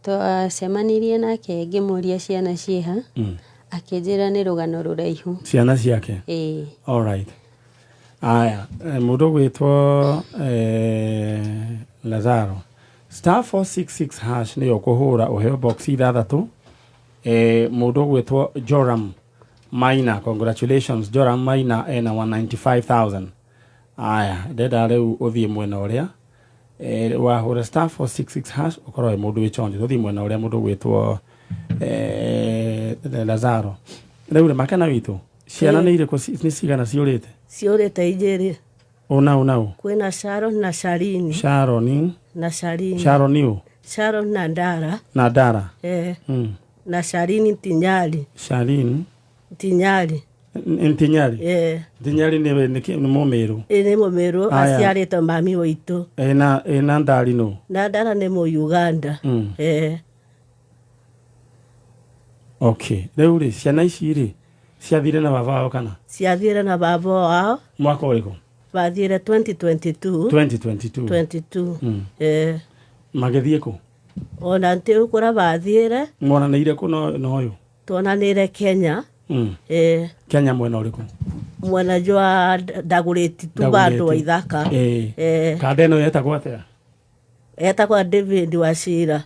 Twacemanirie nake ngĩmũria ciana ciĩha, akĩnjĩra nĩ rũgano rũraihu. Ciana ciake? All right. Aya, mũndũ ũgwĩtwo Lazaro. Star 466 hash nĩyo ũkũhũra ũheo box 6. Mũndũ ũgwĩtwo Joram Maina, congratulations Joram Maina ena 195,000. Aya, ndenda rĩu ũthiĩ mwena ũrĩa wahũra star 466 hash ũkorwo wĩ mũndũ wĩ chonjo. Tũthiĩ mwena ũrĩa mũndũ ũgwĩtwo Lazaro. Rĩu rĩ, Makena witũ, ciana nĩ irĩkũ nĩ cigana ciũrĩte? Ciũrĩte 2. Ũna. Kwĩna Sharon na Sharini. Sharon. Na Sharini. Sharon ũ? Sharon na Ndara. Na Ndara. Eh. Na Sharini Ntinyali. Sharini Ntinyali. Ntinyali. Eh. Ntinyali nĩ Mũmĩrũ. Ĩ nĩ Mũmĩrũ aciarĩtwo mami witũ. Ĩ na Ndari nũ? Na Ndara nĩ Mũuganda. Eh. Okay. Rĩu rĩ, ciana ici rĩ, ciathire na baba wao kana? Ciathire na baba wao. Mwaka ũrĩkũ? Bathire 2022. 2022. 22. Eh. Magĩthiĩ kũ? Ona ntiũĩ kũrĩa bathire. Monanĩire kũ na ũyũ? Tuonanĩire Kenya. Eh. Kenya mwena ũrĩkũ? Mwena jwa Ndagũrĩti tu bado wa ithaka. Eh. Kanda ĩno yetagwo atĩa? Etagwo David Wachira.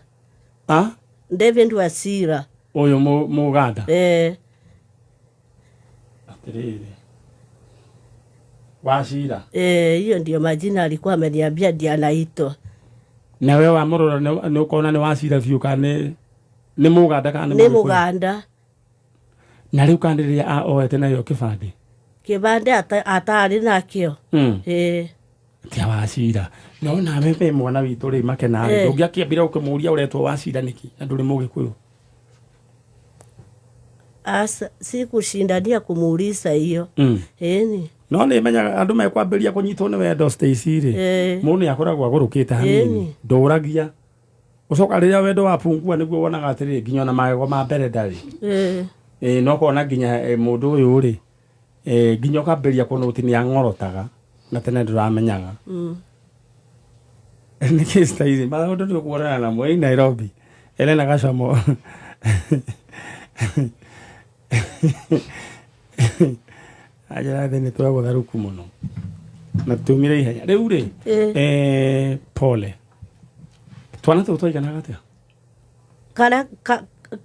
Ah? David Wachira. Ũyũ Mũganda? Eh. Atĩrĩrĩ. Wachira. Eh, hiyo ndio majina alikuwa ameniambia ndiye anaitwa. Na we wamũrora nĩ ũkona nĩ Wachira biũ kana nĩ Mũganda kana nĩ Mũganda? Na rĩu kandi rĩrĩa oete nayo kĩbandĩ? Kĩbandĩ atarĩ nakĩo. Eh. Tia Wachira. No nawe we mwana witũ rĩ Makena rĩ, ndũngĩakĩambire ũkĩmũria ũretwo Wachira nĩkĩ na ndũrĩ Mũgĩkũyũ? Asa sikushindania kumuuliza hiyo. Ĩni. No nĩ menyaga andũ mekwambĩrĩria kũnyitwo nĩ wendo Stacy rĩ, mũndũ nĩ akoragwo agũrũkĩte hanini, ndũragia. Ũcoka rĩrĩa wendo wapungua nĩguo wonaga atĩrĩrĩ nginya ona magego ma mbere ndarĩ. Ĩ no kona nginya mũndũ ũyũ rĩ, nginya ũkambĩrĩria kuona ũti nĩ ang'orotaga na tene ndũramenyaga. Nĩkĩ Stacy, maũndũ nĩ ũkuonana namo ĩ Nairobi. Elena Gacamo. Anjĩra thĩ nĩ twagũtharũku mũno na tumire ihenya rĩu rĩ, pole. Twana tũu twaiganaga atĩa? Kana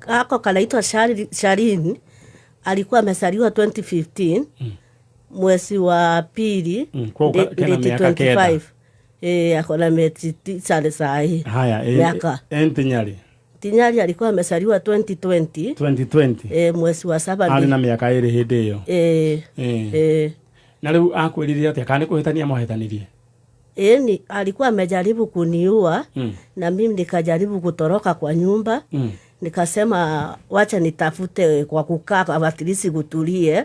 ako kanaitwa Sharin alikuwa amesaliwa 2015 mwezi wa pili kena miaka 9. Eh, ako na miezi 9 sahi. Haya, miaka. Ntinyali. Ntinyali alikuwa amesaliwa 2020. 2020. Eh, mwezi wa 7. Arĩ na mĩaka 2 hĩndĩ ĩyo. Eh. Eh. Na rĩu akwĩrire atĩa kana nĩ kũhĩtania mwahĩtanirie? Ni alikuwa amejaribu kuniua na mimi nikajaribu kutoroka kwa nyumba. Nikasema wacha nitafute kwa kukaa at least kutulie.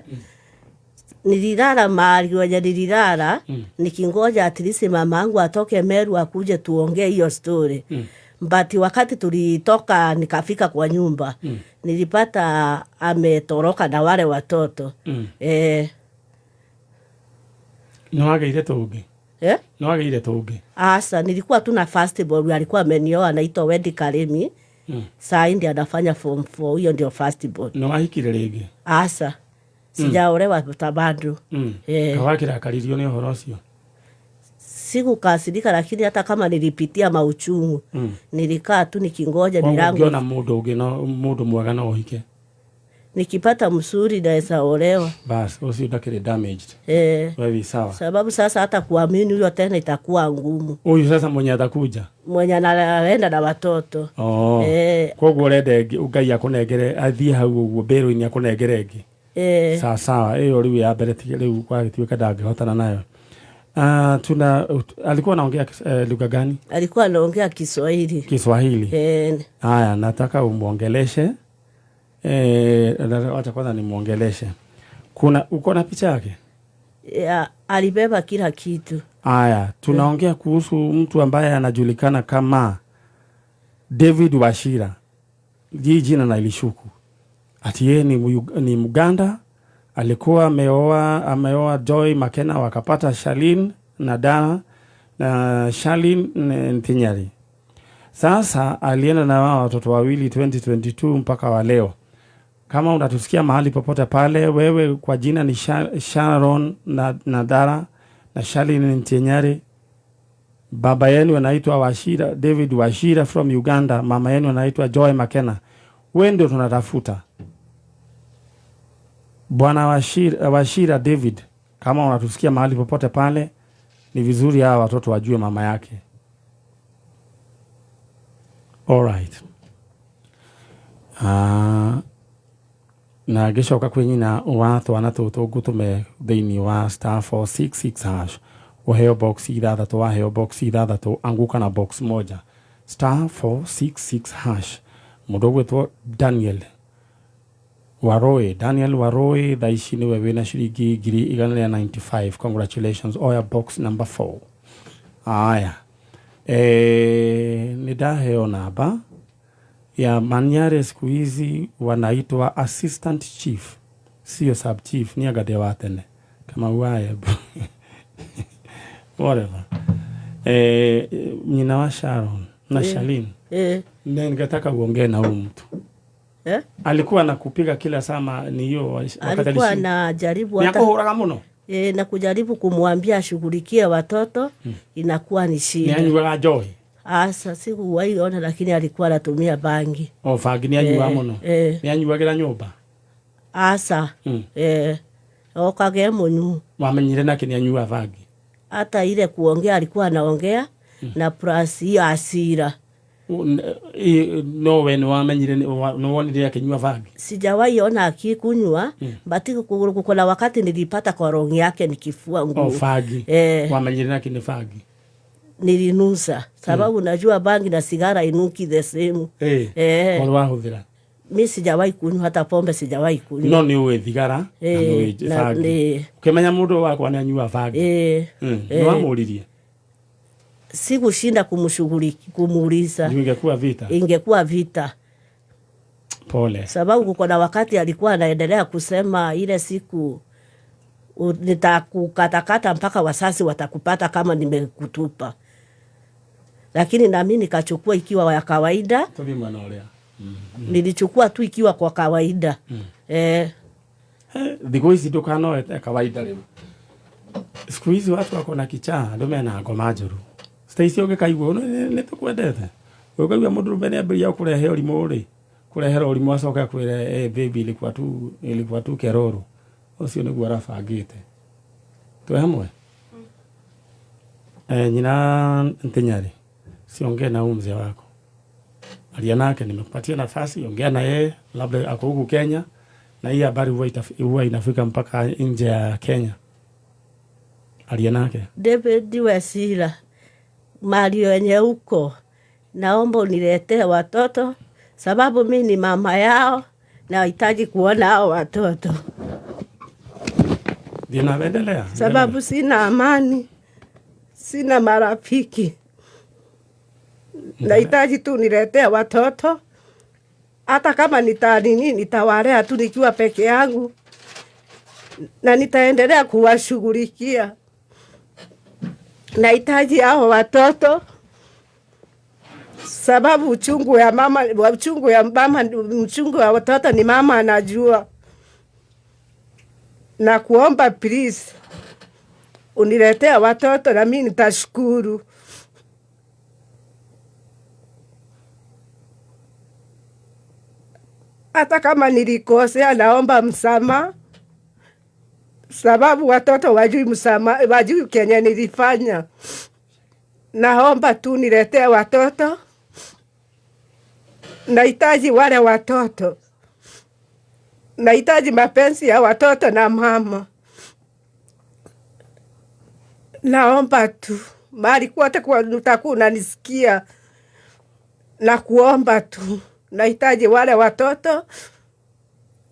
Nililala mahali wenye nililala nikingoja at least mamangu atoke Meru akuje tuongee hiyo story. But wakati tulitoka nikafika kwa nyumba nilipata ametoroka na wale watoto. No wagĩire tũngĩ? Eh? No wagĩire tũngĩ? Asa nilikuwa tu na first born alikuwa amenioa anaitwa Wendy Karemi. Saa ndiye anafanya form 4, hiyo ndio first born. No wahikire rĩngĩ? Asa. Sijaolewa bado. Kawakĩrakaririo nĩ ũhoro ũcio? Sikukasirika, lakini hata kama nilipitia mauchungu nilikaa tu nikingoja milango. Ungiona mũndũ ũngĩ no mũndũ mwega no ũhike? Nikipata msuri naweza olewa. Bas, ũcio ndakĩrĩ damaged. Wewe sawa. Sababu sasa hata kuamini huyo tena itakuwa ngumu. Huyu sasa mwenye atakuja? Mwenye anaenda na watoto. Oh. Koguo urenda ĩngĩ Ngai akũnengere athiĩ hau ũguo mbĩrũ-inĩ akũnengere ĩngĩ. Sawa sawa, ĩyo rĩu ya mbere rĩu gwagĩtuĩka ndangĩhotana nayo. Tuna alikuwa anaongea lugha gani? Alikuwa anaongea Kiswahili. Kiswahili. Haya, nataka umuongeleshe. Acha kwanza nimuongeleshe. Kuna uko na picha yake? Alibeba kila kitu. Haya, tunaongea kuhusu mtu ambaye anajulikana kama David Wachira. Hii jina na ilishuku. Ati yeye ni Muganda, alikuwa ameoa Joy Makena, wakapata Shalin na Dana na Shalin Ntinyari. Sasa alienda na wao watoto wawili 2022 mpaka wa leo. Kama unatusikia mahali popote pale, wewe kwa jina ni Sharon na Dara na Shalin Ntinyari. Baba yenu anaitwa Wachira, David Wachira from Uganda, mama yenu anaitwa Joy Makena. Wewe ndio tunatafuta. Bwana Wachira David, kama unatusikia mahali popote pale, ni vizuri hawa watoto wajue mama yake. All right. Na gĩcoka kwĩ nyina wa twana tũtũ ngũtũme thĩinĩ wa *466# ũheo box ithathatũ, waheo box ithathatũ, anguka na box moja. Star 466 hash. Mũndũ ũgwĩtwo Daniel Waroe, Daniel Waroe thaa ici nĩwe wĩna ciringi 195,000. Congratulations, oya box number 4. Aya, nĩ ndaheo namba ya Manyare, siku hizi wanaitwa assistant chief, sio sub chief, ni agade wa tene kama uaye whatever. Nyina wa Sharon na Shalin, ningetaka uongee na huyu mtu. Alikuwa anakupiga kila sama ni hiyo wakati Alikuwa anajaribu hata Niakuhuraga muno. Na kujaribu kumwambia ashughulikie watoto, inakuwa ni shida. Nianyuaga njohi? Asa sikuwahi ona, lakini alikuwa anatumia bangi. O bangi nianyuaga muno? Nianyuagĩra nyũmba? Asa. Okage mũnyu. Wamenyire nake nianyuaga bangi? Hata ile kuongea alikuwa anaongea, na plus hiyo hasira. No we nĩwamenyire nĩwonire akĩnyua bangi? Sijawahi ona akikunywa, but kuna wakati nilipata kwa rongi yake nikifua nguo. O bangi. Wamenyire nake ni bangi? Nilinusa sababu najua bangi na sigara inuki the same. Kwa wahũthĩra? Mi sijawahi kunywa, hata pombe sijawahi kunywa. No nĩ ũĩ thigara na nĩ ũĩ bangi. Ũkĩmenya mũndũ wakwa nĩ anyua bangi. Nĩwamũririe? Sikushinda kumuuliza. Ingekuwa vita. Ingekuwa vita. Pole. Sababu kuko na wakati alikuwa anaendelea kusema ile siku nitakukatakata mpaka wasasi watakupata kama nimekutupa. Lakini na mimi nikachukua ikiwa ya kawaida. Nilichukua tu ikiwa kwa kawaida. Thikũ ici ndũkanoe kawaida rĩu. Siku hizi watu wako na kichaa, andũ mena ngoma njũru. Stacy ũngĩkaigua nĩ tũkwendete. Ũkaigua mũndũ nĩ ambĩrĩria kũrehe ũrimũ rĩ, kũrehera ũrimũ acoke akwĩre baby ilikuwa tu keroro. Ũcio nĩguo arabangĩte. Twĩ hamwe? Nyina Ntinyari, siongee na huyu mzee wako. Alia nake, nimekupatia nafasi, ongea na yeye, labda ako huku Kenya, na hii habari huwa inafika mpaka nje ya Kenya. Alia nake. David Wesira, mali wenye huko, naomba uniletee watoto, sababu mimi ni mama yao, nahitaji kuona hao watoto. Ndio, sababu sina amani, sina marafiki. Nahitaji tu niletee watoto. Hata kama nitawalea tu nikiwa peke yangu, na nitaendelea kuwashughulikia. Nahitaji hao watoto, sababu uchungu ya mama, uchungu ya mama, uchungu ya watoto ni mama anajua. Na kuomba please uniletee watoto na mimi nitashukuru. Hata kama nilikosea naomba msamaha, sababu watoto wajui msamaha, wajui kenye nilifanya. Naomba tu niletee watoto. Nahitaji wale watoto. Nahitaji mapenzi ya watoto na mama. Naomba tu mahali kote kwa utakuwa unanisikia, na kuomba tu nahitaji wale watoto,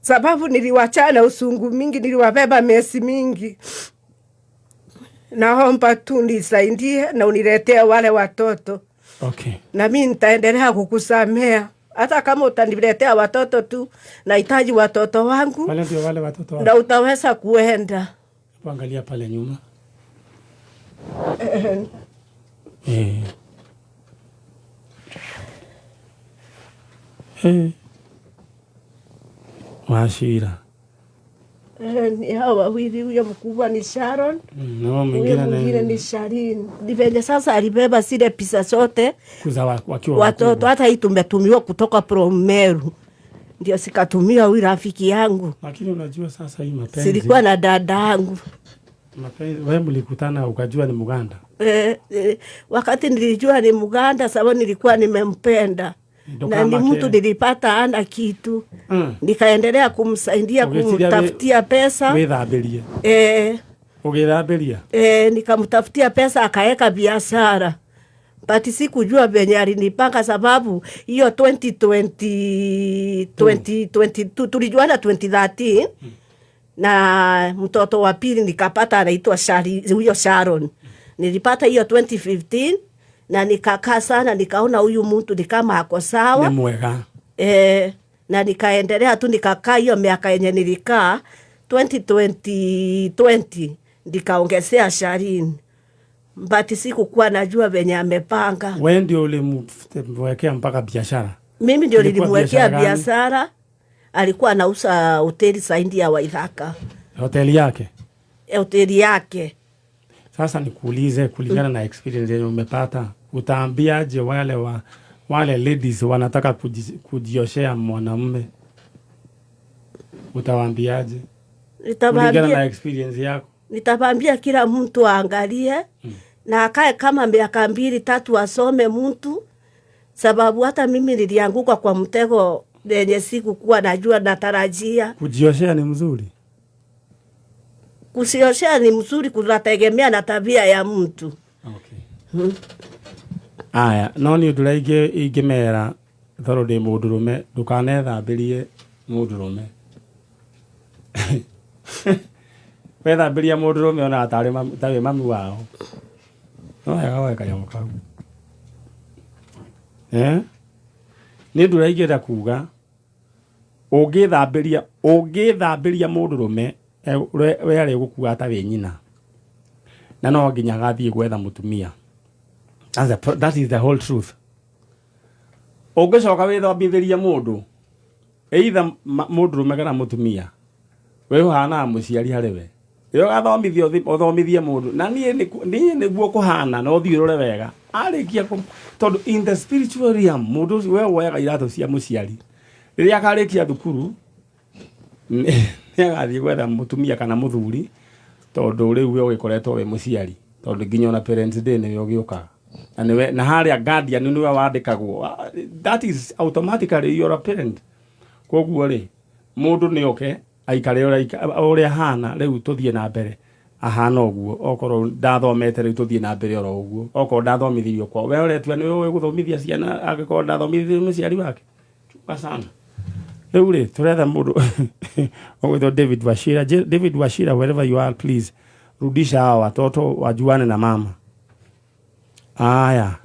sababu niliwachana usungu mingi, niliwabeba miezi mingi. Naomba tu nisaidie na uniletee wale watoto. Okay. Na mimi nitaendelea kukusamea. Hata kama utaniletea watoto tu, nahitaji watoto wangu. Wale ndio wale watoto wangu. Na utaweza kuenda. Angalia pale nyuma. Washira. Ni hawa wawili, huyo mkubwa ni Sharon, no, mwingine ni Sharin. Ni venye sasa alibeba zile pesa zote wakiwa watoto, hata hii tumetumiwa kutoka Promeru, ndio sikatumia huyu rafiki yangu. Lakini unajua sasa hii mapenzi, silikuwa na dada yangu. Mapenzi, wewe mlikutana ukajua ni Muganda? Wakati nilijua ni Muganda sababu nilikuwa nimempenda. Na ni mtu nilipata ana kitu. Nikaendelea kumsaidia kumtafutia pesa. Withambirie. Ugithambiria? Nikamtafutia pesa akaeka biashara. But sikujua venye alinipanga sababu hiyo 2020 2022 tulijuana 2013 na mtoto wa pili nikapata anaitwa Shari, huyo Sharon. Nilipata hiyo 2015 na nikakaa sana, nikaona huyu mtu ni kama ako sawa Nĩ mwega. Na nikaendelea tu nikakaa hiyo miaka yenye nilikaa 2020 20 nikaongezea Sharin, but sikukuwa najua venye amepanga. We ndio ulimwekea mpaka biashara? Mimi ndio Ilikuwa nilimwekea biashara gani? biashara. Alikuwa anauza hoteli saindi ya Waithaka, Hoteli yake. Hoteli yake. Sasa nikuulize, kulingana na experience yenye umepata, utaambiaje wale ladies wanataka kujioshea mwanamume? Utawaambiaje kulingana na experience yako? Nitawaambia kila mtu aangalie na akae kama miaka 2-3 asome mtu, sababu hata mimi nilianguka kwa mtego yenye sikukuwa najua natarajia. Kujioshea ni mzuri? Kusioshea ni mzuri, kunategemea na tabia ya mtu. Okay. Aya, no nĩ ũndũ ũrĩa ingĩmera tondũ ndĩ mũndũrũme, ndũkanethambĩrie mũndũrũme. Wethambĩria mũndũrũme onaga tarĩ tarĩ mami wao. No wega woe kanyamũ kau. Eh? Nĩ ũndũ ũrĩa ingĩenda kuga, ũngĩthambĩria mũndũrũme, we arĩgũkuaga ta wĩ nyina. Na no nginya agathiĩ gwetha mũtumia. That is the whole truth. Ũngĩcoka wĩthambithĩrie mũndũ, either mũndũrũme kana mũtumia, we ũhanaga mũciari harĩ we. Rĩrĩa ũgathomithio ũthomithie mũndũ, na niĩ nĩguo kũhana, na ũthiĩ ũrore wega. Arĩkia tondũ in the spiritual realm, mũndũ ũcio we woyaga iratũ cia mũciari. Rĩrĩa akarĩkia thukuru, nĩ agathiĩ gwetha mũtumia kana mũthuri, tondũ rĩu we ũgĩkoretwo wĩ mũciari, tondũ nginya ona parents day nĩwe ũgĩũkaga. Na nĩwe, na harĩa guardian nĩwe wandĩkagwo. That is automatically you are a parent. Koguo rĩ, mũndũ nĩ oke aikare ũrĩa ahana, rĩu tũthiĩ na mbere ahana ũguo. Okorwo ndathomete rĩu tũthiĩ na mbere oro ũguo. Okorwo ndathomithirio kwao, we ũretua nĩwe ũĩ gũthomithia ciana angĩkorwo ndathomithirio mũciari wake. Chunga sana. Rĩu rĩ, tũretha mũndũ ũgwĩtwo David Wachira. David Wachira, wherever you are, please rudisha hawa watoto wajuane na mama. Aya,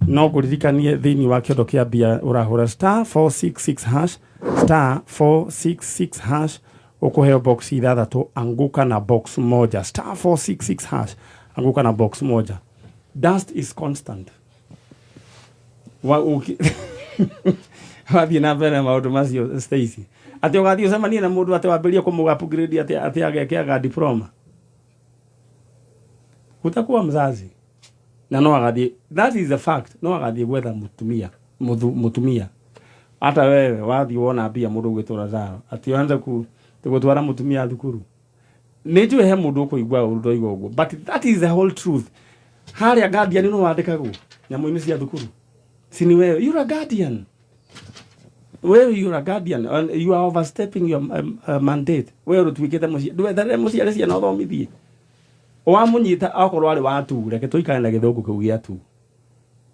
no ngũririkanie thĩinĩ wa kĩondo kĩa mbia ũrahũra star 466 hash, star 466 hash, ũkũheo box 6, anguka na box moja. Star 466 hash, anguka na box moja. Dust is constant. Wathiĩ na mbere na maũndũ macio Stacy, atĩ ũgathiĩ ũcemanie na mũndũ atĩ wambĩrĩrie kũmũ upgrade atĩ ageke diploma, utakuwa mzazi. Na no agathiĩ, that is the fact, no agathiĩ gwetha mũtumia, mũtumia. Hata wewe wathiĩ wona mbia mũndũ ũgwĩtwo Lazaro, atĩ ũanze gũtwara mũtumia thukuru. Nĩ njũĩ he mũndũ ũkũigua ũru ndoiga ũguo, but that is the whole truth. Harĩa guardian no wandĩkagwo nyamũ-inĩ cia thukuru. Si ni wewe, you're a guardian. Wewe you're a guardian and you are overstepping your mandate. Wewe ũtuĩkĩte mũciari, ndwetherere mũciari ciana ũthomithie. Wamũnyita akorwo arĩ wa tu, reke tũikare na gĩthũngũ kĩu gĩa tu.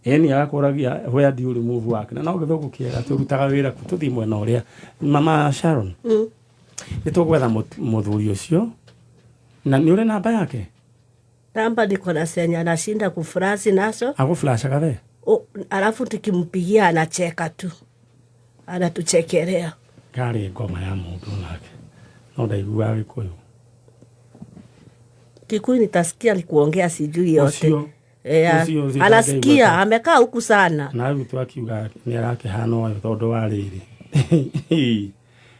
Ĩni agakũragia where do you remove work? Na no gĩthũngũ kĩega tũrutaga wĩra kũ tũthiĩ mwena ũrĩa. Mama Sharon, nĩ tũgwetha mũthuri ũcio. Na nĩ ũrĩ namba yake? Namba niko na senya anashinda kufurahi naso. Agũflashaga we? Alafu tukimpigia anacheka tu. Anatuchekelea. Ngarĩ ngoma ya mũndũ nake. No ndaiguaga Gĩkũyũ. Kikuyu nitasikia alikuongea sijui yote. Ucio. Ucio Anasikia amekaa huku sana. Na rĩu twakiuga nĩ arakĩhana ũyũ tondũ wa rĩrĩ.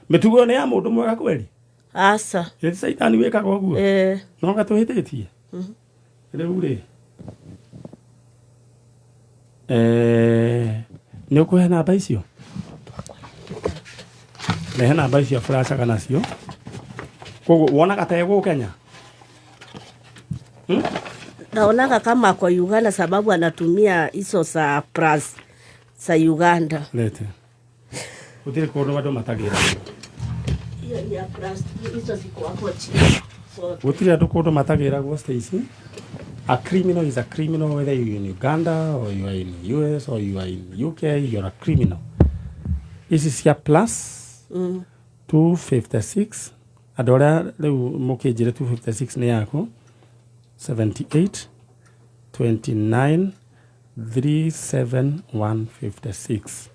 Mĩtugo nĩ ya mũndũ mwega kweli? Asa. Ĩ caitani wĩkaga ũguo? No gatũhĩtĩtie? Rĩu rĩ, nĩ ũkũhe namba icio? Rehe namba icio flashaga nacio. Koguo wonaga ta egũkenya? Naonaga kama kwa Uganda sababu anatumia hizo za plus za Uganda. Lete. Gũtirĩ kũndũ andũ matagĩragwo. Hiyo ni ya plus, hizo ziko hapo chini. Gũtirĩ andũ kũndũ matagĩragwo Stacy. A criminal is a criminal whether you're in Uganda or you are in US or you are in UK, you're a criminal. Ici cia plus 256, andũ arĩa rĩu mũkĩnjĩre 256 nĩ yaku, 78 29 37156.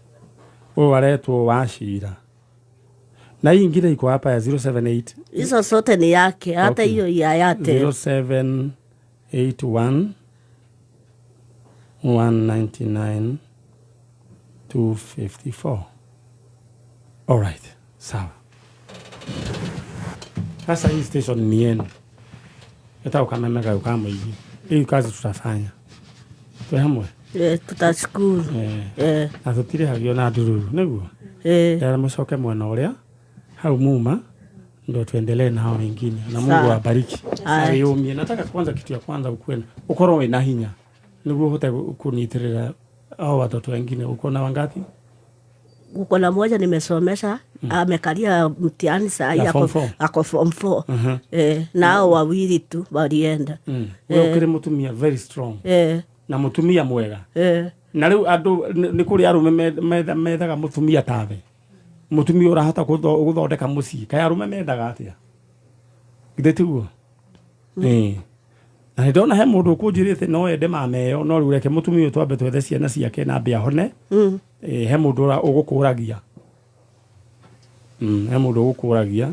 Ũyũ aretwo Wacira, na hii ingine iko hapa ya 078. Hizo zote ni yake, hata hiyo ya Airtel. 0781 199 254. Alright, sawa. Sasa hii station ni yenu, etagwo Kameme Gayũ ka Mũingĩ. Hii kazi tutafanya twĩ hamwe. Eh, tutashukuru. Eh. Na tũtirĩhagio na ndururu nĩguo era mũcoke mwena ũrĩa hau muma ndo tuendelee na hao wengine, na Mungu Sawa. awabariki. Aya. Wĩyũmie. Nataka kwanza, kitu ya kwanza, ukuwe ukorwo wĩna hinya nĩguo ũhote kunitirĩra hao watoto wengine. Uko na wangapi? Uko na moja nimesomesha, amekalia mtihani saa hii. Ya form Ako, four? ako form 4. Eh, nao wawili tu walienda. We Eh. ũkĩrĩ mũtumia very strong na mũtumia mwega. Na rĩu andũ nĩ kũrĩ arũme methaga mũtumia tawe, mũtumia ũrahota gũthondeka mũciĩ. Kaĩ arũme mendaga atĩa? Githĩ tiguo? Ĩĩ. Na nĩ ndona he mũndũ ũkũnjĩrĩte no ende mama ĩyo, no rĩu reke mũtumia ũyũ twambe twethe ciana ciake na ambe ahone. Ĩĩ, he mũndũ ũgũkũragia. He mũndũ ũgũkũragia.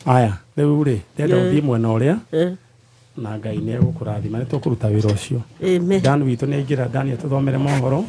Aya, rĩu rĩ, ndĩrenda ũthiĩ mwena ũrĩa na Ngai nĩ egũkũrathima, nĩ tũkũruta wĩra ũcio. Amen. Dan witũ nĩ aingĩra. Dan atũthomere mohoro.